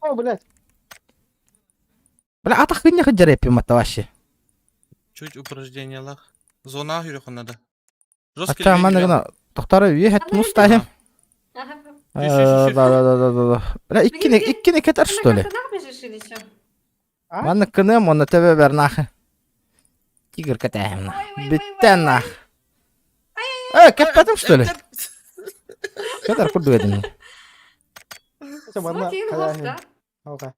О, блядь. Бля, атах кыны хәҗәр эпим атта вообще. Чуть упреждениялар. Зона хүрэх надо. Жестко. Ача маны гына токтары үйе хәт мустахим. Ага. Да, да, да, да, да, да. Бля, иккини, иккини кетер, что ли? Ты на бежишь или что? Маны кыным, оны төбө бер нахы. Тигр кетәһем нах. Биттен нах. Э, кеппәтем, что ли? Кетер күрдүк эдим. Смог ин хокта. Окей.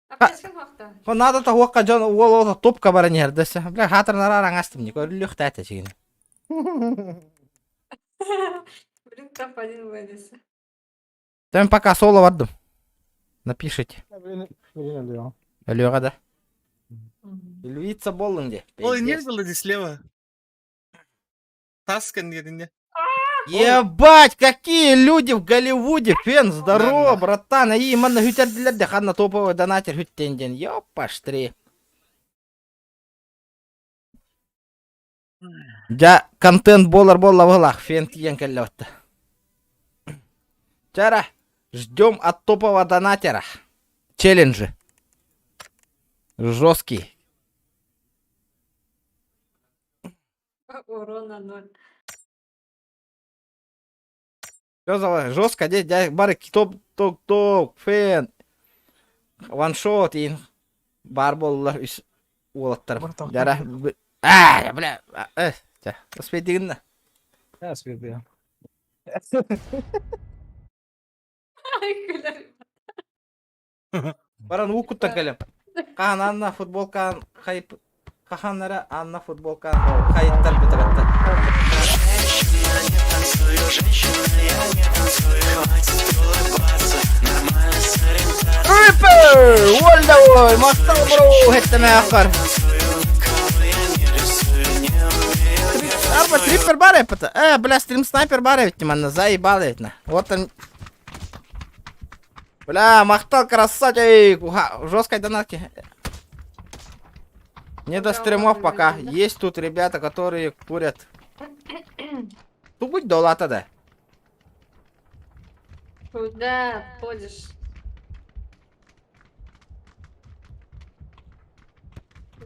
Аптечкин хокта. Хо надо та хуакка жон уол топка бара нердесе. Бля, хатыр нарар аңастым, не көрүлүк тәтә чигин. Блин, топ-1 вынес. Там пока соло бардым. Напишите. Блин, блин, Өлүөҕэ да. Львица боллуҥ де. Ой, не было здесь слева. Таскан диэтинне. Ебать, какие люди в Голливуде, Фен, здорово, братан. Аи, манна хүтердилер де, ханна топовый донатер хүттен ден. Ёпаштри. Дьэ, контент буолар буолла быһылаах, фен тиийэн кэллэ батта. Чара, ждем от топового донатера. Челленджи. Жесткий. Урона ноль. Все за жестко, дядь, дядь, бары топ, топ, топ, фен. Ваншот, ин. Бар боллар үс уолаттар. Дара, а, бля, э, чэ, успейдигин да. Успейдигин. Ай, күлэр. Баран уу куттан кэлем. Хаһан Анна футболкаан хайп хаһан эрэ Анна футболкаан хайыттар бытабатта. Риппер! Уолла Махтал бро! Хеттемээххар. Арба триппер бар эппата. Э, бля, стрим снайпер бар эбит манна заебал эбит на. Вот он Бля, махтал красавчик! Жесткой донатки. Не до стримов пока. Есть тут ребята, которые курят. Тубуть долата да. Куда ходишь?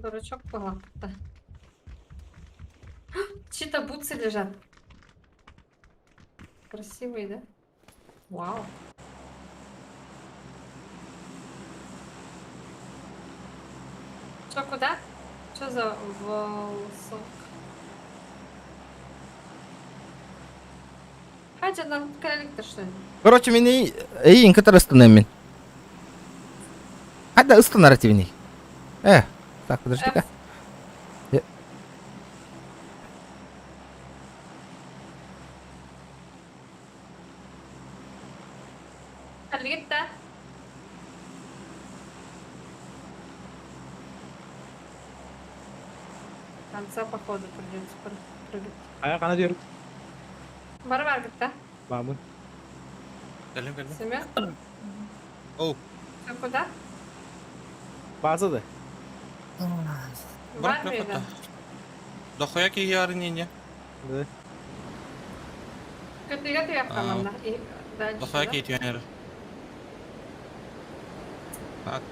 Дурачок была-то. Чьи-то бутсы лежат. Красивые, да? Вау. Что, куда? Что за волосок? Хадя, нам кролик-то что ли? Короче, мин эйин кытары ыстаныам мин. Хайда ыстанар этибиний. Э, так, подожди-ка. Кэллигит да? Конца походу придется прыгать. Хайа хана диир. Бары баргыт да? Баабын. Кэллим кэллим. Семен? Оу. Все куда? База да. В армию, да? Дохуя киһи не Да. Көтүгө туйахха манна. И дальше, Дохуя да? киһи түһэн Так.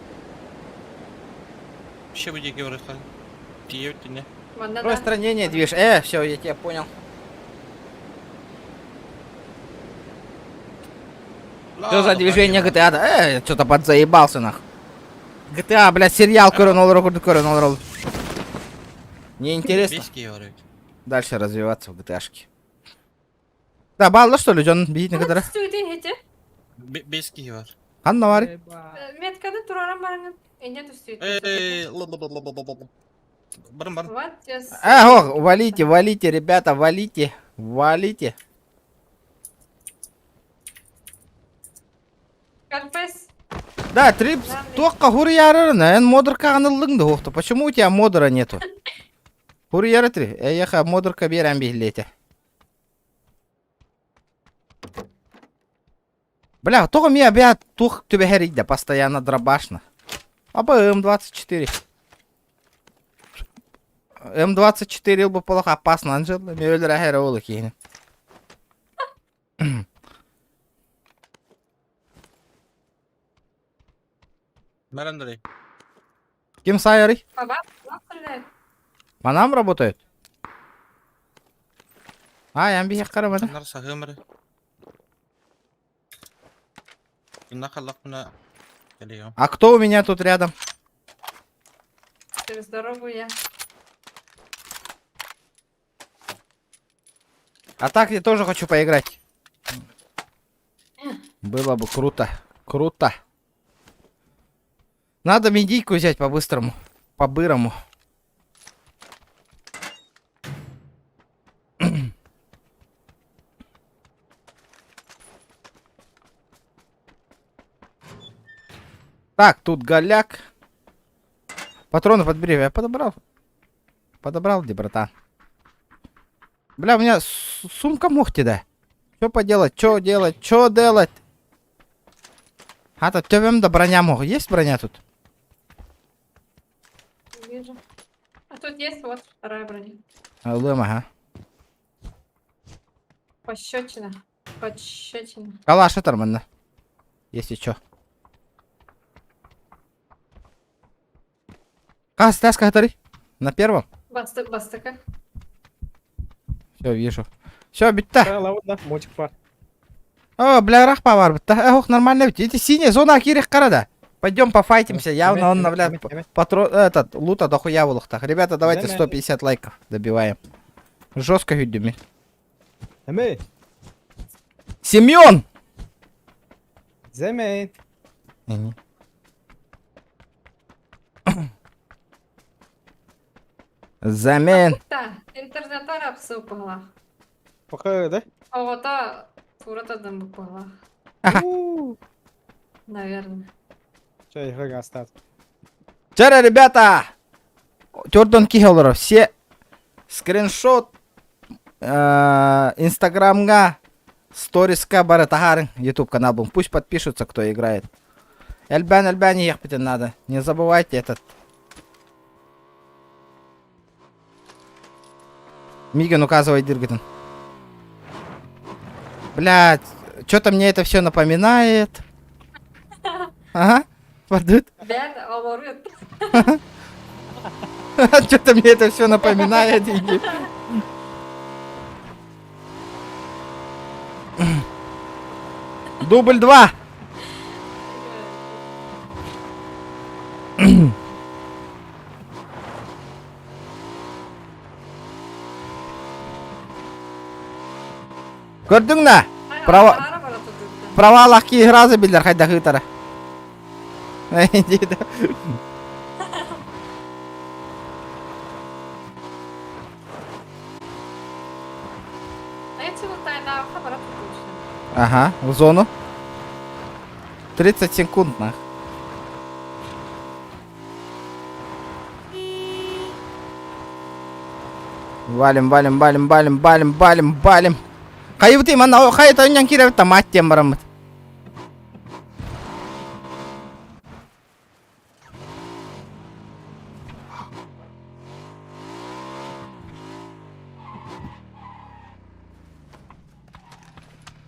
Вообще бы диэки барыха. Тиийэбит не. Манна да. Распространение движ. Э, все, я тебя понял. Что за движение GTA? Да? Э, что-то подзаебался нах. GTA, блядь, сериал көрөн олорор көрөн олорор. Не интересно дальше развиваться в GTA-шке. Да, балла что ли, Джон, бить некоторые. Бес киһи бар. Анна Вари. Метканы тураран барыңын. Эне түстүйт. Эй, Барым барым. Вот сейчас. А, ох, валите, валите, ребята, валите, валите. Конфесс. Да, трипс, только хурияры, эн модерка анылдың да охта. Почему у тебя модера нету? Хурияры три. Эйха, модерка берем билете. Бля, только мне опять тух тебе да постоянно дробашно. Аба М24. М24 бы плохо опасно, Анжела. Мөлөр әһәрі олы кейін. Бар Андрей. Ким сайыры? Баба, стреляет. Манам работает? А, я бихе карамады. Нар сахымыр. А кто у меня тут рядом? Через дорогу я. А так я тоже хочу поиграть. Было бы круто. Круто. Надо медийку взять по-быстрому. По-бырому. Так, тут голяк. Патроны подбери. Я подобрал. Подобрал, где, братан? Бля, у меня сумка мохти, да. Что поделать? Что делать? Что делать? А, то төбөм да броня мог. Есть броня тут? Не вижу. А тут есть вот вторая броня. Ылым, ага. Пощечина. Пощечина. Калаш нормально. Если чё. А, стаска, который? На первом? Басты, бастыка. Все, вижу. Все, битта. Ладно, мотик бар. О, бля, рах повар. Ох, нормально. Эти синяя зона кирих карада. Пойдем пофайтимся. Явно он, бля, патрон, этот, лута дохуя в лухтах. Ребята, давайте 150 лайков добиваем. Жестко юдюми. Эмей. Семен! Земей. Замен. Да, интернет арабсы упала. Пока, да? А вот а туратадан упала. Наверное. Чай, остат. Вчера, ребята! Тюрдон Кихелоров, все скриншот инстаграмга, сториска бары тахарын, YouTube канал был. Пусть подпишутся, кто играет. Эльбан, Эльбан, ехать надо. Не забывайте этот. Миган указывает Диргатон. Блять, что-то мне это все напоминает. Ага, подут. Что-то мне это все напоминает. Дубль 2. Көрдүң на? Права... Провалах разы билер хайда хытара. Ага, в зону. 30 секунд, нах. Валим, валим, валим, валим, валим, валим, валим. Хайбыты, манна, хай танян киребит, мать тем барамыт.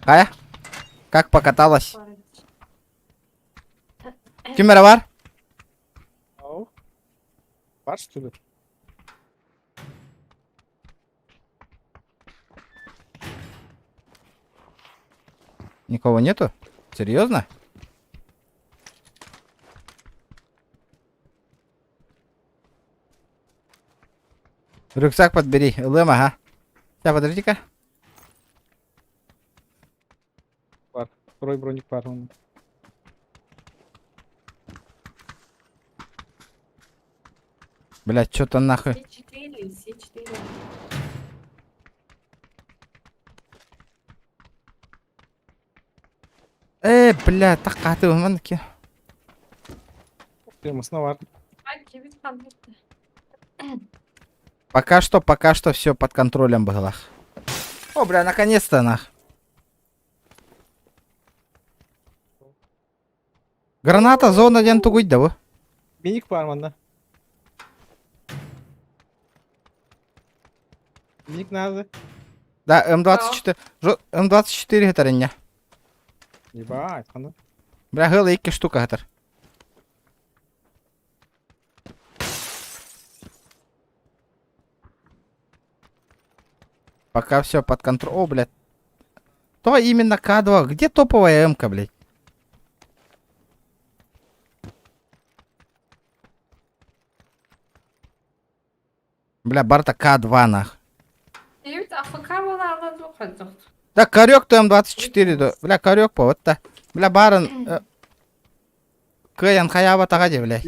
Кая? Как покаталась? Кимера бар? Бар, что ли? Никого нету? Серьезно? Рюкзак подбери. Лэм, ага. Сейчас, подожди-ка. Бар. Второй броник бар. Блять, что-то нахуй. С4, С4. Бля, так каты манки. Пока что все под контролем было. О, бля, наконец-то нах. Граната, зона ден тугуй да бу. Миник бар манда. Миник надо. Да, М24. М24 это Ебать, хана. Бля, гыла икки штука это. Пока все под контролем. О, блядь. То именно К2. Где топовая М-ка, блядь? Бля, Барта К2 нах. Да, корек то М24, да. Бля, корек по, вот та. Бля, барон. Кыян хаяба тагади, бля.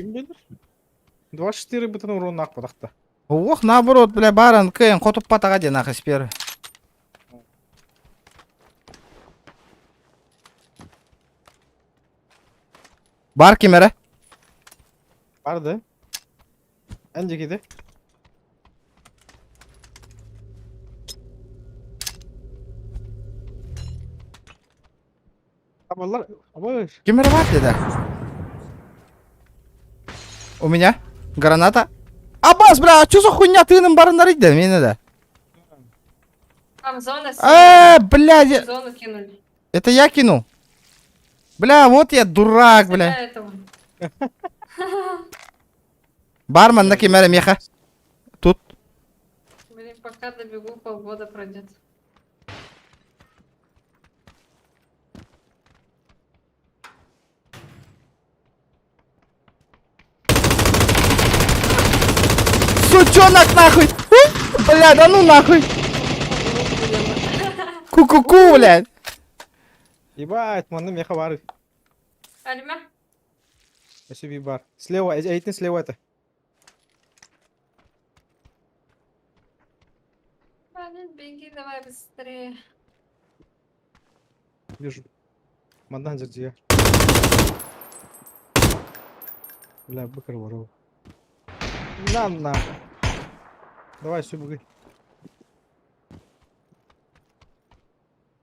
24 бүтін урон нақ бұдақта. Ох, наоборот, бля, барон, кыян хотуп патагади нах из первый. Бар кемера. Бар да? Эн дьикиде. Абалар, абай. Ким эрэ баар деді? У меня граната. Абас, бля, а что за хуйня тыыным барыннар иде, мени да. Там зона синяя. Э, блядь, Зону кинули. это я кинул? Бля, вот я дурак, бля. Тебя этого. Бармен на кемере меха. Тут. Блин, пока добегу, полгода пройдет. Сучонок нахуй! Бля, да ну нахуй! Ку-ку-ку, блядь! Ебать, манна меха бар. Альма? Өсө бар. Слева, эйтин слева это. Блин, беги давай быстрее. Вижу. Манна жердия. Бля, быкыр воров. На, на. Давай, все, быгы.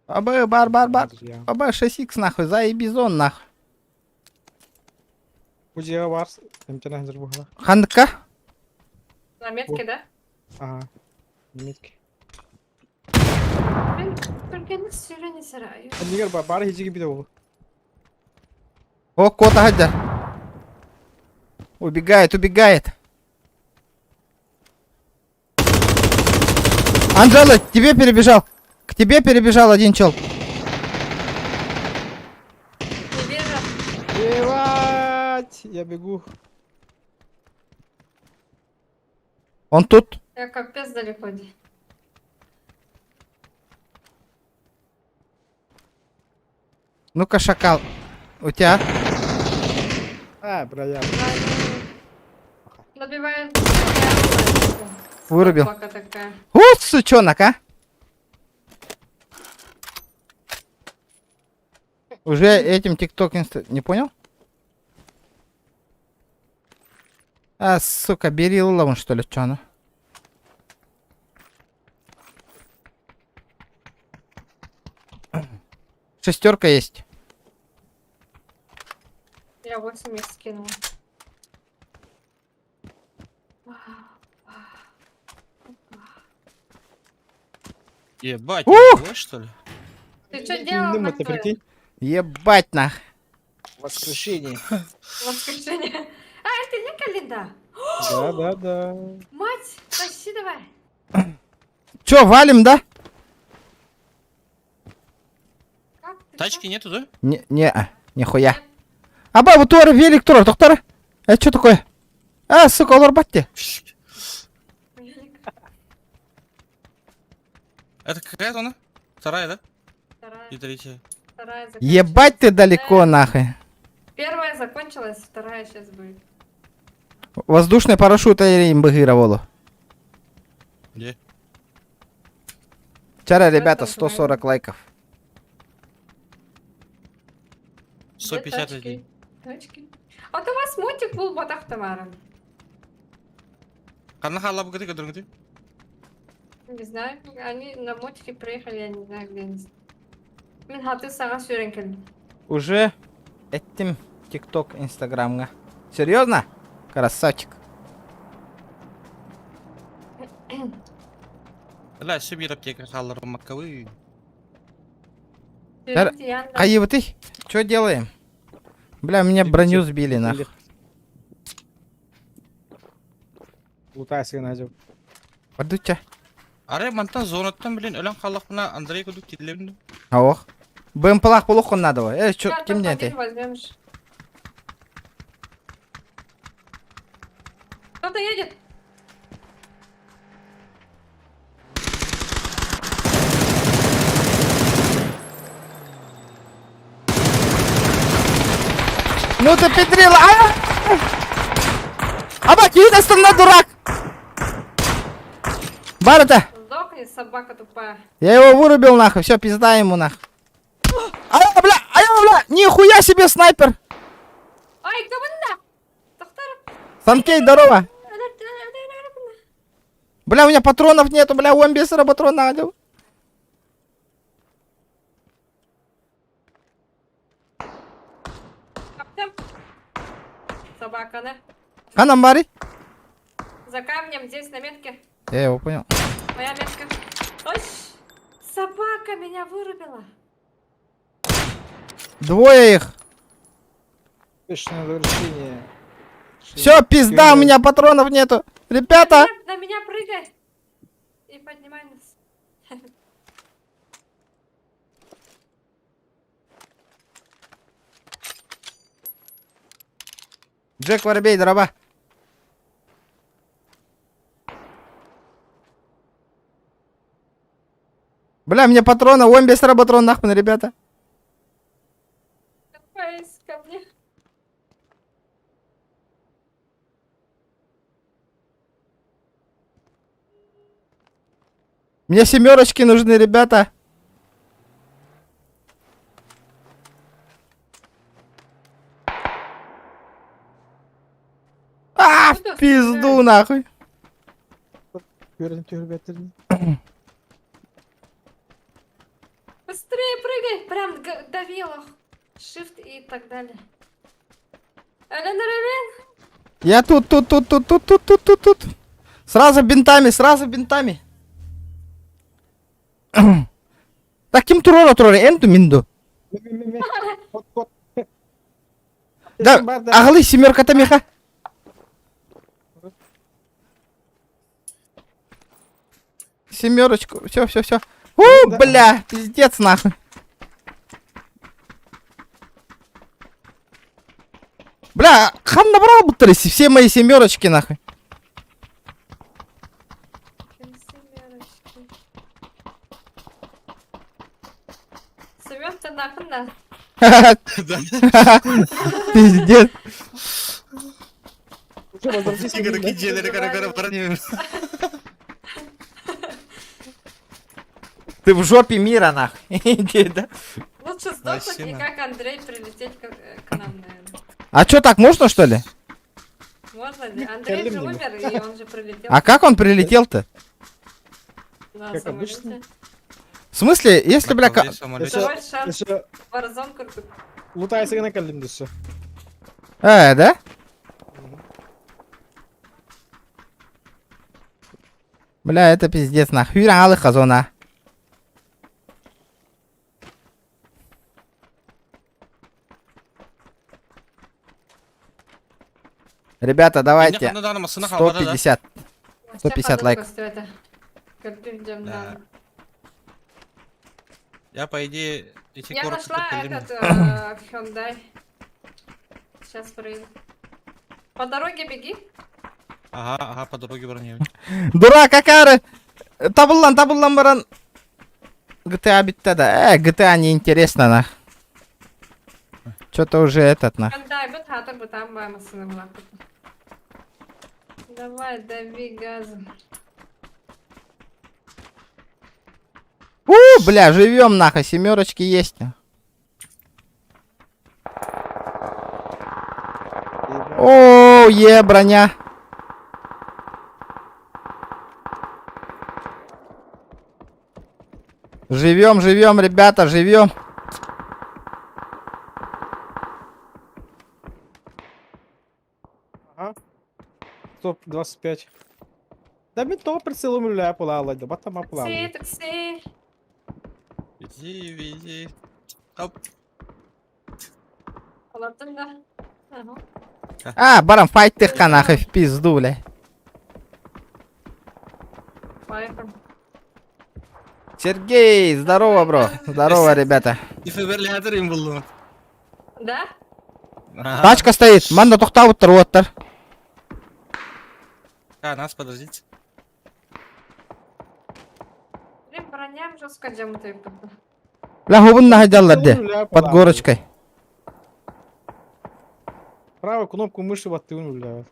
Абы, бар, бар, бар. Аба, 6х нахуй, заебизон нахуй. Бу бар. Эмтена хазыр бухала. Хандыкка? На метке, да? Ага. Метки. Блин, только не сюрени сараю. Нигер бар, бар хижиги биде ол. О, кот хаджар. Убегает, убегает. Анжела, к тебе перебежал. К тебе перебежал один чел. Не вижу. Ебать, я бегу. Он тут. Я капец далеко. Ну-ка, шакал. У тебя? А, бля, я. Добиваю. Вырубил. Собака такая. Вот сучонок, а. Уже этим тикток инста... Не понял? А, сука, бери ловом, что ли, чё она? Шестерка есть. Я 8 их скинула. Ебать, Ух! что ли? Ты что делал Дым на это, прикинь? Ебать нах. Воскрешение. Воскрешение. А, это не календа. Да, да, да. Мать, тащи давай. Чё, валим, да? Как ты? Тачки нету, да? Не, не, а, нихуя. Аба, вот туары велик турар, доктор. Это что такое? А, сука, олар батте. Велик. Это какая зона? Вторая, да? Вторая, И третья. вторая закончилась. Ебать ты далеко, нахуй. Первая закончилась, вторая сейчас будет. Воздушный парашют им быгыроволу. Где? Вчера, ребята, там 140 лайков. Где 151. тачки? Тачки. А то у вас мотик был батах товаром. Ханна халла бгыты кадыргыты. Не знаю, они на мотике приехали, я не знаю, где они. Мин хаты сага сүйренкелдим. Уже этим ТикТок, Инстаграмга. Серьезно? Красавчик. Ла, все бир аптека халлар маккавы. Каибы ты? Чё делаем? Бля, меня броню сбили, нахуй. Лутайся, Надя. Подуча. Аре мантан зонаттан блин, өлөн халлахпына Андрей кудук тиллебин. Ох. БМПлах полухон надо. Э, чё, кем не ты? возьмем ж. Кто-то едет. Ну ты петрила! А! Аба, киит на дурак! Барыта! Сдохни, собака тупая. Я его вырубил нахуй, все, пизда ему нахуй. А, бля, а, бля, нихуя себе снайпер! Ай, кабында! Токтор! Санкей, здорово! Бля, у меня патронов нету, бля, он без патрон надо. Собака, да? Ханам Бари? За камнем, здесь на метке. Я его понял. Моя метка. Ой, собака меня вырубила. Двое их. Успешное завершение. Все, пизда, у меня патронов нету. Ребята! На меня прыгай. И поднимай нас. Джек Воробей, дороба. Бля, мне патрона, он без патрон нахуй, ребята. Фейс ко мне. Мне семерочки нужны, ребята. А, в пизду нахуй. Быстрее прыгай! Прям давила. Shift и так далее. Элен, Элен! Я тут, тут, тут, тут, тут, тут, тут, тут, тут. Сразу бинтами, сразу бинтами. Так ким турора турора, энту минду. Да, ағалы семерка меха. Семерочку, все, все, все. У, бля, пиздец нахуй. Бля, хан набрал будто все мои семерочки нахуй. Семерочки. Семен, ты нахуй на. Пиздец. Ты в жопе мира нахуй. Иди, да? Лучше сдохнуть и как Андрей прилететь к, к нам, наверное. А чё, так можно что ли? Можно ли? Андрей же умер, и он же прилетел. А как он прилетел-то? На Как самолете. обычно. В смысле, если, бля, Второй шанс. Warzone круто. Лутайся на калимдусы. Да? Бля, это пиздец, нахуй алы хазона. Ребята, давайте. 150. 150 лайков. Да. Я, по идее, эти Я коротко нашла этот Hyundai. Сейчас проеду. По дороге беги. Ага, ага, по дороге броню. Дурак, акары! Табыллан, табыллан баран. GTA битте да. GTA неинтересно, нах. Что-то уже этот, нах. Hyundai, бут хатыр бутам баймасыны була. Давай, дави газом. У, бля, живем нахуй, семерочки есть. О, е, броня. Живем, живем, ребята, живем. Ага. Стоп, 25. Да мен то прицелом ля пулала, да батама пулала. Такси, такси. Вези, вези. Оп. Алатын да. Ага. А, барам, файт тыхка нахуй в пизду, бля. Поехали. Сергей, здорово, бро. Здорово, ребята. Да? Тачка стоит. Манда тохтауттар, уоттар. А, нас подождите. Блин, броня жестко джамты. Бля, губын нахадяллар Под горочкой. Правую кнопку мыши вот ты бля.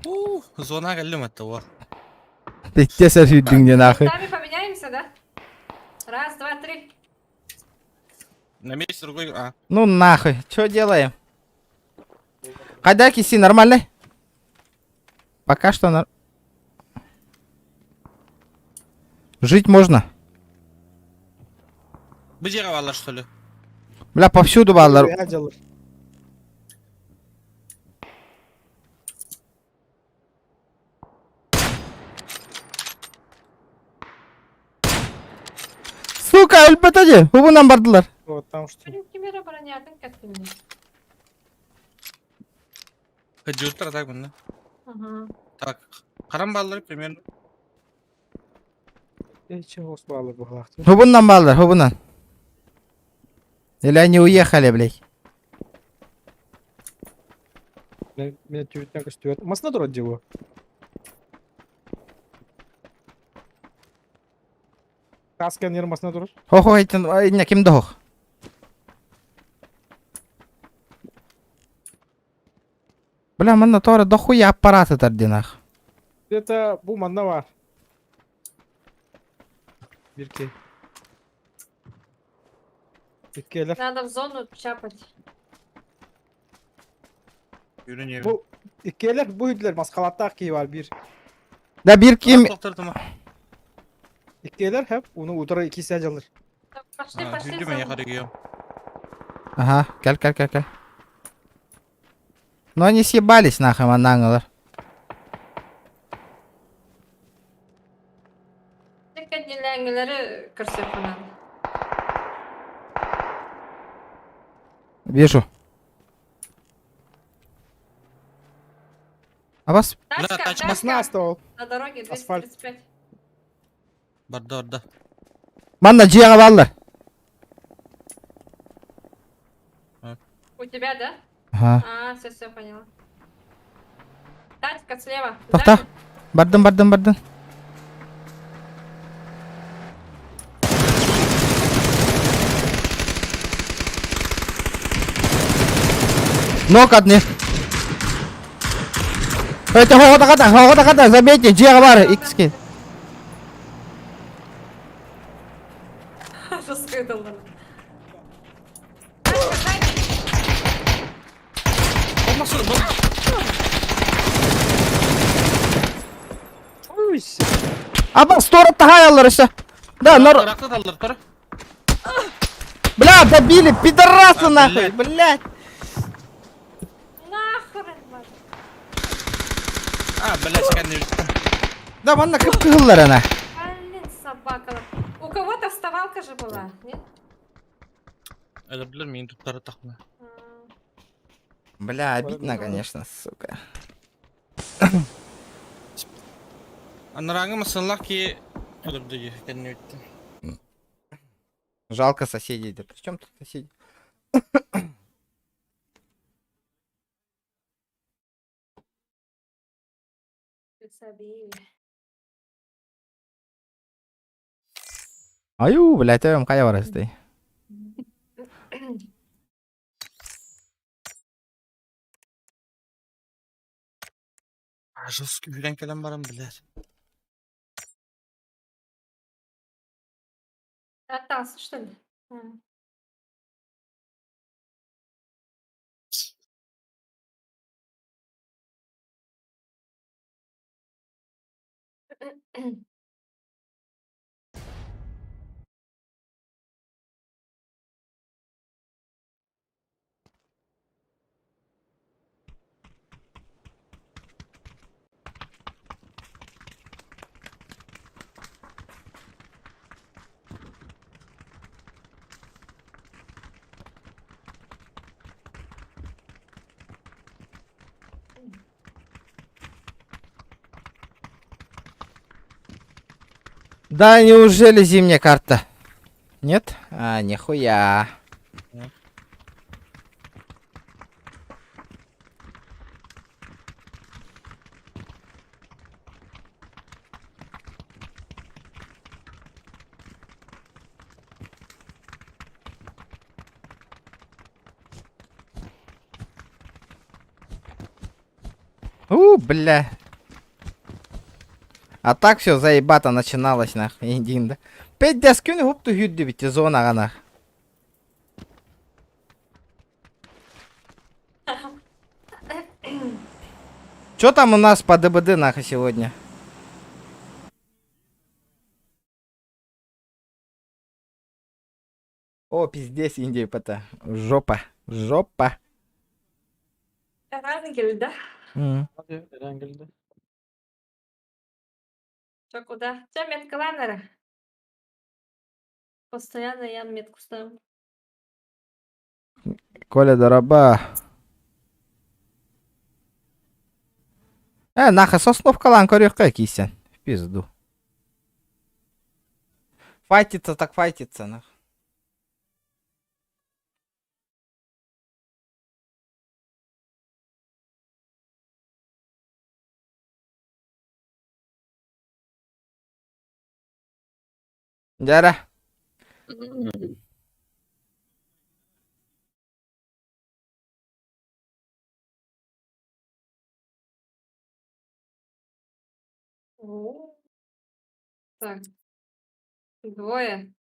У, зона галлюм этого. Пиздец, нахуй. Сами поменяемся, да? Раз, два, три. На месте другой, а. Ну нахуй, что делаем? Кайда киси, нормально? Пока что нар... Жить можно. Где бааллар, что ли? Бля, повсюду бааллар. Дьаллар. Сука, өлбөтө дии. Уһунан бардылар. Вот там что. Кимера бронятын каттым. Ходил так, да? Ага. Так, харам бааллар примерно. Чего спала была? Уһунан бааллар, уһунан. Или они уехали, блядь. Меня тюрьма костюет. Масна дурак делаю. Каска не масна дурак. Хо-хо, этин, инне ким да хох. Бля, манна тора дохуя аппараты тардинах. Это бу манна бар. Бирки. Иккелер. Надо в зону чапать. Yürü Бу иккелер бу үйдүлер маскалаттаах кии бар бир. Да бир ким... Иккелер хеп уну утара икисе жалыр. Так, Пошли, пошли. в Жүрдү мен зону. якары Ага, кел, кел, кел, кел. Ну они съебались нахуй, манаңылар. Тек неләңгеләре көрсөк надо. Вижу. А вас... Тачка, тачка. Масна стол. На дороге Асфальт. 235. Барда, барда. Манна дьиэҕэ бааллар. У тебя, да? Ага. А, все, все, поняла. Тачка слева. Тохто. Сзади. Бардым, бардым, бардым. Нок одни. Это хода ката, хода ката, забейте, дьиэҕэ баар, икки. Жестко это было. Тачка, сзади. Болмаса, бол. Ой, Аба, сторот тахаялар еще. Да, нор... Ракта даллар, тора. Бля, добили, пидорасы А, нахуй, блядь. Нахрен, мать. А, блядь, кәнне. Да, манна кып-кыһыллар ана. Блин, собака. У кого-то вставалка же была, нет? Это, блин, мин тут тара тахна. А, Бля, обидно, конечно, сука. Анараңы масынлар ки өлөрдү кәнне өттү. Жалко соседей. Да при чем тут соседи? Забили. Аю, блядь, эм хайа барасты. Жестко жүрен келем барам, блядь. Остался, что ли? А. Да, неужели зимняя карта? Нет? А, нихуя. Нет. У, бля. А так все заебато начиналось нахуй. Един, да. Пять дескүн хупту хүдді битте зона гана. Чё там у нас по ДБД нахуй сегодня? О, пиздец, Индия ПТ. Жопа. Жопа. Эрангель, да? М. Эрангель, да? Чё, куда? Чё, метка ланера? Постоянно я метку ставлю. Коля дороба. Э, нахуй сосновкалаан көрүөххэ киирсэн. В пизду. Файтиться так файтиться, нах. Дьэ О. Так. Двое.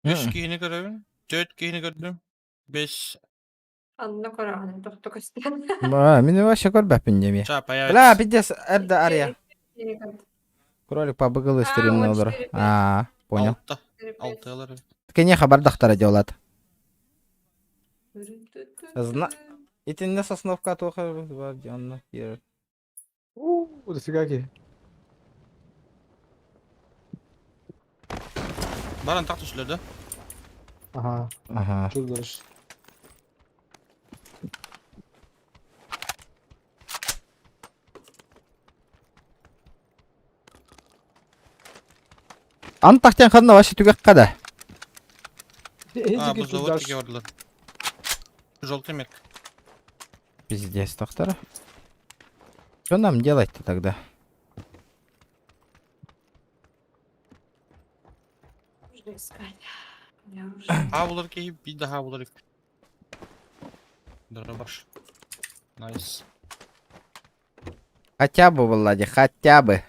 Үс киһини көрөбүн, түөрт киһини көрдүм, бес Онно көрөҕүн, тохто көстөн. А, мин вообще көрбөппүн деми. Ча, появится. Бля, пиздец, эрдэ ария. Четыре көрдүм. Кролик побыгылы А, стримный вот олор. 4-5. А, понял. Алта. 4-5. Алталар. Киниэхэ бардахтара дьолат. Зна... Итиннэ сосновка туоха бар дьонно киирэр. У, дофига ки. Баран так түшүлэр да? Ага, Ага. что дальше? Антахтен ханна вообще түгэххэ да. А, бу завод тиге бардылар. Желтый мек. Пиздец, доктор. Что нам делать-то тогда? Нужно искать. Я уже... А булар киһи, биир да ха булар Дробаш. Найс. Хотя бы, Влади, хотя бы.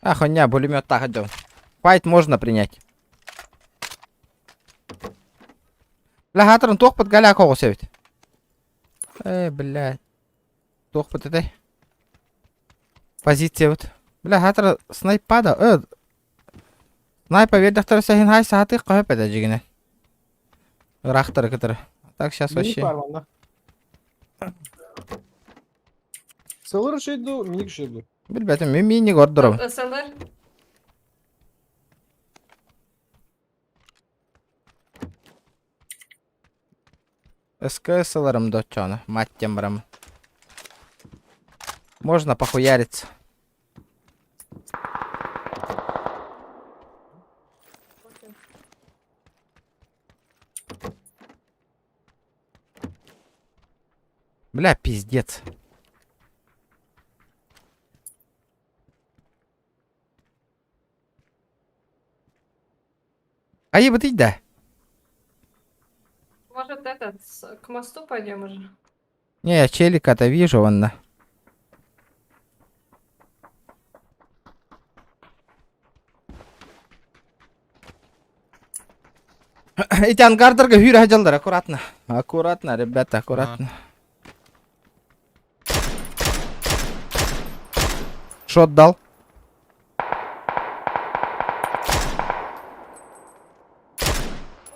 А, хуйня, пулемет так идем. Файт можно принять. Бля, хатрын туох под голяк оҕус эбит. Эй, блядь. Туох под этой. Позиция вот. Бля, хатыр снайпада. Снайпа вердахтар сахин хай сааты кахып эде жигине. Рахтар кытыр. Так сейчас Миник вообще. бар манна. Сылыр шейду, миник шейду. Билбетим, мен мини гордором. СЛР. СКС-ларым дочаны, мать тем барам. Можно похуяриться. Бля, пиздец. А ебать да. Может, этот, к мосту пойдем уже? Не, я челика-то вижу, он на. Эти ангардерга хүрэ хадьаллар, аккуратно. Аккуратно, ребята, аккуратно. Шот дал.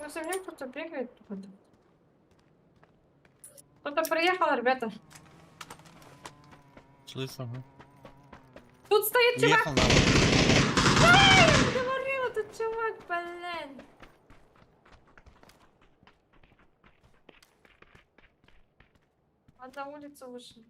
Ну, со мной кто-то бегает. Кто-то приехал, ребята. Слышу, ага. Тут стоит чувак. Уехал нахуй. Я говорила, тут чувак, блин. Он на улицу вышел.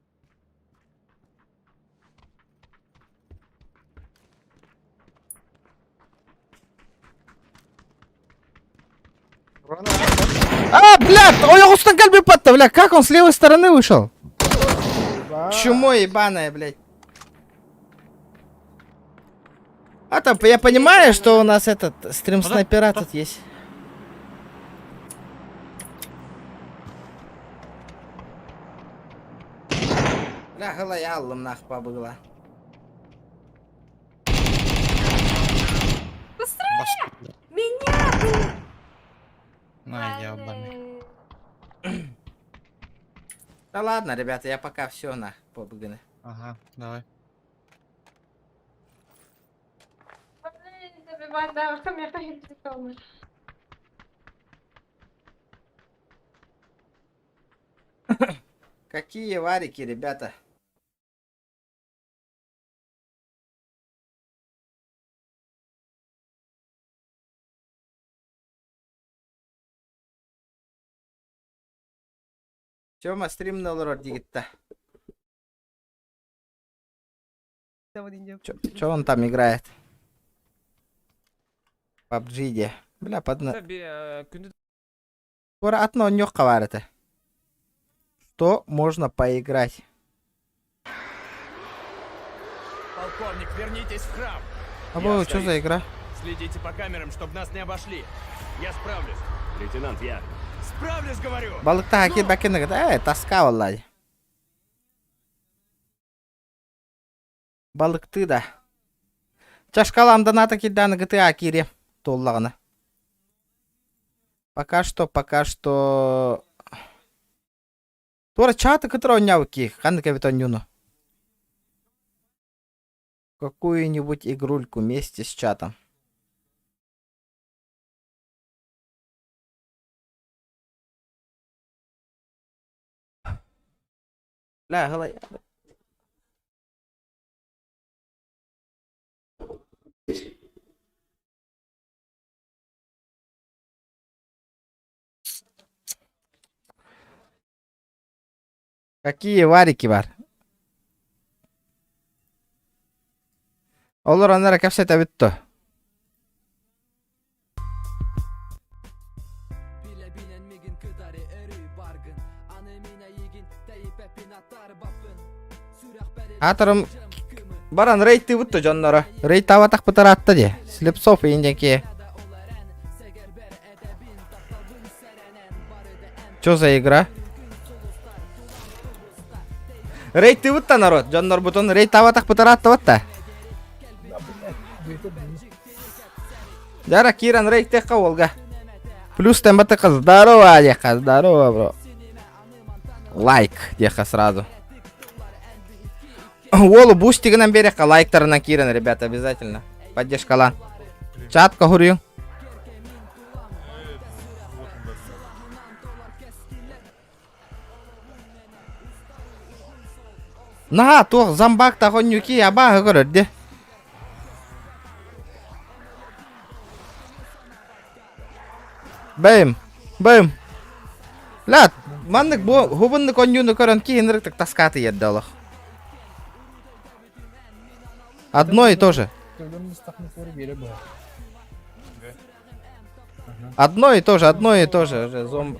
А, бля, ой, устан кальби патта, бля, как он с левой стороны вышел? Чмо ебаное, блядь. А там, я понимаю, что у нас этот стрим снайпера тут есть. Бля, галаяллым нах побыла. Быстрее! Меня, блин! На, ебаный. Блин. Да ладно, ребята, я пока все на побыганы. Ага, давай. Какие варики, ребята? Тёма стримна олорор диигит Чё он там играет? PUBG де. Бля, подна... Скоро одно нёхка это. Что можно поиграть? Полковник, вернитесь в храм! А бо, что за игра? Следите по камерам, чтобы нас не обошли. Я справлюсь. Лейтенант, я... Справлюсь, говорю! Балыкта хакир бакин э, тоска валлай. Балыкты да. Чашкалам доната кирданы GTA кире. Толлагана. Пока что, пока что... Туора чаты кытыр онньаабыт Ханнык эбит онньууну. Какую-нибудь игрульку вместе с чатом. Бля, голай. Какие варики бар? Олор оннара кэпсэтэбит то. Аторум баран рейд то дьонноро. Рейд таватах бытараатта дии. Слепцов индеки. Чё за игра? Рейд та народ. Дьоннор бутон рейд таватах бытараатта батта. Дара Киран рейд теха Волга. Плюс там батака здорово, деха, здорово, бро. Лайк, деха сразу. Уолу бустигынан береха лайктарынан кирен, ребята, обязательно. Поддержка лан. Чатка хурю. На, туох зомбак тахоннюки абааһы көрөр де. Бэм, бэм. Ля, маннык бу хубуннык онньууну көрөн киһинрик таскаты ерде олох. Одно и то же. Одно и то же, одно и то же. Уже зомб.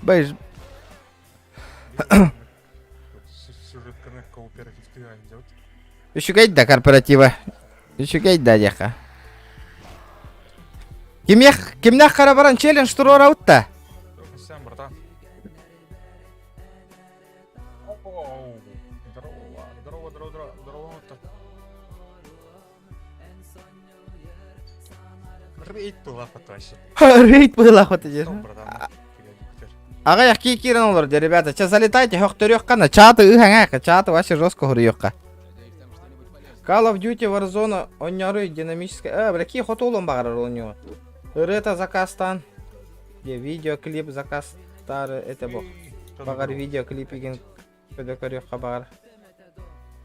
Бэйж. Үчүгэй да корпоратива. Үчүгэй да диэхэ. Кимиэх кимнэх хара баран челлендж туруораутта? Сам, братан. Здорово, здорово, здорово, здорово. Рейд была вообще. Рейд была вот иди. Ага, я кирен олор, ребята, сейчас залетайте, хохторёхка чаты ыхаңака, чаты вообще жестко хурьёхка. Call of Duty Warzone онньору динамическая... Э, бля, ки хотулун багарар у него. Ырыта заказтан. Где видеоклип заказ тары это бог. Багар видеоклип igen көдөкөрүөххэ багар.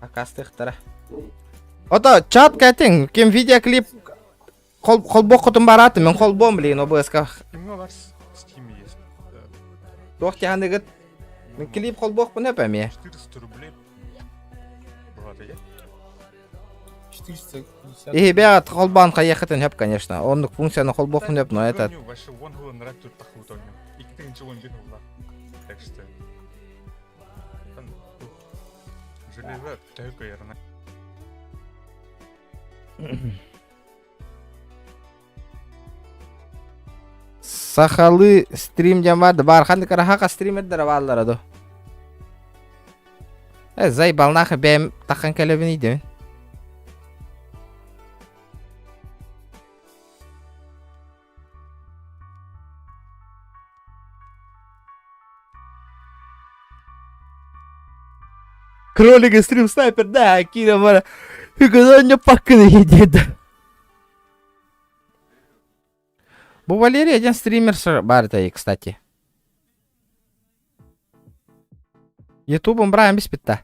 Акастыхтара. Ото чат кэтин, ким видеоклип хол холбох хотун бараты, мен холбом блин, ОБС-ка. У вас в Steam есть. Туох тяханыгыт. Мен клип холбох бу нөпәме. 400 рублей. Бывает, я? 450. И ребят, холбан хаехатын хөп, конечно. Он функцияны холбох нөп, но это... Вообще, вон было нравится тут тахут он. И ты ничего не видел, Так что... Там, железо, только я Сахалы стрим жамар бар ханды карахака стримердер бааллара ду. Э, зай балнаха бэм тахан кэлэбин идем. Кролик стрим снайпер, да, Кира бара. Үгүнөннө паккын диэдэ. Бу Валерий один стример бар это, кстати. Ютубом брайм биспитта.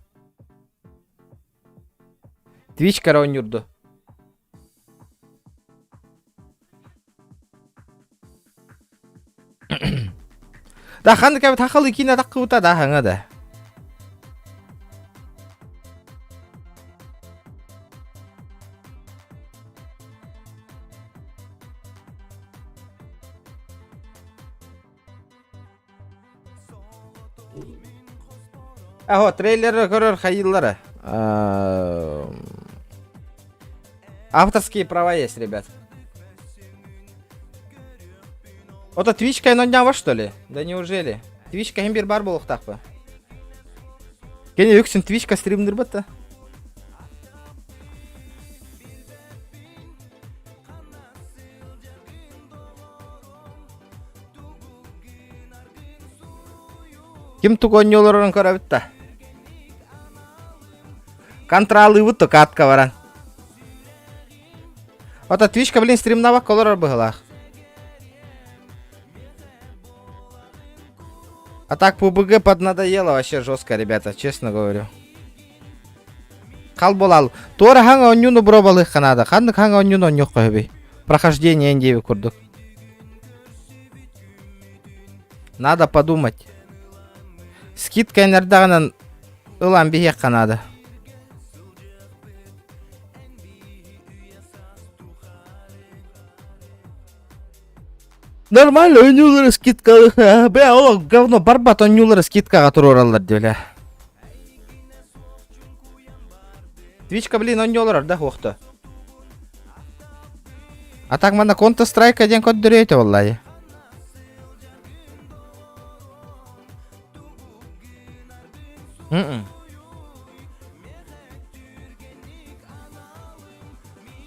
Twitch коронюрду. Да ханнык эбит хахалы киинэ таххыбыта да хаҥа да. Аһо, трейлеры көрөр хайыллара. Авторские права есть, ребят. Ото Твичка иноннява, что ли? Да неужели? Твичка хим бир бар буолуохтаахпы. Кини үксүн Твичка стримнырбыт да. Ким тугу онньуолорун көрөбүт да. Контролыбыт то катка баран. Ото Твичка, блин, стримнабакка олорор быһылаах. А так PUBG поднадоело вообще жестко, ребята, честно говорю. Хал болал. Туора хаҥа онньууну бробалыахха наада. Ханнык хаҥа онньууну онньуохха сөбүй? Прохождение диэби курдук. Надо подумать. Скидка энэрдэҕинэн ылан биһиэххэ наада. Нормально ойнуулар скидка. Бля, ол говно барбат ойнуулар скидкаҕа туруораллар дии бля. Твичка, блин, ойнуулар да хуохто. А так манна Counter Strike диэн көрдөрүөтэ буоллаайы. М-м.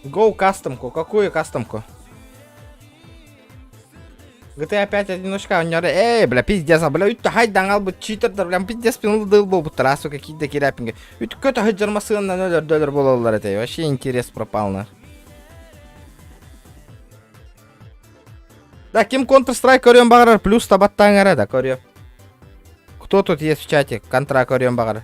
Go кастомку. Какую кастомку? GTA 5 одиночка онньоро эй бля пиздец бля үттэ хайдан албыт читердер бля пиздец пинылдыл буолбуттар сука киирдэ кирээппингэ үткө таһыдьар массыыннан өлөрдөлөр буолаллар этэй вообще интерес пропал на Да, ким Counter-Strike көрүөн баҕарар плюс табаттаан эрэ да көрүө. Кто тут есть в чате? Контра көрүөн баҕарар.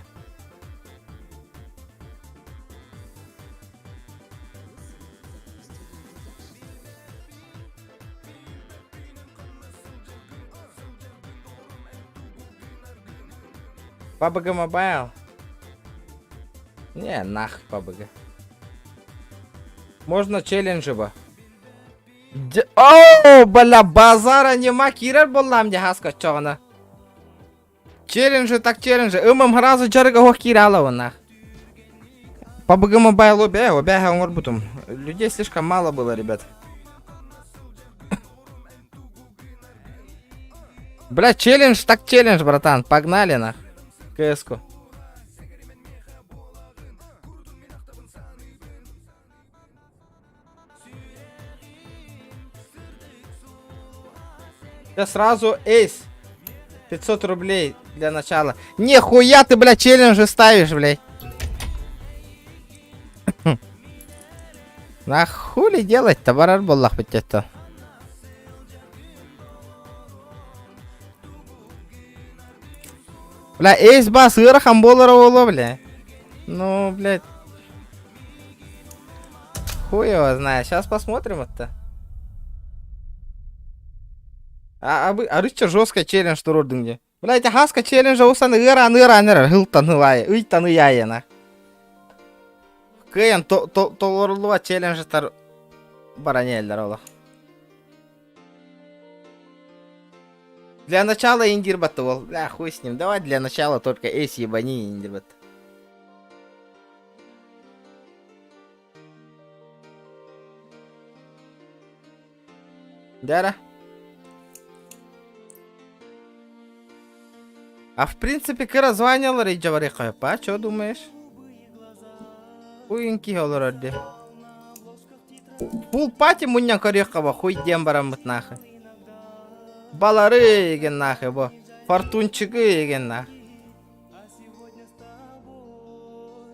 PUBG Mobile? Не, нах PUBG. Можно челленджи бы. О, бля, базара нема киирэр буоллаам дии хаска оччоҕуна. Челленджи так челленджи. Ымым сразу дьарыга оһох киирэ алабына. PUBG Mobile обэ, обэһэ оҥорбутум. Людей слишком мало было, ребят. Бля, челлендж так челлендж, братан. Погнали нах. КС-ку. Я сразу эйс. 500 рублей для начала. Нихуя ты, бля, челленджи ставишь, блядь. На хули делать-то, барар буоллах это. Бля, эйс бас ыарахан буолара буолуо, бля. Ну, блядь. Хуй его знает. Сейчас посмотрим это. А, а, арычча жесткая челлендж туруордуҥ дии. Бля, ити хаска челлендж усан ыараан ыараан эрэр хылтан ылаайы, ыйтан ыйаайына. Кыайан толоруллубат челленджтар баран иһэллэр олох. Для начала индирбатты бол. Бля, хуй с ним. Давай для начала только эйс ебани индирбат. Дара. А в принципе кыра званиялар илдьэ барыахха Чё думаешь? Уйун киһи олорор дии. Фул пати мунньан көрүөххэ бо хуй диэн бараммыт нахуй. Балары еген нахуй бо. Фортунчигы еген нах.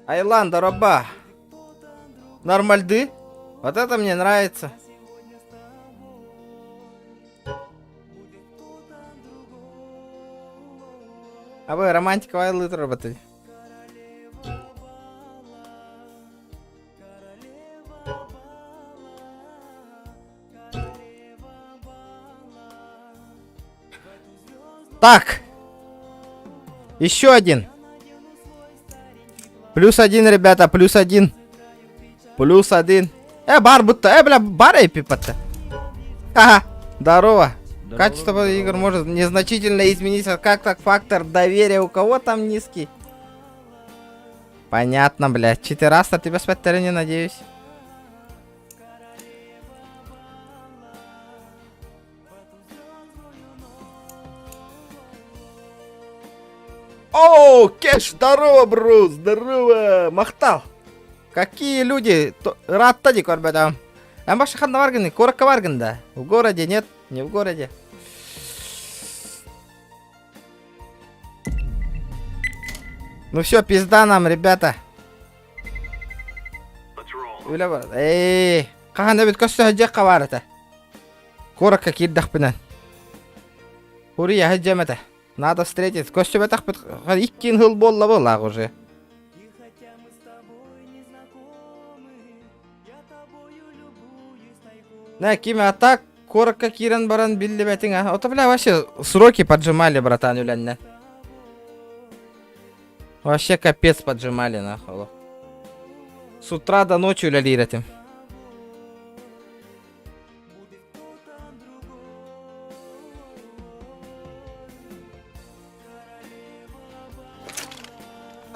Айлан, дороба. Нормальды? Вот это мне нравится. А вы романтика вайлы работали? Так. Еще один. Плюс один, ребята, плюс один. Плюс один. Э, бар будто. Э, бля, бар эпипатта. Ага, здорово. Качество игр может незначительно измениться. Как так фактор доверия у кого там низкий? Понятно, блядь. Читераста тебя спать не надеюсь. О, Кэш, здорово, бро, здорово, Махтал. Какие люди, рад тади, ребята. Амбаша ханна варганы, коротко варган, да. В городе нет, не в городе. Ну все, пизда нам, ребята. Үлэ бар. Эй, хаһан эбит көстө сылдьыахха баар этэ. Куоракка киирдэхпинэ. Хуруйа сылдьыам этэ. Надо встретить. Көстүбэтэхпит иккин сыл буолла буоллаах уже. На, ким а так куоракка киирэн баран биллибэтиҥ а. Ото бля вообще сроки поджимали, братан, үлэннэ. Вообще капец поджимали нахуй. С утра до ночи үлэлиир этим.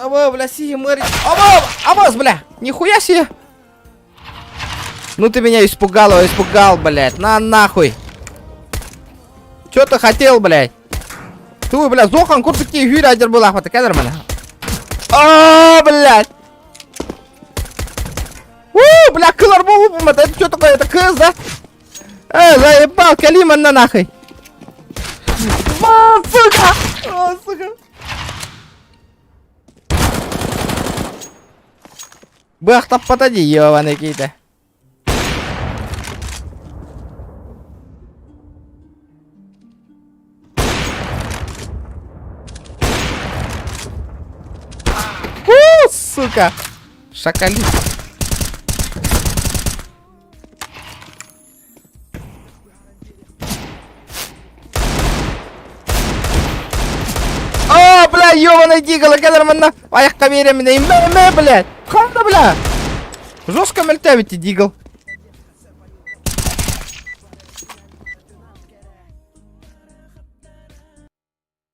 Аба, бля, сии мэр. Аба, абаз, бля, нихуя себе. Ну ты меня испугал, испугал, блядь. На нахуй. Чё ты хотел, блядь? Ты, бля, зохан куртки хюрядер была, хвата, кадр меня. А, блядь. У, бля, кылар болуп, это что такое? Это кыз, да? Э, заебал, калима на нахуй. А, сука! А, сука! Быахтаппата дии, ёбаный киитэ. У, сука! Шакали. О, бля, ёбаный дигл, кэлэр манна айахха биэрэммин иммэ иммэ, блядь. Ханна, бля. Жестко мөлтөөбүт дигл.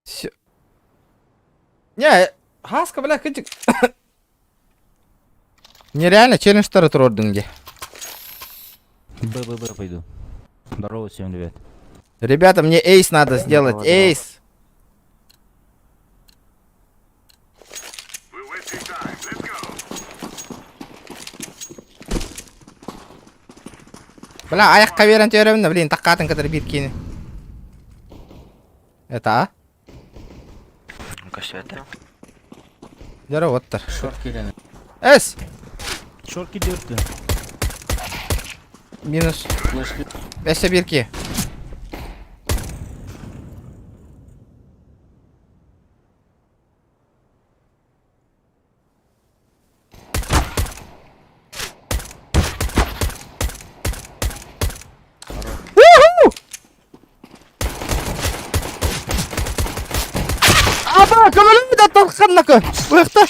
Все. Не, хаска, бля, кытик. Нереально челленджтары турордуҥ дии. БББ пойду. Здорово, всем привет. Ребята, мне эйс надо сделать, эйс. Бля, айахха биэрэн түөрэбин да, блин, таккаатын кытары биир киини. Это а? Көстүбэтэ. Дьэ, оттар. Эс! Шорки дёрты. Минус. Өссө биир киһи. Аба, көмөлүм да тарханнака. Быхта.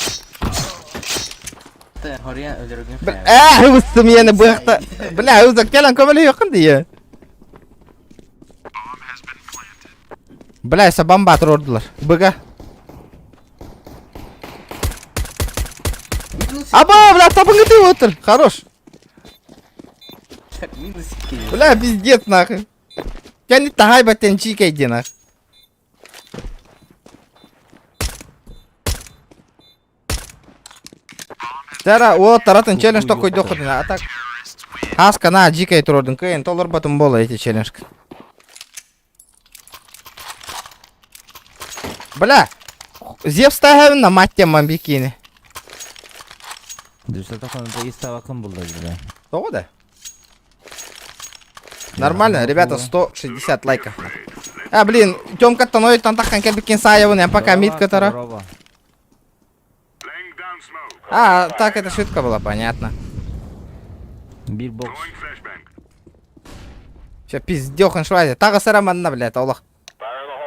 Э, ыбыстым ені быхта. Бля, узак келен көмөлү якын дии. Бля, бомба турдулар. Быга. Аба, бля, табыңы отыр. Хорош. Бля, пиздец нахуй. Кәни тахай баттен чикай нах. Тара, о, таратын челлендж такой доход, а так. Аска на дикой труден, кэн, толор батым бола эти челлендж. Бля, Зевс на мать тем бикини. Дүсәтә истабакын булды бля. Тоҕо да? Нормально, ребята, 160 лайков. А, блин, Тёмка тоной тантаххан кэлбиккин саайабын, я пока мид которая. А, так, это шутка была, понятно. Бир бокс. Все, пиздёхан швази. Тағы сараманна, блядь, олох.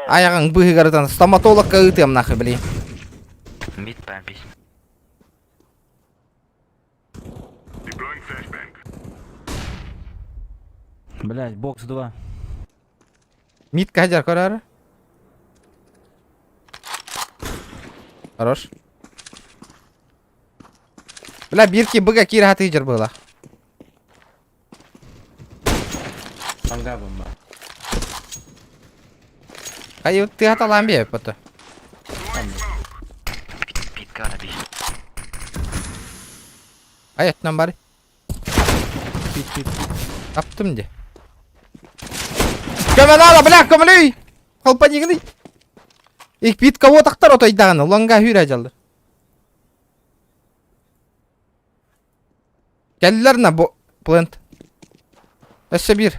Аяғың быһыгарытан стоматологка ыытыам нахуй, блин. Мид бомби. Блять, бокс 2. Мид кадер көрөр. Хорош. Бля, бирки быга кир хатыжыр было. Anga бомба. Кай ты хаталан бе пото. Пит гана би. Ай аттан бар. Пит, пит. Аптым де. Көмөнала, бля, көмөлүй. Холпанигны. Их пит кого тактар отойдаганы, лонга хүрә жалды. Келлер на бо плент. Өссө бир.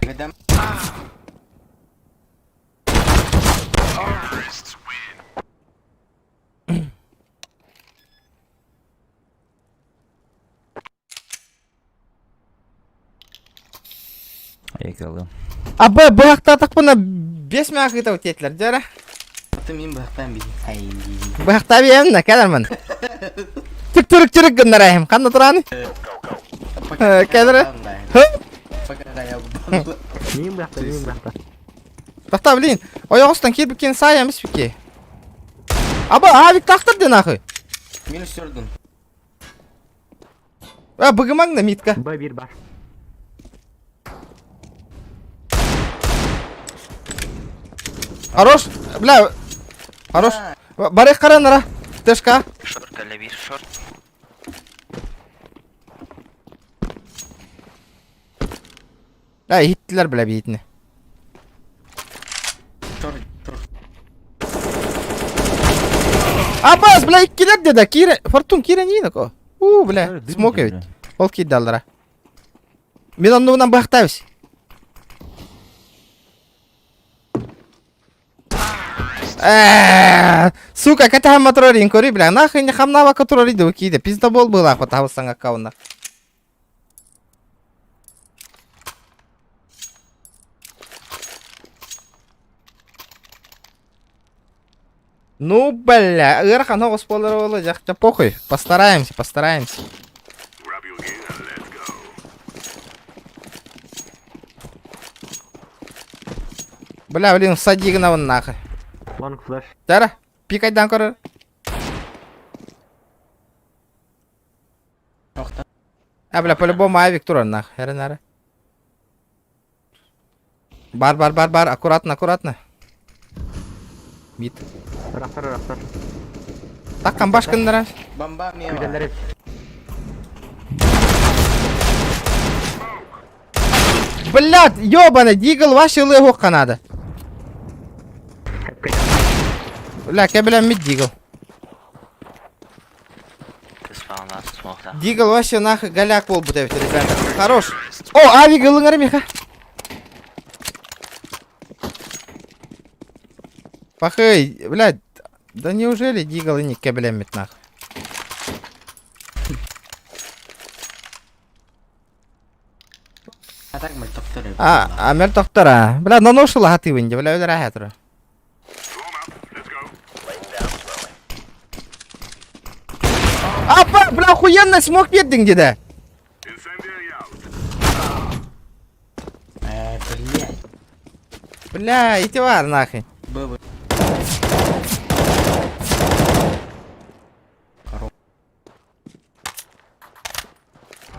Экалы. А б быхтатак буна бес мяхыта утетлер, дера. Ты мин бахтан би. Ай. Быхта бием на кәлермен. Түк түрік түрік гыннарайым. Қанда тұраны? Кәлері. Мин бахта, мин бахта. Бахта, блин. Ойоғыстан келіп кен сай емес беке. Аба, авик тақтыр де нахуй. Минус сөрдүн. А, быгымаң да митка. Б бир бар. Хорош. Бля. Хорош. Барых қаранара. Тэшка. Шорт калля бир шорт. Ә, иттілер, бля, бейтіне. Шорт, шорт. Абас, бля, иккилер деді. Кире, фортун кире не ко. У, бля, смок ведь. Ол кийді алдыра. Мен оннуынан бахтабыз. Сука, ката моторин кори, бля, нахуй не хамнава который иду киде. Пиздобол была, вот табыстан аккаунта. Ну, бля, ырахан оғыс болар олы, жақта похуй. Постараемся, постараемся. Бля, блин, сади гына вон нахуй. Лонг флеш. Тара, пикайдан көрөр. А, бля, по-любому авик турар нах. Эрен ары. Бар, бар, бар, бар, аккуратно, аккуратно. Мид. Рафтар, рафтар. Таккан башкындыра. Бомба мева. Блядь, ёбаный, дигл вообще лыгу канада. Бля, кебелем мид дигл. Дигл вообще нахуй голяк бол бут эбит, ребята. Хорош. О, авик ылыңар миха. Пахай, блядь, да неужели дигл и не кебелем мид нахуй? А так мы токтор. А, мер токтора. Бля, наношила хаты винди, бля, өлөр ахатыр. Апа, бля, охуенно смог бердің деді. Блядь. Бля, ити бар нахуй. Б,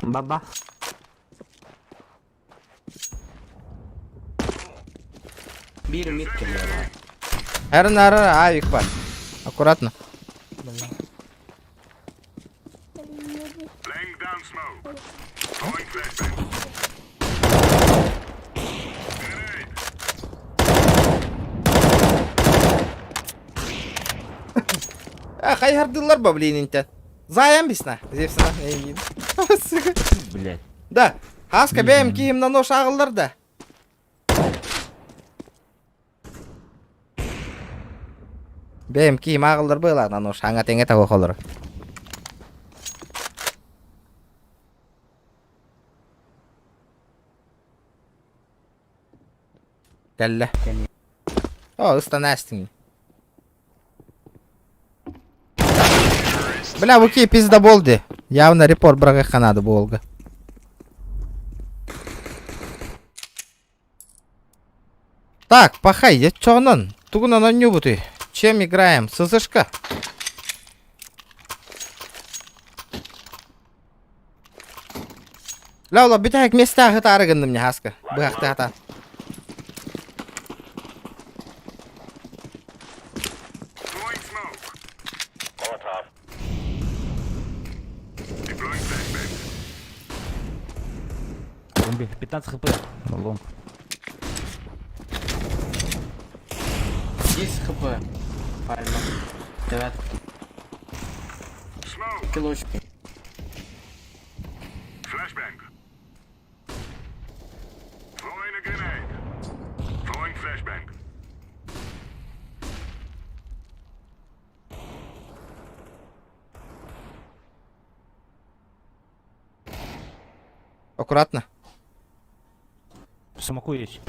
Баба. Бир мид келер. Әрін ары авик бар. Аккуратно. А, хайхардылар ба, блин, инте. Заем бисна. Зевсина. Эйигин. Сука. Блять. Да. Хаска бэйэм киһим на нож ааҕыллар да. Бэйэм киһим ааҕыллар быалаах на нож аҥа тэҥэ таба холоро. Кэллэ. О, ыстанаастыҥ. Бля, Луки пиздобол ди. Явно репорт быраҕыахха наада буолга. Так, пахай, еччоҕунан. Тугунан онньуубутуй? Чем играем? СЗшка? Бля, ола бүтэһик миэстээх ытаары гынным ньаһааска. Быһахты хатаан. Зомби, 15 хп. Лонг. 10 хп. Пальма. Девятка. Килочки. Аккуратно. Самоку есть.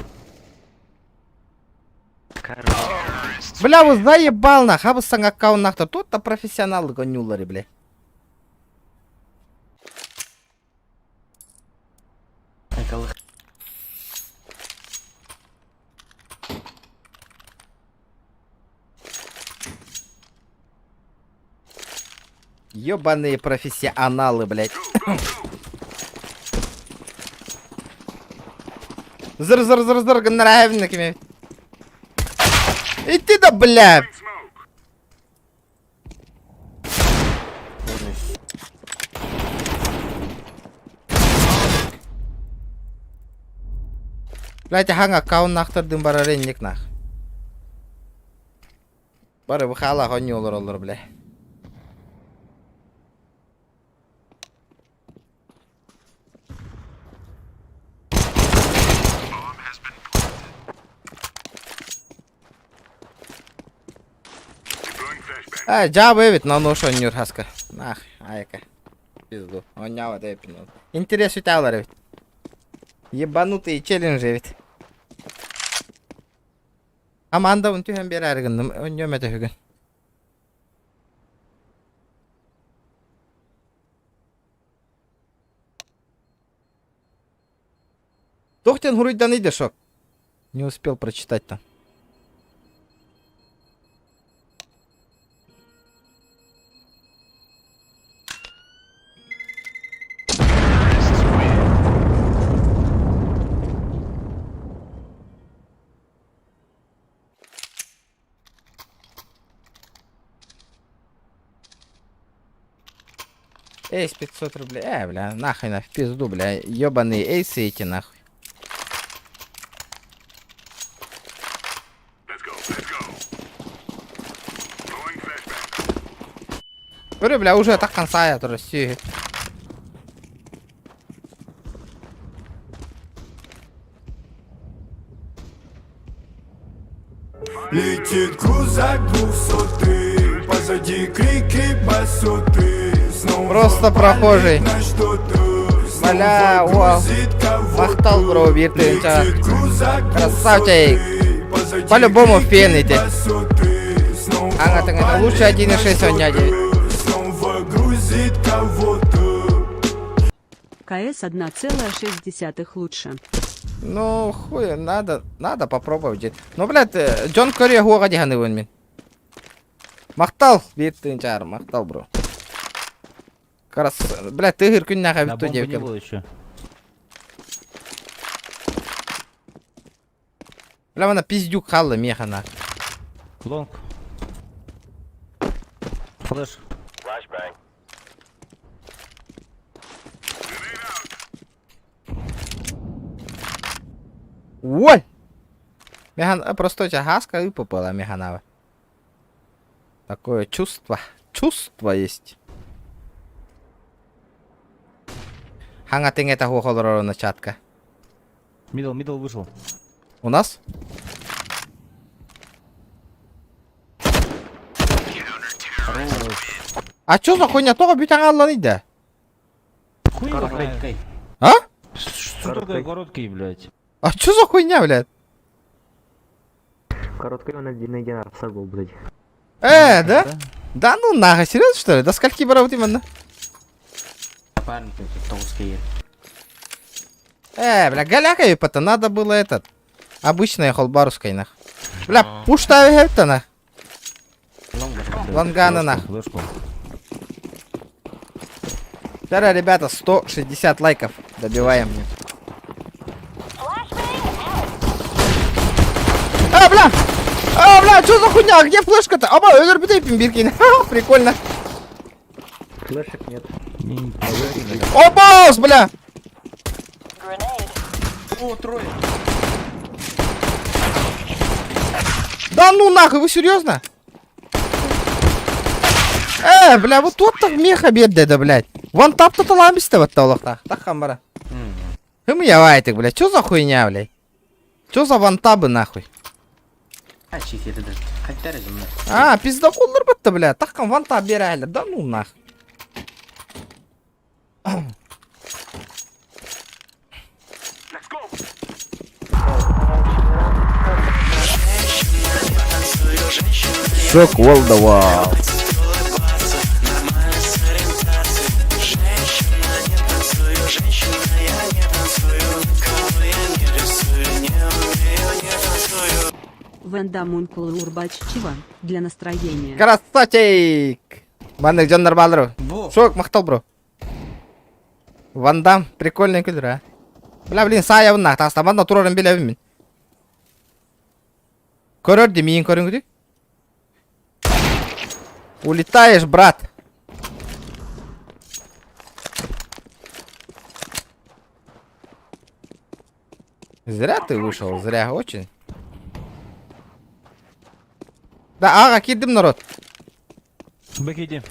Бля, вы заебал нах, а вы аккаунт Тут-то профессионалы гонюлары, бля. Ёбаные профессионалы, блядь. Зыр-зыр-зыр-зыр гыннарабинникими. Иди да, бля! Блядь, хаҥ аккауннаахтардыын барар инник нах. Бары быхаалаах оонньуу олороллор, бля. Э, дьаабы эбит, но нож оонньуур хаска. Нах, айка. Пизду. Оонньообот эбиппин. Интерес үтээлэр эбит. Ебанутые челленджи эбит. Амандабын түһэн биэрээри гынным, өнньүөм этэ үһүгүн. Туох диэн хуруйданый да шок. Не успел прочитать там. Эйс 500 рублей. Бля, нахуй на в пизду, бля. Ёбаные эйсы эти нахуй. Көрө, бля, уже так конца я Россию. Летит крузак двухсотый, позади крики басоты. Снова Просто прохожий. палит на что-то, снова Бля, вау. грузит кого-то. Махтал, бро, биир Летит крузак Красавчик. двухсотый, позади По-любому крики фен эти. басоты. Снова Ага, так это лучше палит на 1.6 он что-то, Снова грузит кого-то. КС 1,6 лучше. Ну, хуй, надо, надо попробовать. Ну, блядь, Джон Кори хуаға диханы мин. Махтал, биир тыынчаар, махтал, бро. Крас, блядь, тыгыр күннәҕэ Да бүттү бомбы не диэбиккин. было еще. Бля, мана пиздюк халла механа. Лонг. Флэш. Ой! Механ, просто хаска и попала механава. Такое чувство. Чувство есть. Хаҥа тиҥэтэ хуох олорор на чатка. Мидл, мидл вышел. У нас? А чё за хуйня? Тоҕо бүтэн хааллан да? Хуй его знает. А? Что такое короткий, блядь? А чё за хуйня, блядь? Короткий он один один арсар был, блядь. Э, да? Да ну нахуй, серьезно что ли? До скольки барабыт именно? Парень, толстый. Э, бля, голяка епата, надо было этот. Обычная холбарускай нах. Бля, пушта это нах. Ланганы нах. Флешку. Вчера, ребята, 160 лайков добиваем. А, бля! А, бля, что за хуйня? А Где флешка-то? Оба, өлөр биркин. Прикольно. Флешек нет. Опа, бля! О, трое. Да ну нахуй, вы серьезно? Э, бля, вот тут так меха бедный, да, блядь. Вон тап-то таламбис-то вот толохта. Так хамбара. Хм я вайтик, блядь, что за хуйня, блядь? Что за вантабы нахуй? А, чики, это даже. Хотя разумно. А, пиздаколлар бытты, бля. Таққан вантаб берәлі. Да ну нах. Шок волдавал. Вендам ункул урбач чива. Для настроения. Красавчик! Маннык дьоннор баалар. Бо. Шок махтал бро. Вандам, прикольный күлдүр, а. Бля, блин, саябын нах, тастаман да турарын билебин мин. Көрөр ди, миин көрүңүдү. Улетаешь, брат. Зря ты вышел, зря, очень. Да, ага, кидым народ. Бэк иди.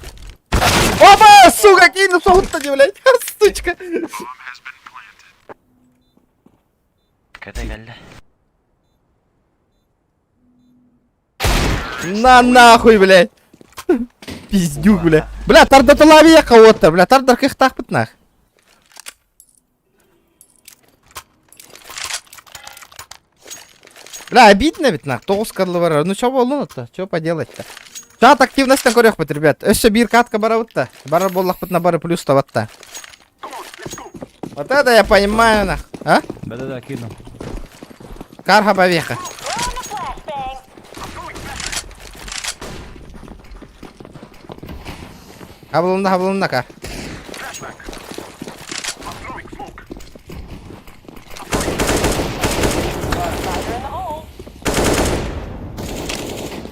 Опа, сука, кинул соутта, блядь, сучка. Когда geldi? На нахуй, блядь. Пиздюк, бля. Бля, тардаталавия кого-то, бля, тардар кыхтах нах. Бля, обидно ведь нах, тоғыз карлы бар. Ну чё болду-то, чё поделать-то? Чат активность көрөк ребят. Өссө бир катка барабытта. Бар боллах на бары плюс таватта. Вот это я понимаю нах. А? Да-да-да, кину. Карха повеха. Хабылында, хабылында кар.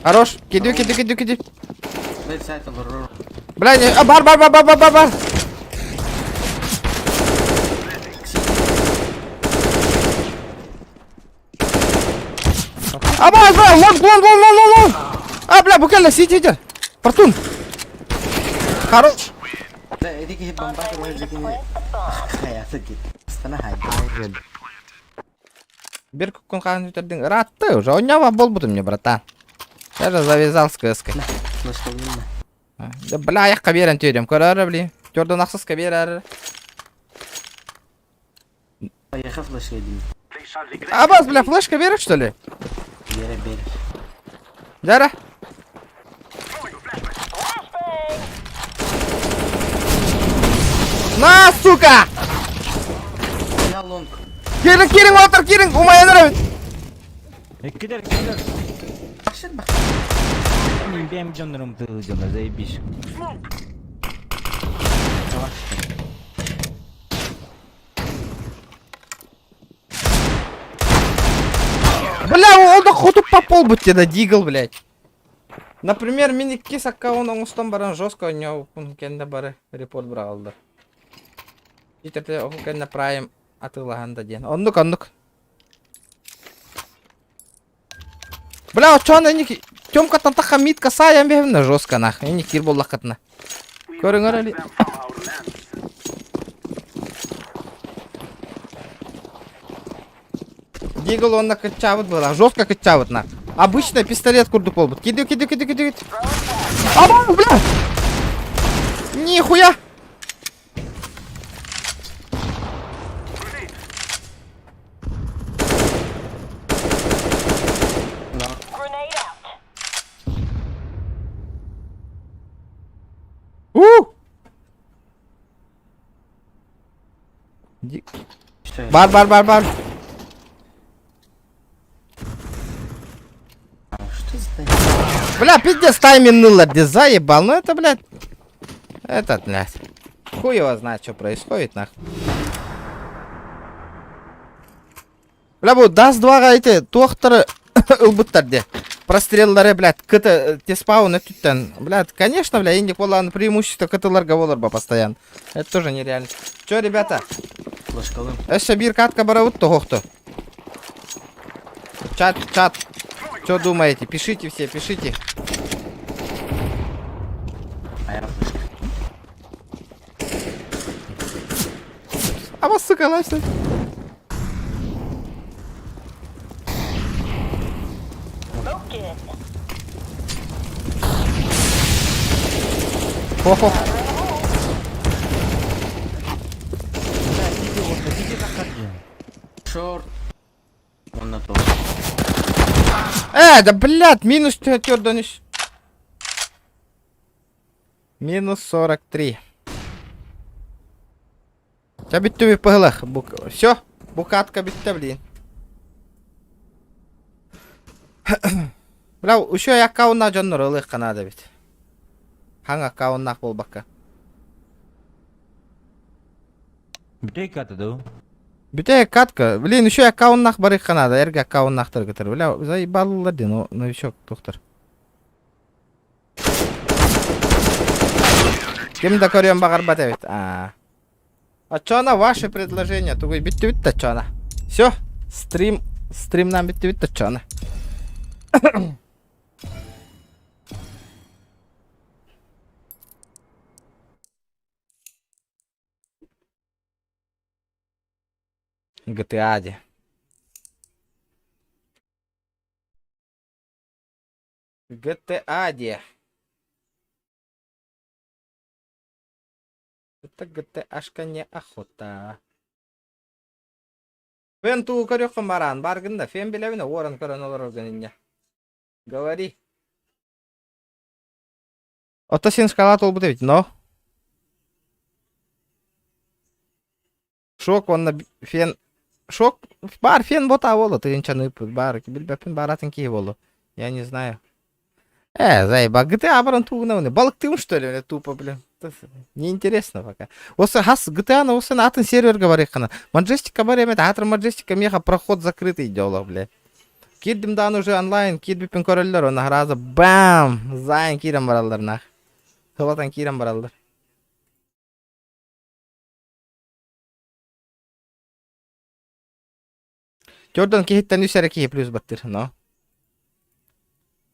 Хорош. Киду, киду, киду, киду. Бля, не... А, бар, бар, бар, бар, бар, бар, бар. А, бар, бар, лонг, лонг, лонг, лонг, лонг. А, бля, буквально сиди, сиди. Фортун. Хорош. Да, иди бомба, Бир күн хаан үтердиң ыраатты уже. Онява болбутум мне, братан. Я же завязал с кыской. Да, бля, аяққа берен түйрем. Көрәрі, блин. Төрден ақсыз берәрі. Поехал флешка один. Абаз, бля, флешка берет, что ли? Бере, бере. Жара. На, сука! Я лонг. Кирин, кирин, отыр, кирин, умай нравит. Кидер, кидер. Бэм дьоннорум тылы заебись. Бля, ол да хоту попол бы тебе дигл, блядь. Например, мини кис аккаунт оңустан баран жестко ойноо кенде бары репорт бырағылды. Итерте оку кенде прайм атылахан да диэн. Оннук, оннук. Бля, чон эни Тёмка тантаха митка саян бехимна жестко нах. Эни кир боллакатна. Көрүңөр али. Дигл онно кыччаабыт была. Жестко кыччаабыт на. Обычный пистолет курдук буолбут. Киди, киди, киди, киди. Аба, бля! Нихуя! У! Бар, бар, бар, бар. Бля, пиздец, тайминг где заебал. Ну это, блядь, этот, блядь. Хуй его знает, что происходит, нахуй. Бля, бу Dust 2-га эти туохтары ылбыттар де. Простреллары, блядь, КТ теспауны түттен. Блядь, конечно, бля, инник болан преимущество КТларга болар ба постоянно. Это тоже нереально. Чё, ребята? Флешкалым. Өссө биир катка барабыт тоһохто. Чат, чат. Что думаете? Пишите все, пишите. А я флешка. А вас, сука, лайф. Хо-хо. Шорт. Он на то. Да, блядь, минус төрдөнүш. Минус 43. Ча бүттү пыһылах. Все, бу катка бүттэ, блин. Бля, еще аккаунна дьоннор ылых канада бит. Хаң аккауннах болбакка. Бүтей ката да? Бүтэ катка. Блин, еще аккауннах барых канада. Эрге аккауннахтар кытыр. Бля, заебалылар ден, новичок доктор. Ким да көрүөн баҕарбат эбит. А. А чё на ваше предложение? Тугуй бүттү бүттэ чё на. Все, стрим, стримнан бүттү бүттэ чё на. GTA де. GTA де. Это GTA-шка неохота. Фен туу көрүөххүн бараан баргын да фен билэбин уоран көрөн олорор гыниння. Говори. Ото син шоколад олбут эбит, но. Шок онна фен шок бар фен бота болу тыгынчаны бар билбеппин баратын киһи болу. Я не знаю. Заеба, GTA баран тугуна балыктыым что ли, тупо, блин. Неинтересно пока. Осы хас GTA на осы атын серверге барыхана. Маджестика бар эмет, атыр Маджестика меха проход закрытый дело, бля. Кирдим дан уже онлайн, кирбиппин көрөллөр, оны разы бам! Зайын кирен бараллар нах. Хылатан кирен бараллар. Jordan киһиттен үс эрэ киһи плюс баттыр, но.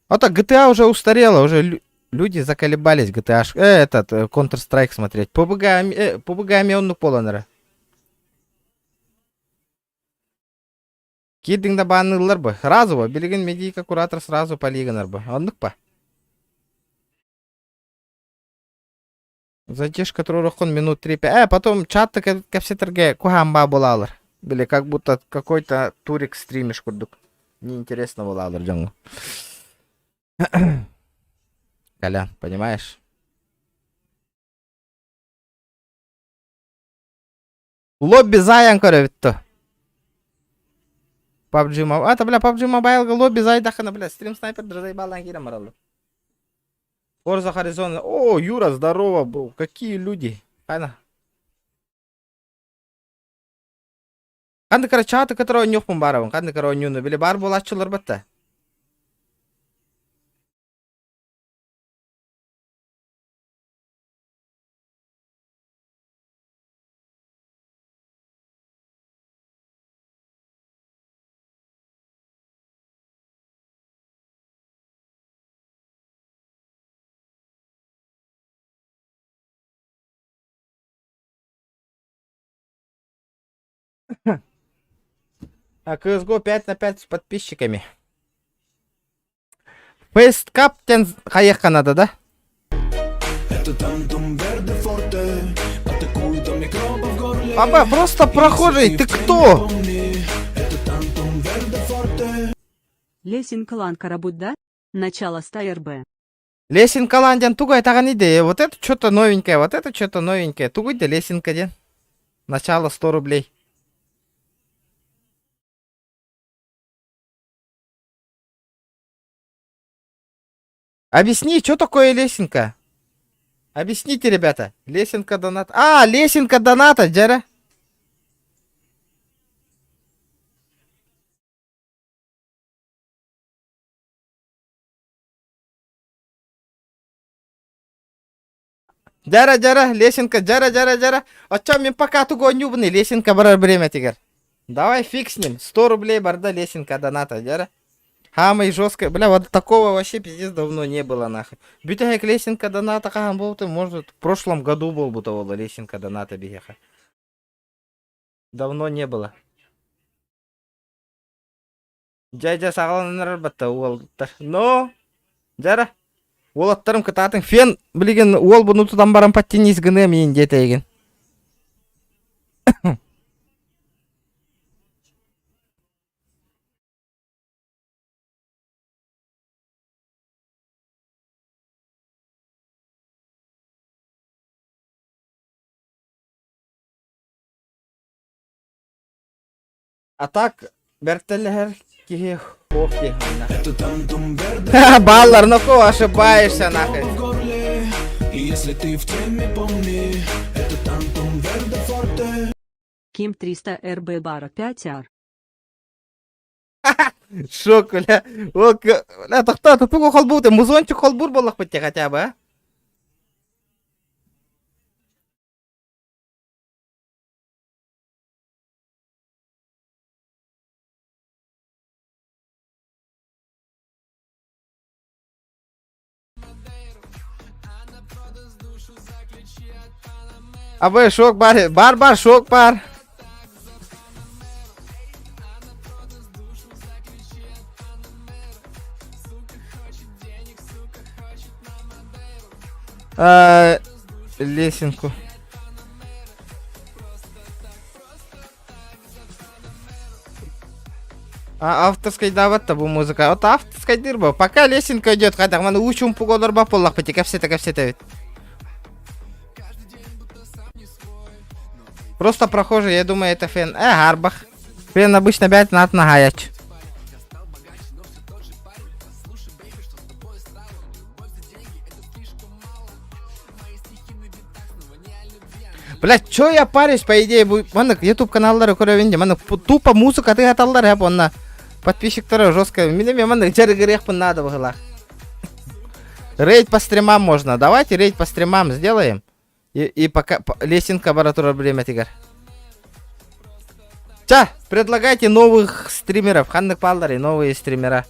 А так GTA уже устарела, уже люди заколебались GTA, этот, Counter-Strike смотреть. PUBG, PUBG оннук буолан Кирдиң да баанылар бы. Сразу бы. Билигин медийка куратор сразу полигонар бы. Оннук па. Задержка туророхун минут 3-5. Потом чатты кэпсэтергэ куһаҕан буолалар. Били как будто какой-то турик стримишь курдук. Неинтересно буолалар дьоҥҥо. Колян, понимаешь? Лобби зайан көрөбүт PUBG Mobile. А, бля, PUBG Mobile лобби зайдахана, бля, стрим снайпер заебал кирем бараллар. Forza Horizon. О, Юра, здорово, бро. Какие люди. Хайна. Ханнык эрэ чаты кытары оонньуохпун баарабын. Ханнык эрэ оонньууну. Били баар буолааччылар батта. А CSGO 5 на 5 с подписчиками. Фест Каптен хайыахха надо, да? Папа, просто прохожий, ты кто? Лесенка Ланкара Будда? Начало 100 РБ. Лесенка лан диэн тугу этаҕын идея? Вот это что-то новенькое, вот это что-то новенькое. Тугуй да лесенка диэн? Начало 100 рублей. Объясни, что такое лесенка? Объясните, ребята. Лесенка доната. А, лесенка доната, дьэ. Дьэ, дьэ, лесенка, дьэ, дьэ, дьэ. Оччо мин пока тугу оонньуубунуй, лесенка барар бириэмэтигэр. Давай фиг с ним. 100 рублей барда лесенка доната, дьэ. Самый жесткий. Бля, вот такого вообще пиздец давно не было нахуй. Бүтэһик лесенка доната хаһан буолбута, может, в прошлом году буолбута буолла лесенка доната биһиэхэ. Давно не было. Дьэ, дьэ, саҕаланар батта уолаттар. Но, дьара, уолаттарым кытаатыҥ. Фен, билигин уол буну тутан баран подтянись гыныам иин диэтэйгин. А так бэртэлэһэр киһи ох дии Баллар, ну ко ошибаешься нахуй. Ким 300 РБ бара 5 ар. Шок, бля. О, бля, тохтоо, тупугу холбуут, музончик холбуур буоллахпыт хотя бы, а? Абы шок бар, бар бар шок бар. Э, лесенку. А авторскай даабат бу музыка. Вот авторскай дыр бу. Пока лесенка идет, хайдах маны уу чумпуга олорбат буоллахпыт кэпсэтэ кэпсэтэбит. Просто прохожий, я думаю, это фен. Э, арбах. Фен обычно бять нат нагаяч. Блять, чё я парюсь, по идее, бу маннык YouTube каналлары көрөбүн де, маннык тупо музыка тыгаталлар хеп онна подписчиктары жестко. Мине мен маннык дьарыгырыахпын надо быһылаах. Рейд по стримам можно. Давайте рейд по стримам сделаем. И пока лесенка бара турар бириэмэтигэр. Ча, предлагайте новых стримеров. Ханнык бааллары, новые стримера.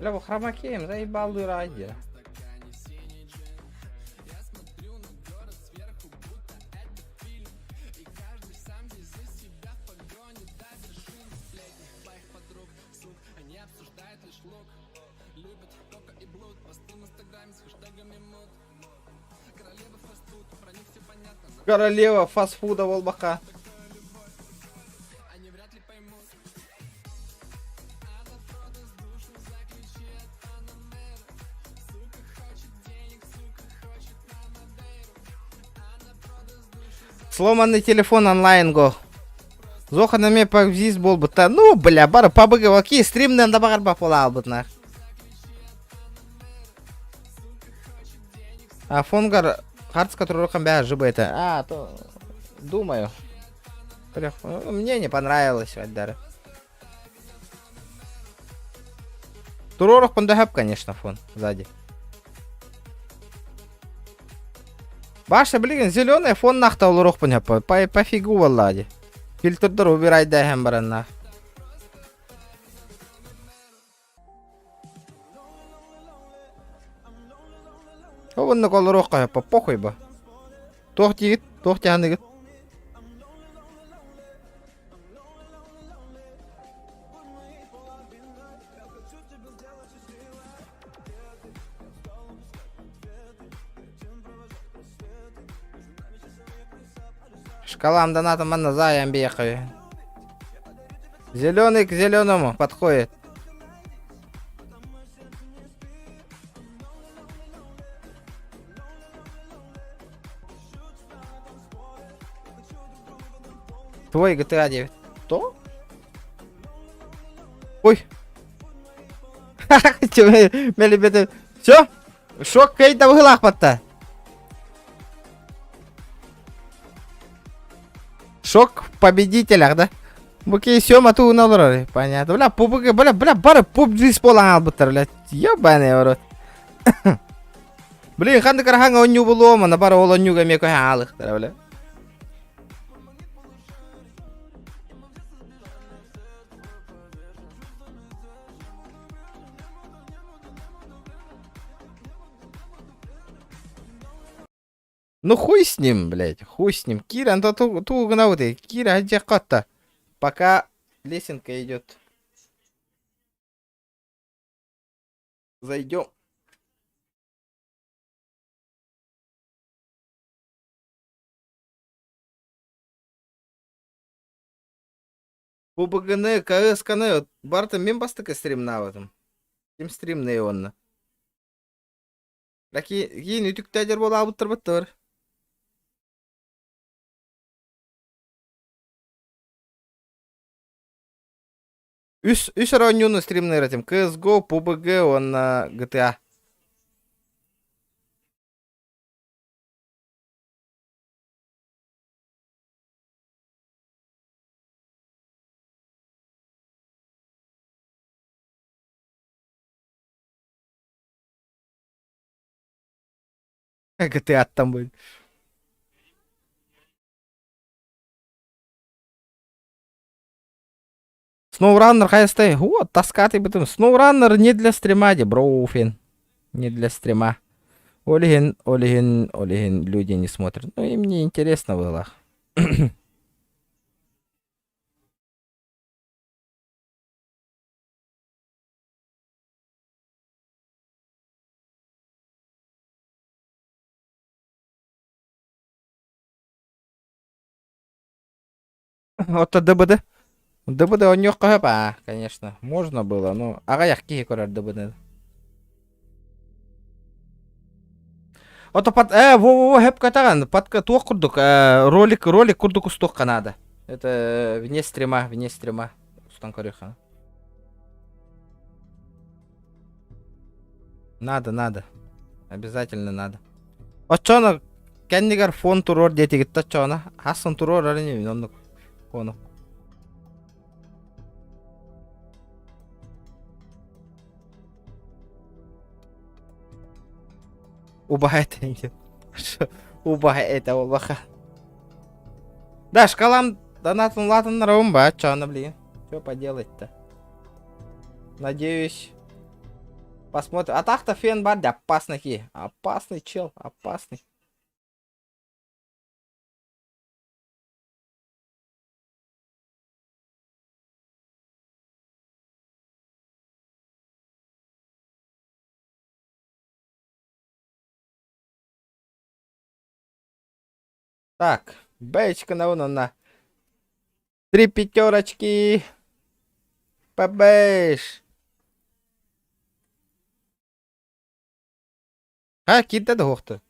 Бля, бу хромакеем заебал дыра. Королева фастфуда буолбакка. Сломанный телефон онлайн го. Зохан эмиэ пабзист буолбута. Ну, бля, бары пабыга ки стримнен да баҕарбат буолаалбытына. А фонгар хартс, который рукам бя жыбы это. А, то думаю. Мне не понравилось, Вальдара. Туророх пандахап, конечно, фон сзади. Баша, блин, зеленый фон нахта олорох по, по, пофигу валлади. Фильтрдер убирай да баранна. Оннук олоруохха по похуй ба. Туох диигит, туох дьаһаныгыт? Шкалам донатом манна займ биэхэ. Зеленый к зеленому подходит. Твой GTA 9. То? Ой. Все? Шок кейта выхлахпатта. Шок в победителях, да? Буки сёма ту налоры. Понятно. Бля, пубы, бля, бля, бары пуб джис полан албыттар, бля. Ёбаный в рот. Блин, ханды караханга онню булуома, на бары ол оннюга меко халыктар, бля. Ну хуй с ним, блядь, хуй с ним. Кира, ну ту ту гнауты. Кира, где кота? Пока лесенка идет. Зайдем. ПУБГН, КСКН, барта мен бастыка стримна в этом. Ким стримны онна. Лаки кийин үтүктәдер бола абыттыр быттыр. Үс үс оронньууну стримнер этим. CSGO, PUBG, онна GTA. GTA там будет. SnowRunner хайстай. Вот, таскатый бытым. SnowRunner не для стрима, де, броуфин. Не для стрима. Олигин, Олигин, Олигин, люди не смотрят. Ну, им не интересно было. Вот ДБД. ДБД он не а, конечно. Можно было, но... Ага, я көрөр ДБД. Ото под... во-во-во, хэп катаган, под туох курдук, ролик, ролик курдук устук надо. Это вне стрима, вне стрима. Устан көрүөххэ. Надо, надо. Обязательно надо. Оччоно кэннигэр фон туруор диэтигит оччоно. Хассын туруор арыны оннук фону. Убаһа это. Убаһа это олбаха. Да, шкалам донатын латын румба, чё она, блин. Что поделать-то? Надеюсь, посмотрим. А так-то фен барди опасный. Опасный чел, опасный. Так, бэчка на вон на. Три пятерочки. ПБш. А, кидда да хохты.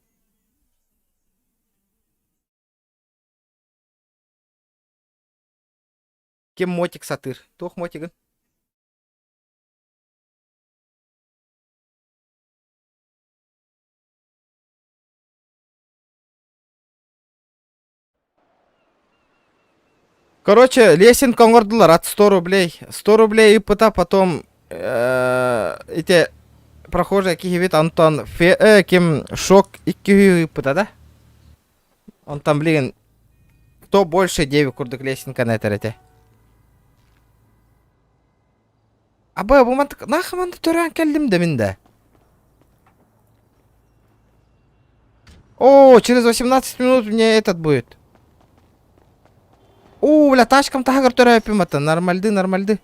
Кем мотик сатыр? Тух мотигын. Короче, лесенка оҥордулар от 100 рублей. 100 рублей ыппыта, потом ити прохожий киһибит Антон Фе, ким шок икки ыппыта да? Онтон билигин кто больше диэбит курдук лесенканы этэр этэ. Абы бу мантык нахы манды төрөөн кэллим да мин да. О, через 18 минут мне этот будет. О, бля, тачкам таһыгар төрөөппүм ата. Нормальды, нормальды.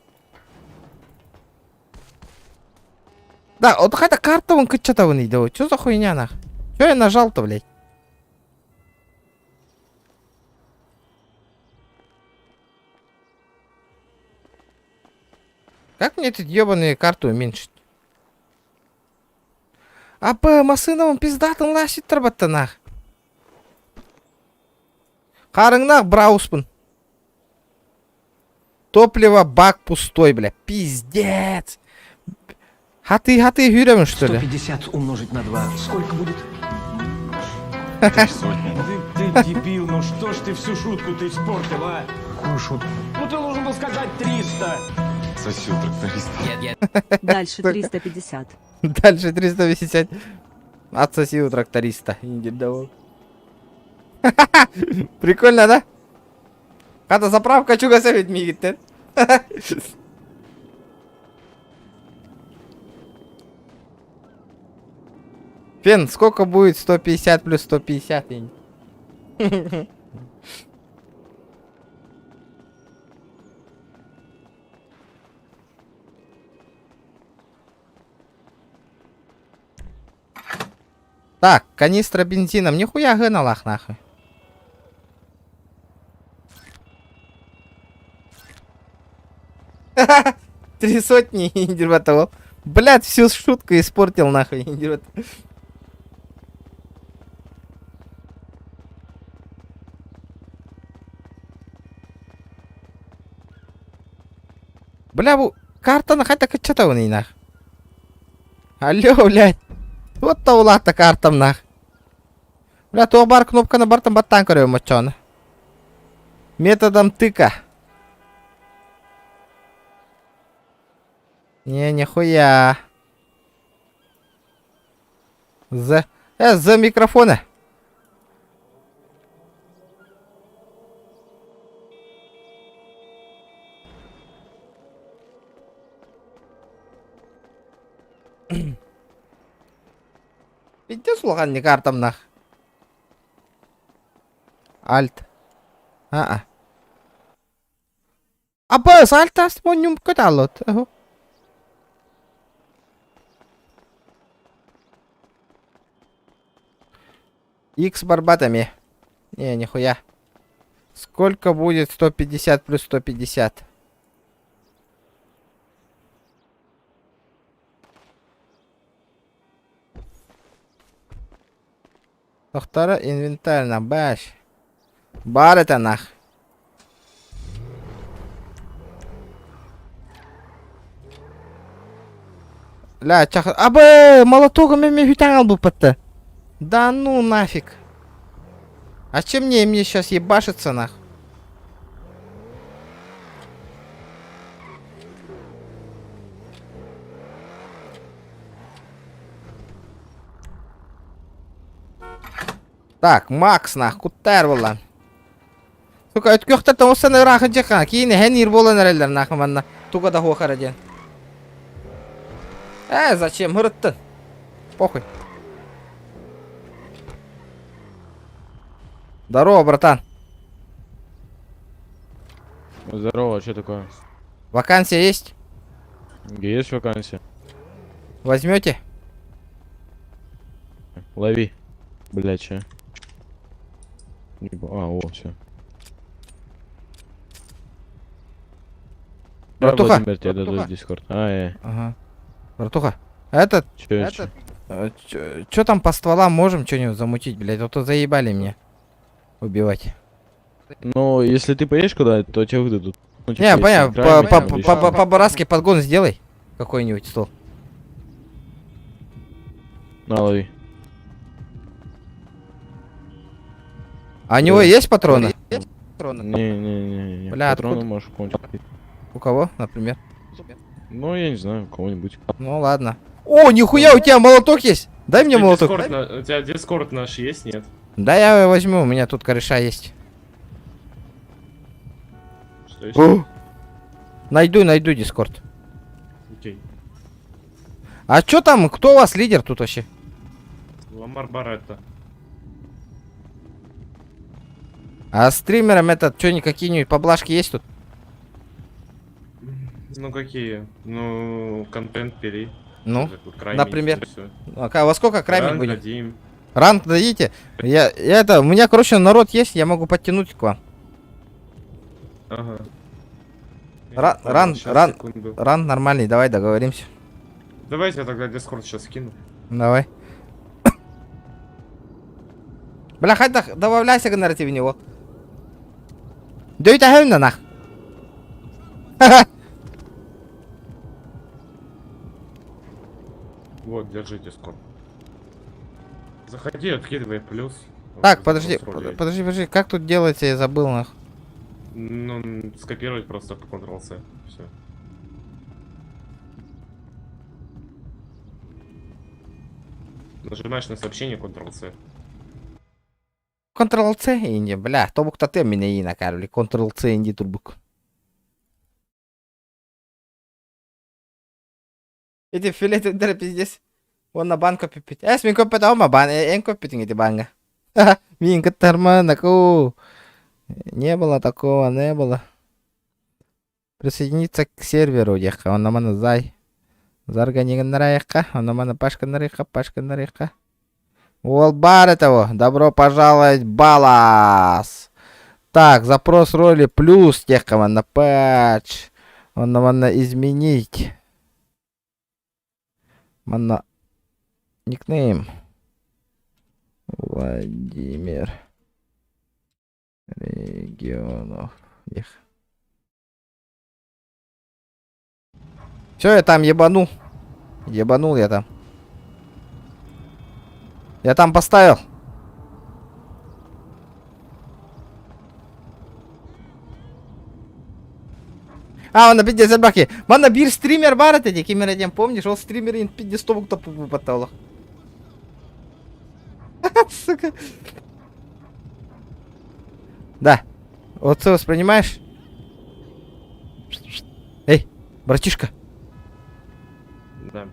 Да, вот хотя карта вон кыччатабын иде. Что за хуйня нах? Что я нажал-то, блядь? Как мне эту ебаную карту уменьшить? АП, массыынабын пиздатын лааситтар баттанаах. Харыҥнаах брауспун. Топливо бак пустой, бля. Пиздец. Хаты, хаты, хүрэмин, что ли? 150 умножить на 2 сколько будет? Сотни. Ты, ты дебил, ну что ж ты всю шутку ты испортил, а? Какую шутку? Ну ты должен был сказать 300. Сосил тракториста. Дальше 350. Дальше 350. Отсоси у тракториста. Прикольно, да? Хата заправка чугас эбит миигиттэн. Фен, сколько будет 150 плюс 150? Так, канистра бензина. Нихуя гыналах нахуй. Три сотни, индирбатовал. Блядь, всю шутку испортил нахуй, индирбат. Бля, бу картаны хайта кыччатабын нах. Алло, блядь. Вот та картам нах. Бля, туох баар кнопканы бартан баттаан көрөбүн оччоҕуна. Методом тыка. Не, нихуя. За... за микрофона. Пиздец улахан картам нах. Альт. А-а. Абыс, альт ас монньум көталот. X барбатами. Не, нихуя. Сколько будет 150 плюс 150? Тохтара инвентарь на баш. Бар это нах. Ля, чах... Абы, молотогом мен хүтәң албыппытты. Да ну нафиг. А чем мне сейчас ебашиться нах? Так, Макс нах, куттар болан. Сука, өткөхтер осан ыраахын жака, кийин хэн ир болан эреллер нах манна. Туга да хуохара диэн. Зачем? Хырыттын. Похуй. Здорово, братан. Здорово, что такое? Вакансия есть? Есть вакансия? Возьмете? Лови. Блять, че? А, о, все. Братуха. Владимир, тебе дадут Дискорд. А. Ага. Братуха, этот, Чё, этот, чё там по стволам можем что-нибудь замутить, блядь? А то заебали мне убивать. Ну, если ты поедешь куда, то тебе выдадут. Ну, типа, Не, если понятно, крайне, там или ещё. по-баратски подгон сделай. Какой-нибудь стол. На, лови. А у него есть патроны? Патроны. Не-не-не, Бля, патроны откуда? можешь кончить. У кого, например? Ну, я не знаю, у кого-нибудь. Ну ладно. О, нихуя, у тебя молоток есть! Дай мне У тебя молоток. Дискорд на- У тебя дискорд наш есть, нет? Да, я возьму, у меня тут кореша есть. Что еще? Найду, найду дискорд. Окей. А чё там, кто у вас лидер тут вообще? Ламар Баретта. А стримерам этот, чё, не какие-нибудь поблажки есть тут? Ну какие? Ну, контент пили. Ну, Такой крайний, например. и всё. А во сколько крамить Ранг будем? дадим. Ранг дадите? Я это, у меня, короче, народ есть, я могу подтянуть к вам. Ага. Ран, Понял, ран, щас, ран, секунду. ран нормальный, давай договоримся. Давайте я тогда дискорд сейчас скину. Давай. Бля, хоть добавляйся к нарративу него. Да это на нах. Вот, держи дискорд. Заходи, откидывай плюс. Так, Вот, подожди, запрос ролей. подожди, подожди, как тут делается, я забыл нах. Ну, скопировать просто по Ctrl-C. Все. Нажимаешь на сообщение Ctrl-C. Ctrl-C инди, бля, тобукта ты меня и накарли. Ctrl-C инди турбук. Эти филеты дыр пиздец. Он на банку пипит. Эс мин көппет ома бан, эн көппетин эти банга. Мин кыттарма наку. Не было такого, не было. Присоединиться к серверу деха, он намана зай. Зарга не нарайка, он намана пашка нарайка, пашка нарайка. Ол бар этого. Добро пожаловать, Балас. Так, запрос роли плюс тех на патч. Он на изменить. Манна никнейм. Владимир. Регионов. Все, я там ебанул. Ебанул я там. Я там поставил. А, он на пизде забаки. Манна бир стример бар это, кемереден, помнишь? Он стример ин пизде стобук топу потолок. Сука. Да. Вот ты воспринимаешь? Эй, братишка. Да.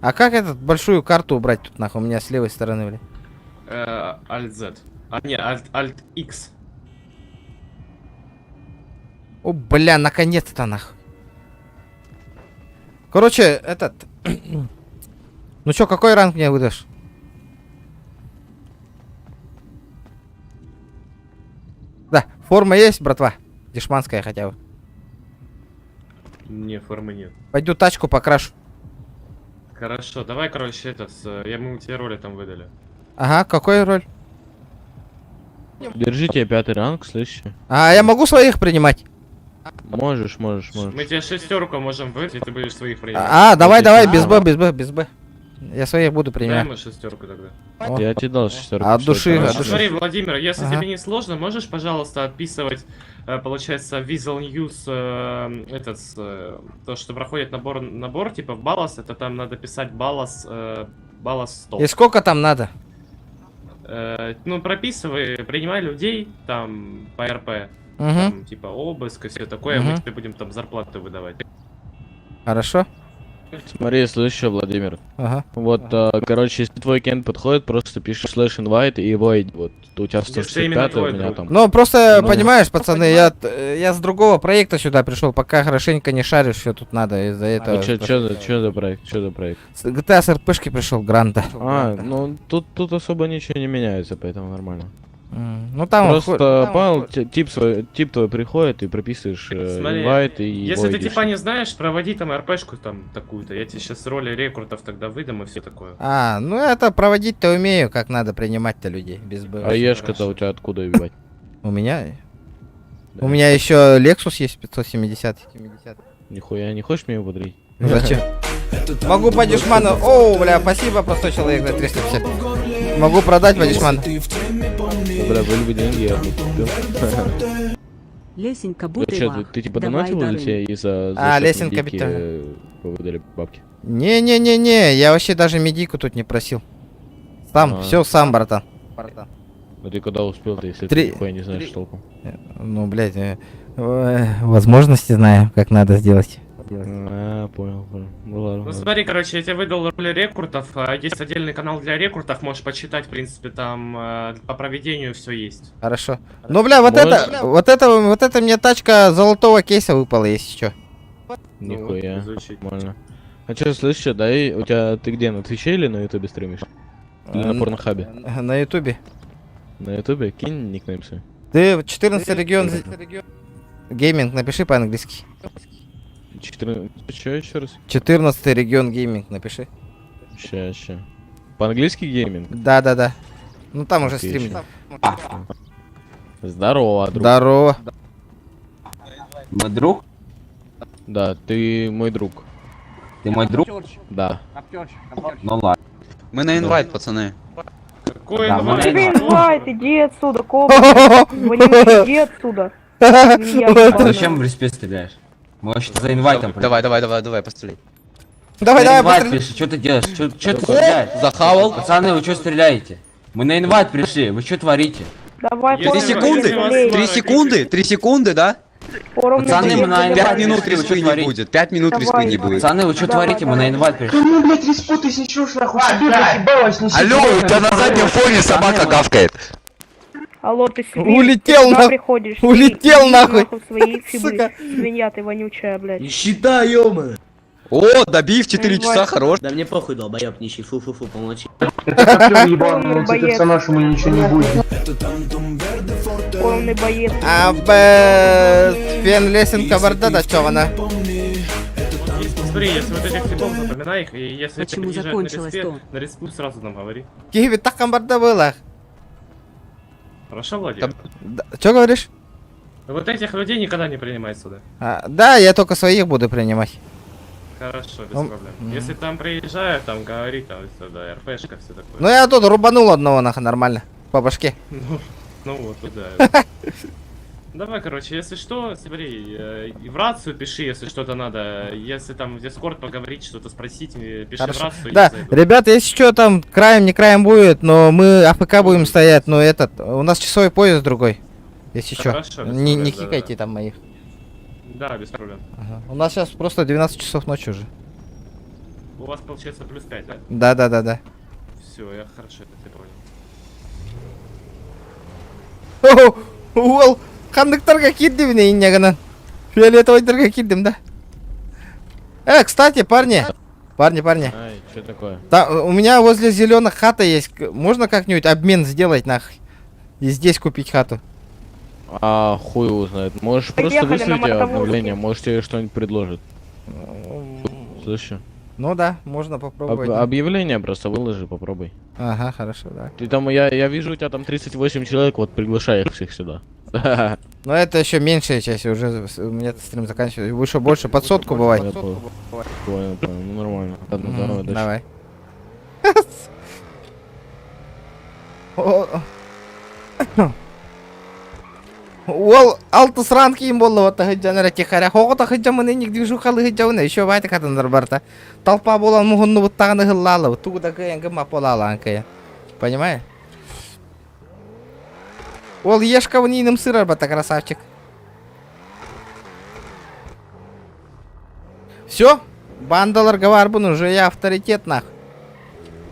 А как этот большую карту убрать тут нахуй у меня с левой стороны, бля? Alt Z. А, не, Alt, Alt X. О, бля, наконец-то нахуй. Короче, этот... Ну чё, какой ранг мне выдашь? Да, форма есть, братва? Дешманская хотя бы. Не, формы нет. Пойду тачку покрашу. Хорошо, давай, короче, этот, я мы тебе роли там выдали. Ага, какой роль? Держите пятый ранг, слышишь? А, я могу своих принимать? Можешь, можешь, можешь. Мы тебе шестерку можем выдать, и ты будешь своих принимать. А, давай, давай, без Б, без Б, без Б. Я своих буду Дай принимать. ему шестерку тогда. О. Я тебе дал шестерку. От души, Короче, от души. Смотри, Владимир, если Ага. тебе не сложно, можешь, пожалуйста, отписывать, получается, Weasel News, этот, то, что проходит набор, типа в Балас, это там надо писать Балас, Балас 100. И сколько там надо? Ну, прописывай, принимай людей там по РП, Мгм. там, типа обыск и все такое, мы Мгм. тебе будем там зарплату выдавать. Хорошо. Смотри, слышишь, Владимир? Ага. Вот, короче, если твой кент подходит, просто пишешь слэш invite и его ID. Вот, у тебя Если именно 165, у твой меня друг. там. Ну, просто, Ну. понимаешь, пацаны, я с другого проекта сюда пришел, пока хорошенько не шарю, что тут надо из-за этого. А чё за проект? Чё за проект? С GTA с РПшки пришел, Гранта. А, ну тут особо ничего не меняется, поэтому нормально. Ну там Просто, там понял, тип свой, тип твой приходит, ты прописываешь Смотри, инвайт и его если ты идишь. типа не знаешь, проводи там РПшку там такую-то, я тебе сейчас роли рекрутов тогда выдам и все такое. А, ну это проводить-то умею, как надо принимать-то людей, без Б. А Ешка-то у тебя откуда ебать? У меня? У меня еще Lexus есть 570. Нихуя, не хочешь мне его подарить? Зачем? Могу по дешману. Оу, бля, спасибо, простой человек за 350. Могу продать по дешману. Да, бля, были бы деньги, я бы купил. Лесенька Ну чё, Бутылах. ты типа Давай донатил или дары. тебе из-за за А, счет лесенка медийки, бита. выдали бабки? Не-не-не-не, я вообще даже медийку тут не просил. Сам, А. все сам, братан. Ну ты когда успел-то, если Три- ты нихуя не знаешь толком? Ну, блядь, возможности знаю, как надо сделать. А, понял, понял. Ну ладно. Ну ладно. смотри, короче, я тебе выдал роли рекрутов. Есть отдельный канал для рекрутов, можешь почитать, в принципе, там по проведению все есть. Хорошо. Ну, бля, вот Можешь? это, вот это, вот это мне тачка золотого кейса выпала, если чё. Нихуя. изучить. Нормально. А чё, слышь, чё, дай, у тебя, ты где, на Твиче или на Ютубе стримишь? Или на Порнхабе? На Ютубе. На Ютубе? Кинь никнейм свой. Ты 14 регион гейминг напиши по-английски. 14... Чё еще раз? 14 регион гейминг напиши. Ща, ща. По-английски гейминг? Да, да, да. Ну там уже Окей, стрим. ща. Здорово, друг. Здорово. Мой друг? Да, ты мой друг. Ты мой друг? Да. Ну ладно. Мы на инвайт, пацаны. Какой Да, мы на инвайт? Тебе инвайт, иди отсюда, кобра. Вонючий, иди отсюда. Свинья ебаная. Зачем в респе стреляешь? Мы вообще-то за инвайтом. Давай, давай, давай, давай, постреляй. Давай, На давай, инвайт быстрее. пришли, что ты делаешь? Что ты стреляешь? Захавал. Пацаны, вы что стреляете? Мы на инвайт пришли, вы что творите? Давай, Если Три форум секунды, жалей. 3 секунды, 3 секунды, да? Форум Пацаны, мы на инвайт 5 минут пришли, вы чё респы не творите? будет, 5 минут респы Давай. не будет. Пацаны, вы что Давай, творите? Мы на давай. инвайт пришли. Алло, у тебя на заднем фоне собака гавкает. Алло, ты свин, Улетел ты куда нах- приходишь? улетел Иди нахуй. в свои фибы. Сука. Свинья ты вонючая, блядь. Нищета, ё О, добив 4 часа, Инвайт. хорош. Да мне похуй, долбоёб, нищий, фу-фу-фу, помолчи. Форумный боец. Форумный боец. А б фен лесенка борда чё она? Смотри, если вот этих типов запоминай их, и если Почему приезжают на закончилось респе, то? на респу сразу нам говори. Киви так борда было. Хорошо, Владимир? Чё говоришь? Вот этих людей никогда не принимай сюда. А, да, я только своих буду принимать. Хорошо, без Ну, проблем. мгм. Если там приезжают, там говори, там все, да, РПшка, все такое. Ну я тут рубанул одного нахуй нормально. По башке. Ну вот, да. Давай, короче, если что, смотри, и в рацию пиши, если что-то надо. Если там в Дискорд поговорить, что-то спросить, пиши Хорошо. в рацию, я Да, зайду. ребята, если что, там краем не краем будет, но мы АФК будем стоять, но этот, у нас часовой пояс другой. Если что. Хорошо, без Не, не проблем, да-да-да. кикайте там моих. Да, без проблем. Ага. У нас сейчас просто 12 часов ночи уже. У вас получается плюс 5, да? Да, да, да, да. Все, я хорошо это тебя понял. Уол, ханныктарга киирдим инньэ гынан. Фиолетовыйдарга киирдим, да. Кстати, парни. Парни, парни. Ай, что такое? Та, у меня возле зеленых хата есть. Можно как-нибудь обмен сделать, нахуй? И здесь купить хату. А, хуй его знает. Можешь просто Поехали на выслать мотовозке. обновление, может тебе что-нибудь предложит. Слышишь? Ну да, можно попробовать. Объявление просто выложи, попробуй. Ага, хорошо, да. Ты там, я вижу, у тебя там 38 человек, вот приглашай их всех сюда. Но это еще меньшая часть, уже у меня стрим заканчивается. Выше больше, под сотку бывает. Я понял, понял, понял, ну нормально. Ладно, давай, удачи. Давай. О, о. Ол алтыс ранг кийин болла тахыджанара тихаря. Хого тахыджамын эник движухалы хыджауна. Еще байте катандар барта. Толпа болан мухунну буттаганы хыллалы. Тугу да кыян гыма полала анкая. Понимаешь? Ол ешка в ниным сырар бата красавчик. Все? Бандалар гаварбун уже я авторитет нах.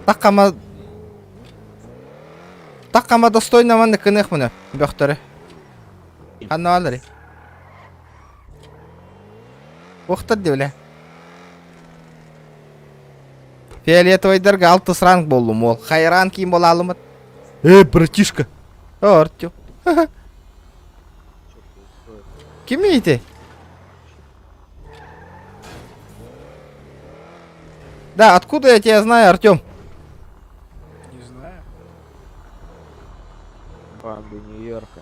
Такама... Такама достойно ванны кыных мына. Бөхтөрі. Ханна алары. Уқтыр девле. Фиолетовый алтыс ранг болдум ол. Хайран кийин бола алымат. Эй, братишка. О, Артем. Ким эти? Да, откуда я тебя знаю, Артем? Не знаю. Банды Нью-Йорка.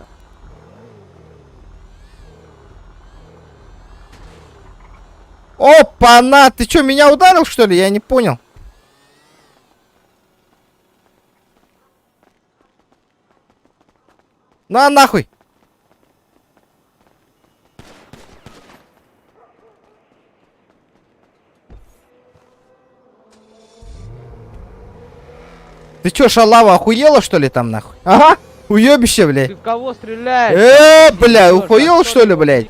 Опа-на! Ты чё, меня ударил, что ли? Я не понял. На нахуй! Ты чё, шалава, охуела, что ли, там, нахуй? Ага, уебище, блядь. Ты в кого стреляешь? Э, бля, ухуел, что ли, блядь?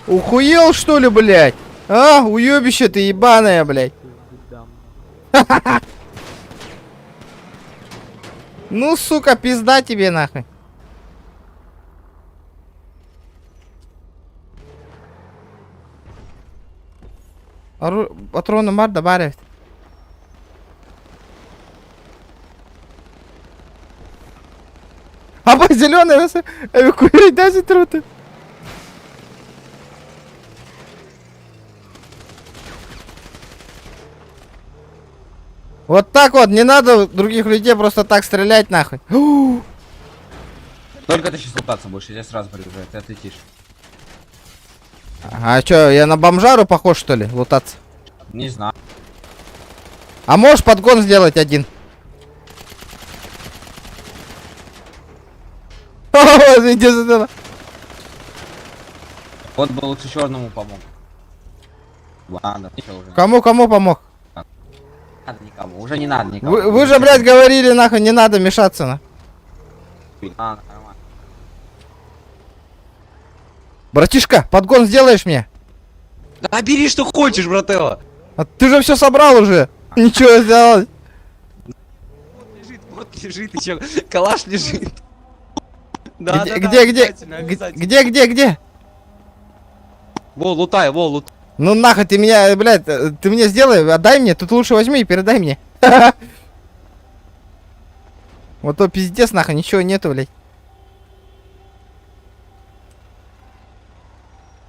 Ухуел, что ли, блядь? А, уебище ты ебаная, блядь. Ну, сука, пизда тебе, нахуй. Патроны бар добавить. Аба зеленый, эвакуировать труты. Вот так вот, не надо других людей просто так стрелять нахуй. Только ты сейчас лутаться будешь, я тебя сразу предупреждаю, ты отлетишь. А чё, я на бомжару похож что ли, лутаться? Не знаю. А можешь подгон сделать один? Иди сюда. Вот бы лучше черному помог. Ладно, всё уже. Кому, кому помог? Не надо никому, уже не надо никому. Вы же, блядь, говорили, нахуй, не надо мешаться, на. А, нормально. Братишка, подгон сделаешь мне? Да бери что хочешь, брателло. А ты же все собрал уже. Ничего сделал. Лежит, вот лежит еще, калаш лежит. Да, где, да, да, где, где, обязательно, обязательно. где, где, где? Во, лутай, во, лутай. Ну нахуй ты меня, блядь, ты мне сделай, отдай мне, тут лучше возьми и передай мне. Вот то пиздец нахуй, ничего нету, блядь.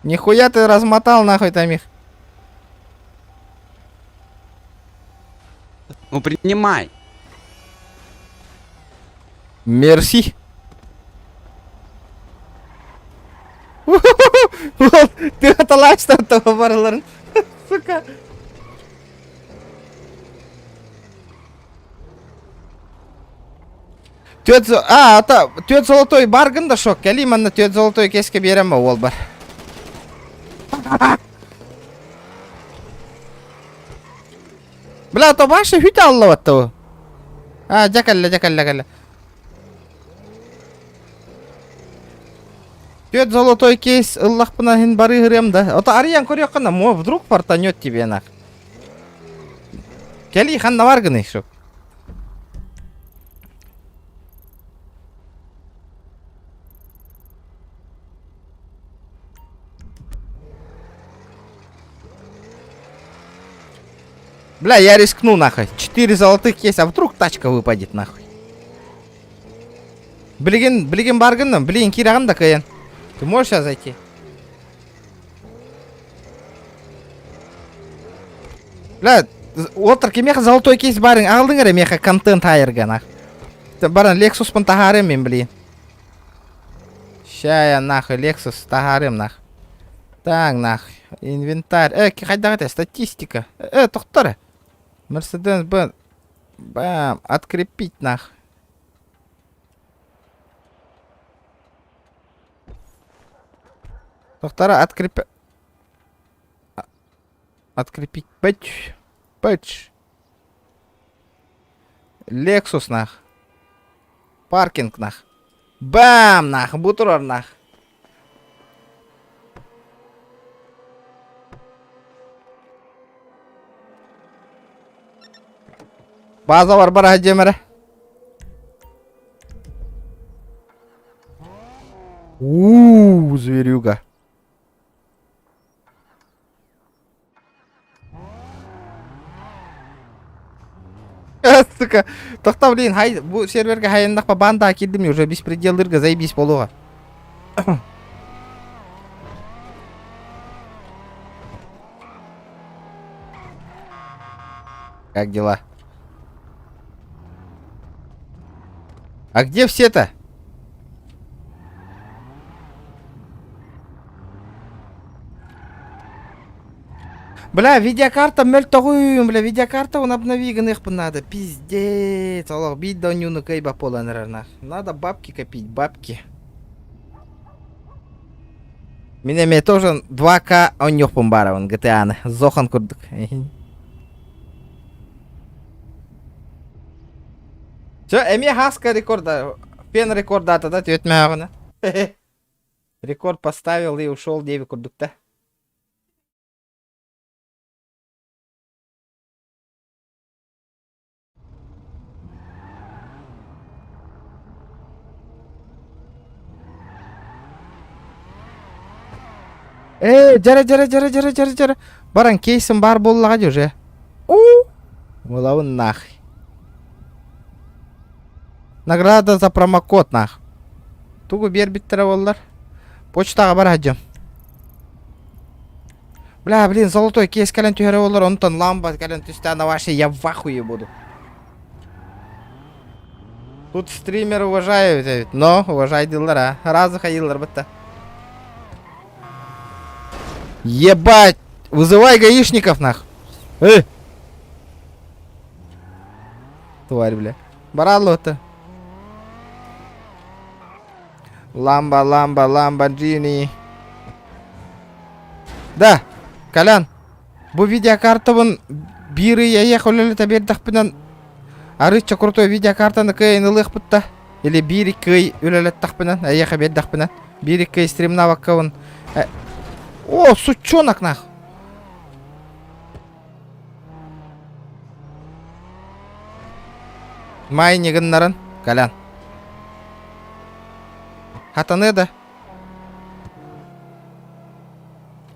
Нихуя ты размотал нахуй там их. Ну принимай. Мерси. Вот, ты аталаешь там того барыларын. Сука. Түөт а, ата, түөт золотой баргын да шок. Кели манна түөт золотой кеске берем ол бар. Бля, то башы хүт аллаватты. А, жакалла, жакалла, калла. Түөт золотой кейс ыллахпына хин бары хырем да. Ото ариян көрөккана, мо вдруг фартанет тебе нах. Кели ханна баргын шок. Бля, я рискну нахуй. Четыре золотых есть, а вдруг тачка выпадет нахуй. Блин, блин, баргынным, блин, кираган да каян. Ты можешь сейчас зайти? Бля, отыр кемеха золотой кейс барың, алдың әрі меха контент айырға нах. Баран Lexus пын тахарым мен, блин. Ща я нахуй Lexus тахарым нах. Так, нахуй. Инвентарь. Қайда қайда? Статистика. Тоқтар. Мерседес Бен. Бам. Открепить нах. Тоқтара, открепи... Открепить. Пэч. Пэч. Лексус нах. Паркинг нах. Бам нах. Бутурар нах. База бар бар хажемере. Ууу, зверюга. Сука. Тоқта, блин, хай, бу серверге хайындақпа банда кирдим уже беспределдырга заебись болуға. Как дела? А где все-то? Бля, видеокарта мөлтөгүм, бля, видеокарта он обновиган их надо. Пиздец. Аллах, бить да нюну кайба пола Надо бабки копить, бабки. Меня мне тоже 2К оньох бараван GTA-ны. Зохан курдук. Чэ, эмиэ хаска рекорда, пен рекордаата да түөт мөҕүнэ. Рекорд поставил и ушел диэби курдук да. Ээ, дьэрэ, дьэрэ, дьэрэ, дьэрэ, дьэрэ, дьэрэ. Баран кейсим баар буоллаҕа дии уже. У, Мылабын нах. Награда за промокод нах. Тугу биэрбиттэрэ буоллар? Почтаҕа бар сылдьым. Бля, блин, золотой кейс кэлэн түһэрэ буоллар, онтон ламба кэлэн түстээн вообще я в ахуе буду. Тут стример уважаю эбит, но уважайдылар а. Разы хайылар бытта. Ебать! Вызывай гаишников нах! Эй! Тварь, бля. Баралло-то. Ламба, ламба, ламборджини. Да, Колян, бу видеокартабын биир ый эйиэхэ үлэлэтэ биэрдэхпинэн арыычча крутой видеокартаны кыайан ылыахпыт да или биир икки ый үлэлэттэхпинэн эйиэхэ биэрдэхпинэ биир икки ый стримнаабаккабын о сучонок нах Майни гыннаран, Колян. Хатаныа да.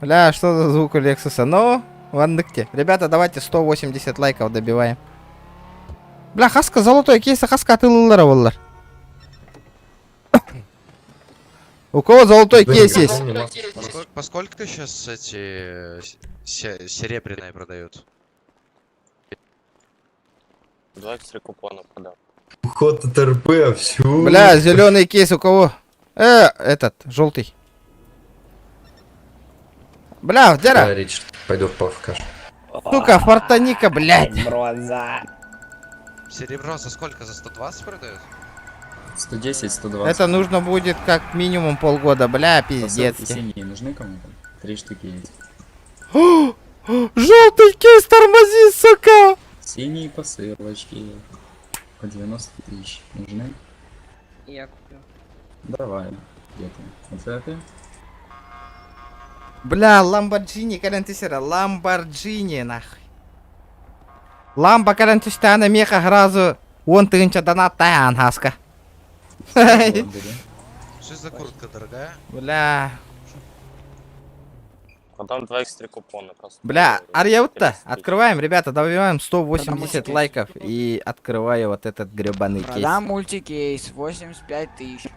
Бля, что за звук у Лексуса? Ну, вандыкте. Ребята, давайте 180 лайков добиваем. Бля, хаска золотой кейса хаска атылылар олар. У кого золотой кейс есть? По сколько сейчас эти серебряные продают? 23 купона продам. Уход от РП, всю. Бля, зеленый кейс у кого? Этот, желтый. Бля, Дера. Речь, пойду в павкаш. Сука, фортаника, блядь. Бронза. Серебро за сколько? За 120 продают? 110, 120. Это нужно будет как минимум полгода, бля, пиздец. Посылки синие нужны кому-то? Три штуки есть. Желтый кейс, тормози, сука! Синие посылочки по 90 тысяч нужны? Я куплю. Давай. Где ты? Вот это? Бля, Ламборджини, кэлэн түстэ, Ламборджини, нахуй. Ламба кэлэн түстэҕинэ миэхэ сразу 10 000 донаттаан хаска. Что за куртка дорогая? Бля. Продам 2 x 3 купона просто. Бля, Арьяутта, открываем, ребята, добиваем 180 лайков и открываю вот этот гребаный кейс. Продам мультикейс, 85 тысяч.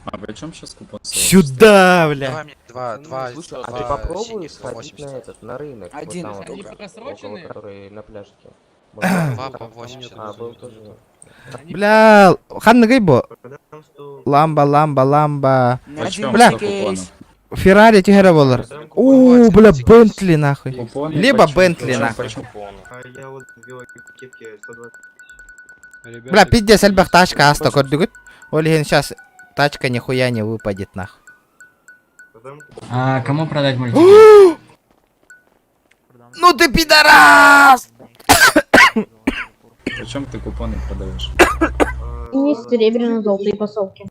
А почем сейчас купон? Сюда, бля. Давай мне два, два, Слушай, а два ты попробуй синих сходить 180. на этот, на рынок. Один вот там вот, только. около, который на пляжике. Два по 80. А, был тоже. Бля, ханныгый бу. Ламба, ламба, ламба. Один Бля, мультикейс. Феррари түһэрэ буолар. О, бля, Бентли нахуй. Купоны Либо почем? Бентли Почем, нахуй. почем? Бля, пиздец, эльбэх тачка аста көрдүгүт. Ол иһин сейчас тачка нихуя не выпадет нахуй. А кому продать мультик? Ну ты пидорас! Почем ты купоны продаешь? Не серебряно-золотые посылки.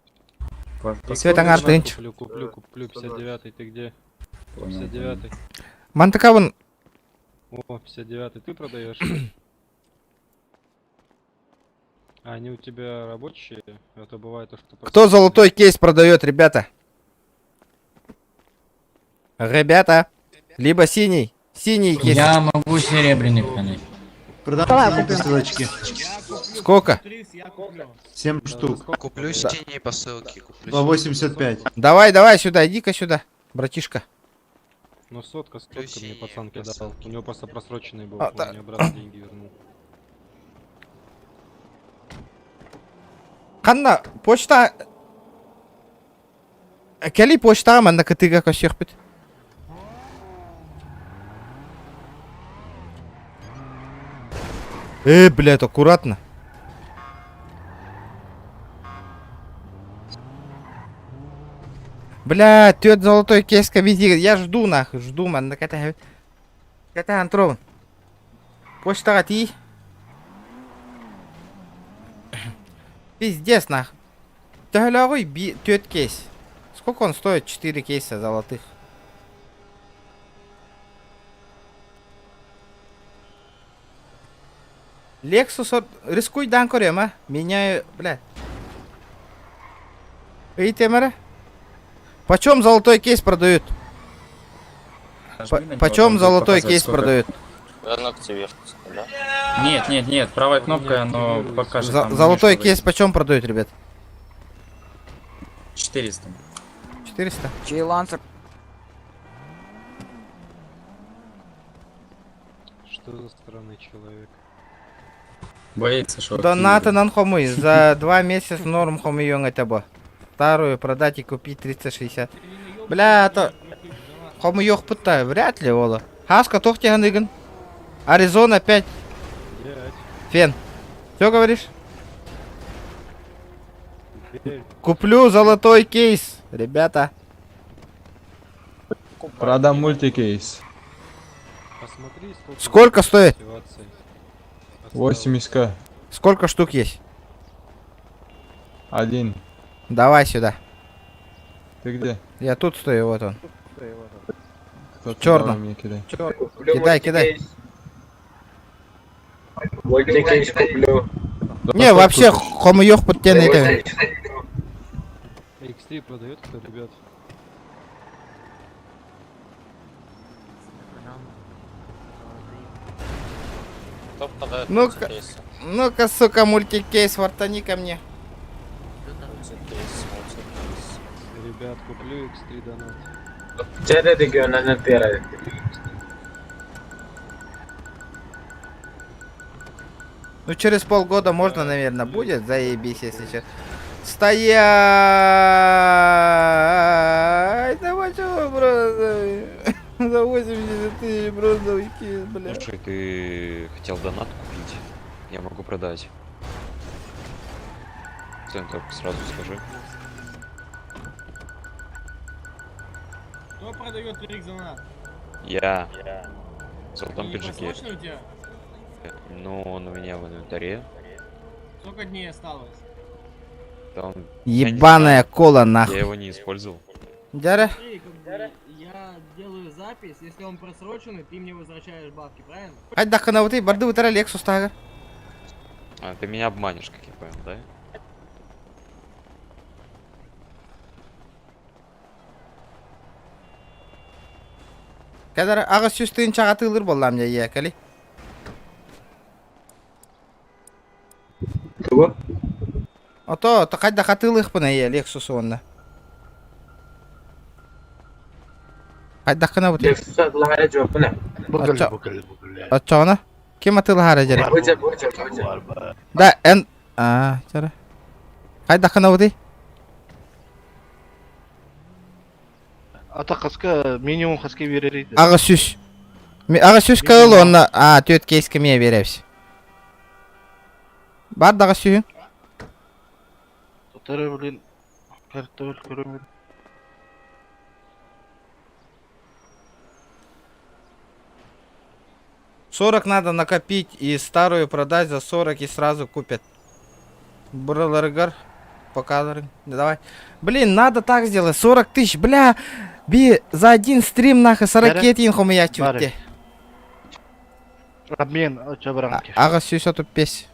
По, по Свет сколько? аңар тынч. Куплю, куплю, куплю, 59-й, ты где? Понял, 59-й. Мантыкабын О, 59-й ты продаешь? А они у тебя рабочие? А то бывает то, что... Кто золотой кейс продает, ребята? Ребята, либо синий. Синий кейс. Я могу серебряный продать. Продам посылочки. Сколько? 7 штук. Куплю синие посылки. Куплю По 85. Давай, давай сюда, иди-ка сюда, братишка. Ну сотка, сотка мне синие пацан кидал. посылки. У него просто просроченный был, А, он да. мне обратно деньги вернул. Ханна, почта... Кэли почта манна кытыга көсүөхпүт. Блядь, аккуратно. Бля, тёт золотой кейс вези. Я жду нахуй, жду манна ката. Ката антровын. Почтаға ти. Пиздец нах. Төһөлөөҕүй би түөрт кейс. Сколько он стоит? 4 кейса золотых. Lexus рискуй дан көрөм а. Меняю, бля. Ыйтемере. Почем золотой кейс продают? Почем золотой кейс продают? Да? Нет, нет, нет, правая кнопка, оно покажет. За золотой кейс почем продают, ребят? 400. 400? Чей лансер? Что за странный человек? Боится, что... Донаты хомуй. За 2 месяца норм хомуйоҥ этэ бо. Старую продать и купить 360. Бля, это... Хомуйуохпут да, вряд ли ола. Хаска туох дии Аризона 5. Фен. Что говоришь? Куплю золотой кейс, ребята. Продам мультикейс. Посмотри, сколько Сколько стоит? 80к. Сколько штук есть? Один. Давай сюда. Ты где? Я тут стою, вот он. Кто ты? Черным. Давай мне кидай. Кидай, кидай. Мультикейс куплю. Не, вообще, хомуйуохпут диэн это. X3 продает кто, ребят? Кто продает Ну-ка, мультикейсы? ну-ка, сука, мультикейс, вартани ко мне. Мультикейс, мультикейс. Ребят, куплю X3 донат. Ну, через полгода можно, наверное, будет. Заебись, если честно. Стоять! Давай, чего просто? За 80 тысяч бронзовый кейс, бля. Слушай, ты хотел донат купить? Я могу продать. Цену только сразу скажи. Кто продает трик за донат? Я. В золотом Не пиджаке. просроченный у тебя? Ну, он у меня в инвентаре. Сколько дней осталось? Там... я не Ебаная знаю. кола, нахуй. Я его не использовал. Дяря? Смотри, как бы, я делаю запись, если он просроченный, ты мне возвращаешь бабки, правильно? Хайдах гынабытый, барды утара Lexus тагыр. А, ты меня обманешь, как я понял, да? Кәдір 800 тыһыынчаҕа атыылыыр буоллаҕым дии кэли. Тугу? Ото, то хайдах атыылыахпыный Lexus онно. Хайдах гынабытый. Оччоҕуна? Ким атыылаһар дьэрэ? Да, эн... А, чара. Хайдах гынабытый? Ата хаска минимум хаска биэрэрий. 800. 800 кыл онно... А, түөрт кейскэ эмиэ биэрэбис. Баар да 800. Тотары блин картофель көрөмүн. 40 надо накопить и старую продать за 40 и сразу купят. Браларгар. Пока, давай. Блин, надо так сделать. 40 тысяч, бля. Би за один стрим нахуй 40 етин хомуйааччы. Обмен чабаранки. 835.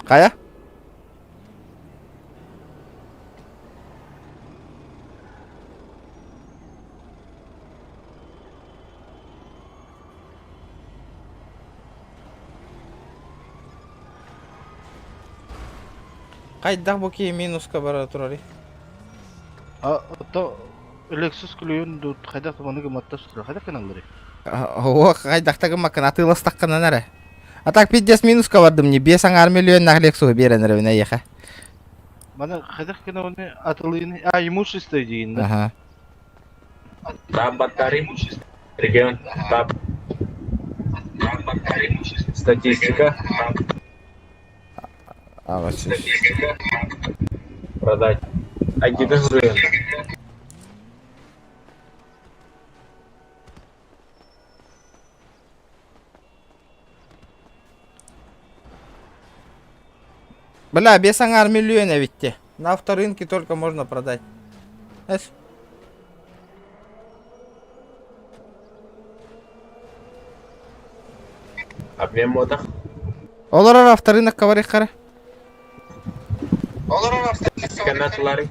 Хайа? Хайдах бу киһи минуска бара турарый. А то Lexus күлүн ду хайдах маныгы маттас хайдах каналлары. О, хайдах гыммаккын атыыластаххына эрэ. А так пиздец минуска бардым не 5,5 миллионнаах Lexus биэрэн эрэбин эйиэхэ. Мана хайдах каналны атылыны а имущество диин да. Ага. Там батарея. Регион. Тап. Статистика. Аҕыс Продать. Айдида суруйан. Бля, без аңар миллион эбитти. На авторынке только можно продать. Эс. Обмен мотах. Олорор авторынок каварихкара. Канатлары.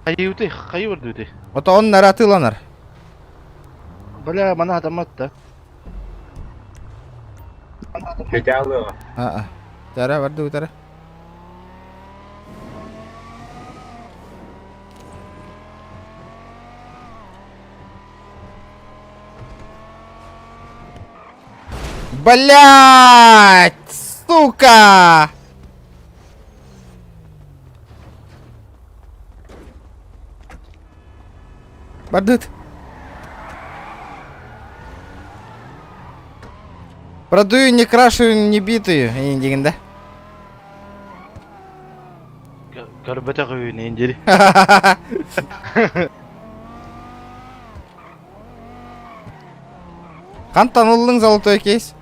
Хайыуты, хайы барды Ото он наратыланар. Бля, мана адамат да. Хотя Аа. Тара барды утара. Блять, сука! Бардыт. Продаю не крашеную, не битую. Индигин, да? Көрбөтөх үйүн индири. Хантан ыллың золотой кейс?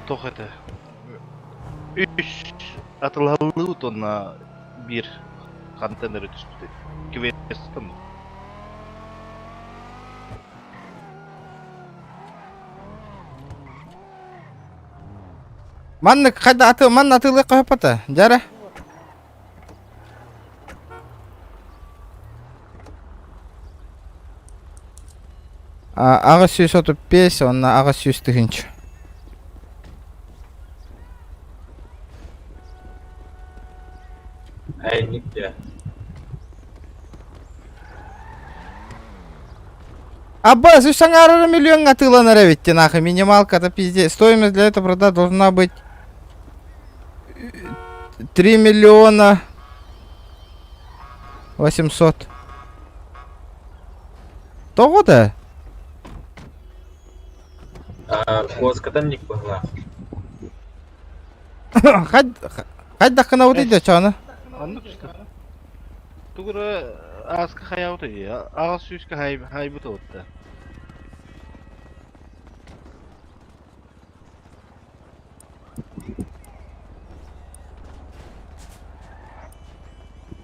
Тох это. Үш атылалыы тонна бир контейнер түспүтэ. Квестом. Маннык хайда аты манна атылы кахапата. Жара. Аҕыс сүүс отут биэс уонна аҕыс сүүс тыһыынча. Эй, нигде. Абба, үс аҥаарара миллиоҥҥа атыыланар эбит нахуй минималка-то пиздец. Стоимость для этого продать должна быть 3 миллиона 800. Тоҕо да? Куоскатан ник была. Хайдаххына утуйда чону? Оннук что? Тугура аска хаябыт Ағас сүүскэ хайбыт отта.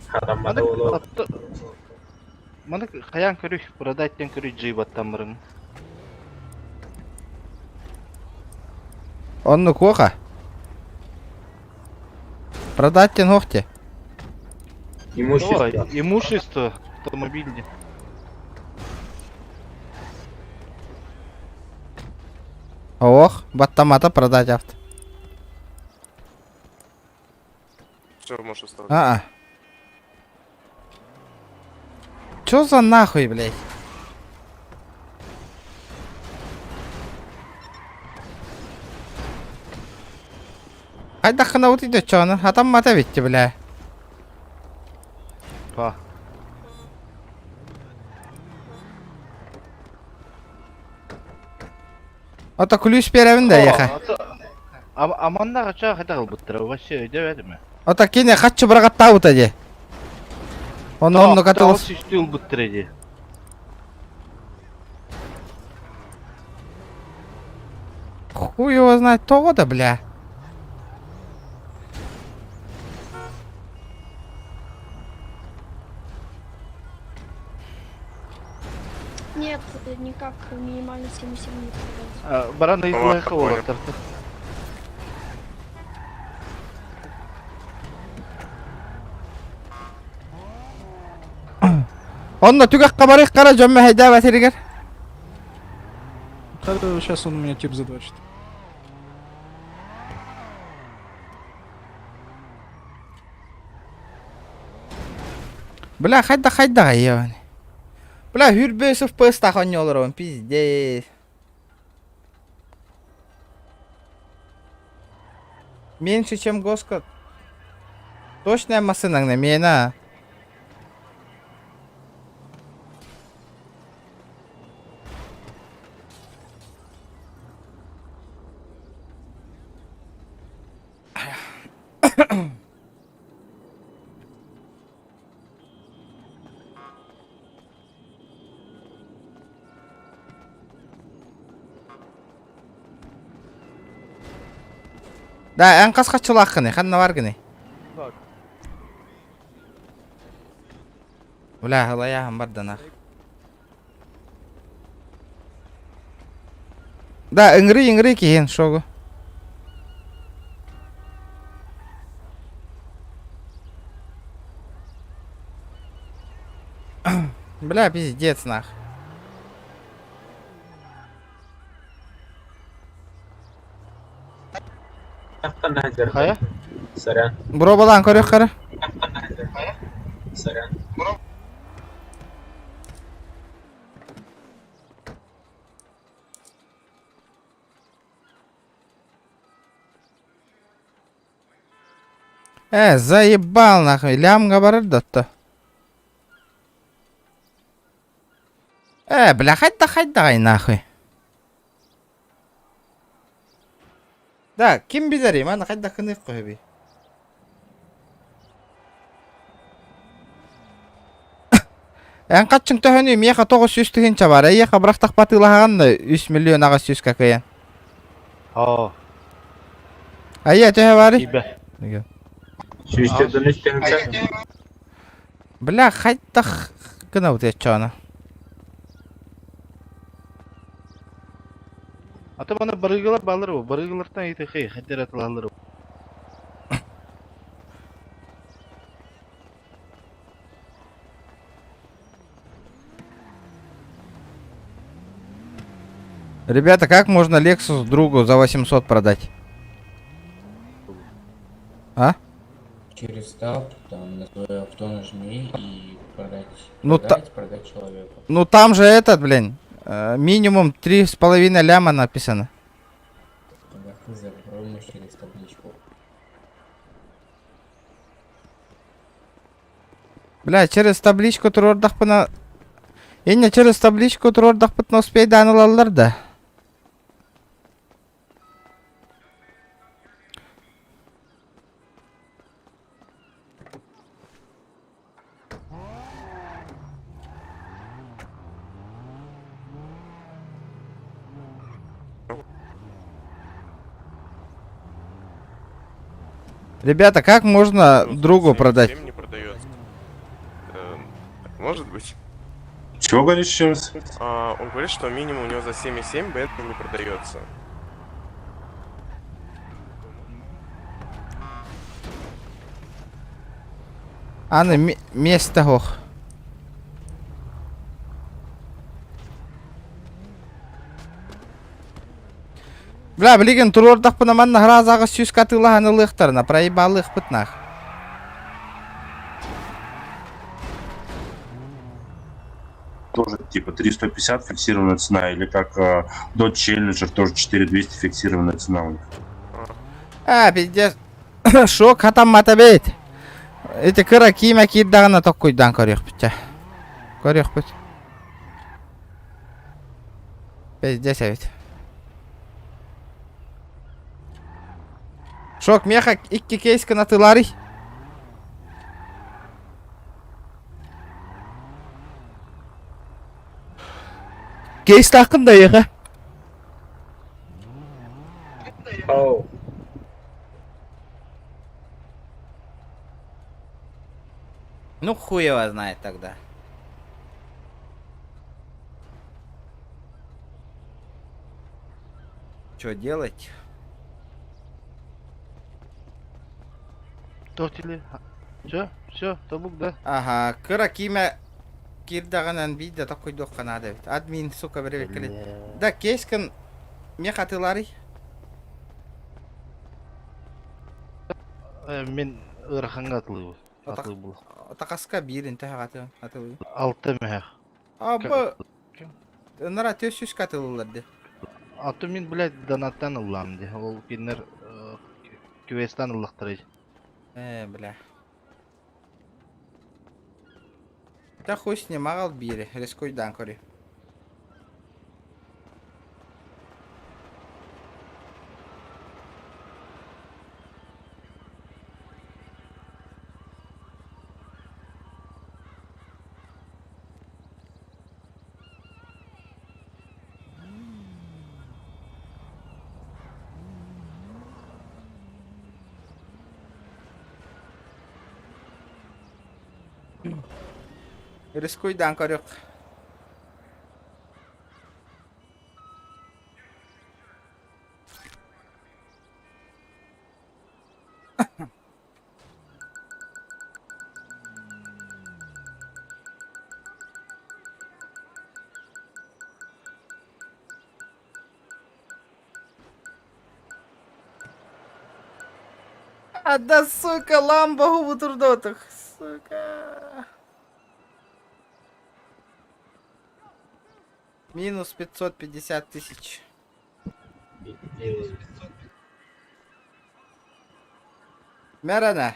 Хатаммата боло. Маны хаян көрү, продать көрү жыйбаттан барын. Онну куоха. Продать тен хохте. Имущество. Имущество автомобильне. Ох, баттамата продать авто. Все, можешь оставить. А-а. Чё за нахуй, блядь? Хайдаххына утуйда чону? Хатаммата битти, бля. Па. Ото ключ беребин да яха. Аманна кача хайда кылбыттыр, вообще өйдөбөдүм. Ото кине хаччы бырагаттаабыта же. Ону онну катылыс. Үстү ылбыттыр эди. Хуй его знает, того да, бля. Нет, никак минимально 7,7 не продается. Баран Ладно, ыйылайка понял. олаттар. Онно түгэх кабарых кара жомме хайда батырыгар. Сейчас он у меня тип задрочит. Бля, хайда хайда ебаный. Бля, хүрбесов пыстах оннолор он, пиздец. Меньше, чем Госка. Точно массынаҥ миэнэ. Да, эн хас хаччылааххыный, ханна баргыный? Бля, ылайааһын барданах. Да, ыҥырый, ыҥырый киһин, шогу. Бля, пиздец, нах. Хайа? Бробалаан көрүөх Э, заебал нахуй, лямга барар да Э, бля, хайда хайда нахуй. Да, ким билэрий, маны хайдах гыныах көһөбүй? Эн хаччыҥ төһөнүй, миэхэ 900 тыһыынча бар, эйиэхэ бырахтахпатыылаһаҕын да 3 миллион 800 какыйан. Оо. Айа, төһө барый? Тиийбэ. Сүүстэрдэн үс тыһыынча. Бля, хайдах гынабыт еччоона? Ата маны барыгылар балар бу. Барыгылартан ыйытыхый, хаддер атылалар. Ребята, как можно Lexus другу за 800 продать? А? Через таб, там на свое авто нажми и продать. Ну, продать, продать человеку. Ну там же этот, блин, минимум 3,5 ляма написано. Тогда ты запробуешь через табличку. Бля, через табличку туруордахпына... Инньэ через табличку туруордахпытына успейдаан ылаллар да. Ребята, как можно другу продать? не продается. Так может быть? Чего говоришь еще раз? А, он говорит, что минимум у него за 7,7 Бентли не продается. Аны место хох. Бля, билигин туруордахпына манна хараазаҕа сүүс катыылаһан ылыахтарына проебалыахпыт нах. Тоже типа 350 фиксированная цена, или как Dodge Challenger тоже 4200 фиксированная цена у них. А, пиздец. Шок хатаммата бэйт. Ити кыра киимэ киирдэҕинэ токкуйдаан көрүөхпүт чэ. Көрүөхпүт. Пиздец эбит. Шок, миэхэ икки кейс гынатыылаарый. Кейстааххын да эйиэхэ. Оу. Ну хуй его знает тогда. Что делать? Тохтили. Все, все, тобук, да? Ага, кыра киимэ киирдэҕинэн биирдэ токкуйдуохха наада эбит. Админ, сука, бэрэбиэркэлит. Да, кейскин мех атыылаарый? Мин ыараханга атылыбын. Атылыбыл. Такаска биирин төһө атылыбын? Атылыбын. Алта мөһөх. А, бу Ынара төс сүүскэ атылылар ди. А то мин, блядь, донаттан ыллам ди. Ол кинилэр квесттан ыллахтарай. Э, бля. Да хуй с ним, аҕал биири, рискуйдаан көрүө. Рискуйдаан көрүөх. А да, сука, ламба губутурдотух, сука. Минус 550 тысяч. Мэрона.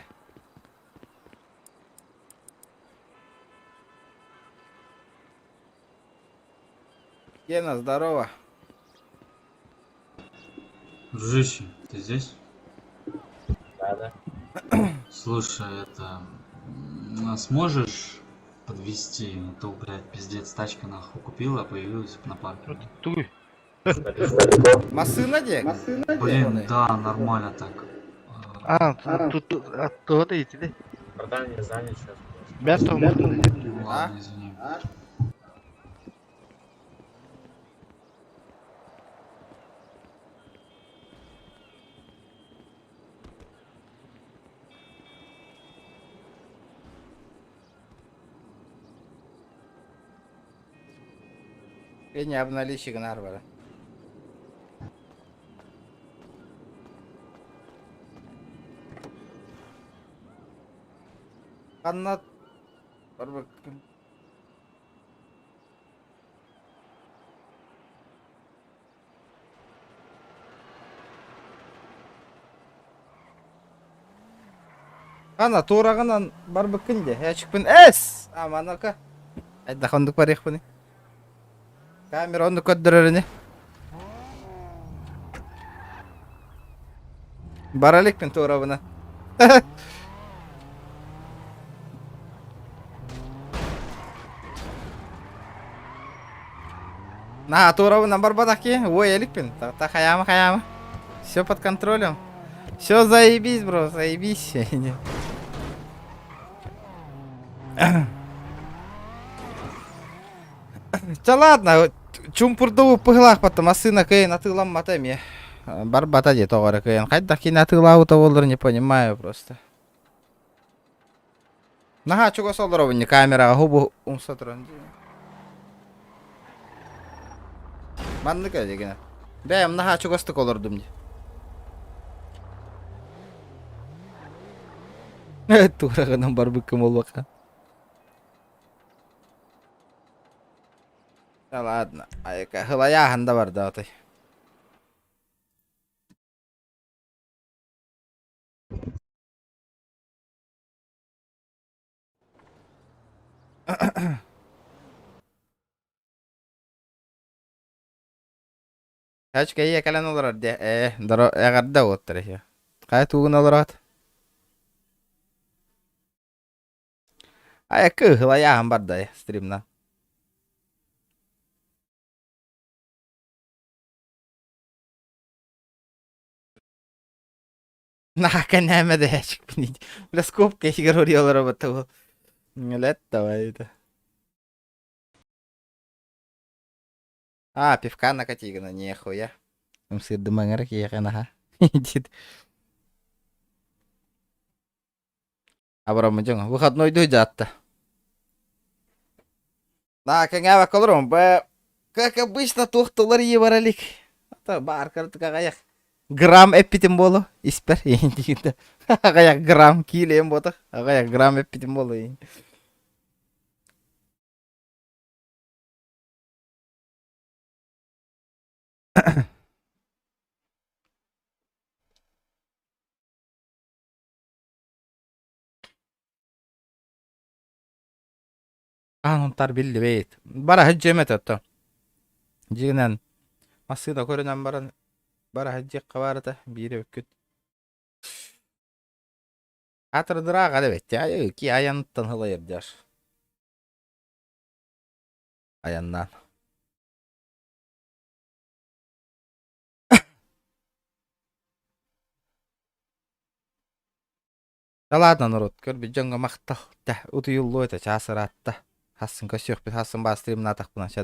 Гена, здорово. Дружище, ты здесь? Да, да. Слушай, это... Сможешь подвести? А то, блядь, пиздец, тачка нахуй купила, а появилась на парке. Туй. Масына де? Блин, да, нормально так. А, тут, а, то это иди. Братан, я занят сейчас. Мясо можно. Ладно, извини. Кеня обналичик нарвара. Ханна барбаккын. Ана туораҕынан барбыккын дии. Ээчикпин эс! Аманака. Айдах оннук барыахпыный. Камера оннук көрдөрөр ини. Бара иликпин туорабына. На, туорабынан барбатах киһи. Ой, иликпин. Та хайаама хайаама. Все под контролем. Все заебись, бро, заебись. Ча ладно, чумпурдуу пыһылаахпатта массыына кыайан атыыламмата эмиэ. Барбата дии тоҕо эрэ кыайан. Хайдах кини атыылаабыта буоллар не понимаю просто. Наһаа чугас олоробун не камераҕа хубу умса туран. Маннык эдигинэ. Бэйэм наһаа чугастык олордум дии. Тураҕынан барбыккын буолбакка. Да ладно, айка, хылайааһын да барда отой. Качка ийэ кэлэн олорор диэ. Ээ, доро эҕэрдэ уоттар иһиэ. Хайа тугун олороот? Айакка ыһылайааһын барда стримна. Наһаа кэнээмэ дэһээчикпин. Бля, скобка иһигэр ориолоробут ол. Лет давай это. А, пивка накатигана, нехуя. Ымсыырдымаҥар киһиэхэ наһаа. Дит. Абыраммын дьоҥ. Выходнойдуу дьаатта. На, кэҥээбэккэ олором. Б как обычно туох тулар ии бар илик. Ата баар кырдык аҕайах. Грамм эппитим буолу испэр. Аҕайах грамм киилэйим буотах. Аҕайах грамм эппитим буолу. Аан биллибэт. Бара сылдьыам этэ оттон. Дьиҥинэн массыына көрүнэн баран бара сылдьыахха баар этэ биир эбиккит. Аатырдыраах эбит ки айаныттан ылайар дьаш. Айаннаан. Да ладно, народ, көрбүт дьоҥҥо махтал. Тэ, утуйуллуо этэ, чаас ыраатта. Хасын көрсүөхпүт, хасын баастыырым наатахпына, чэ да.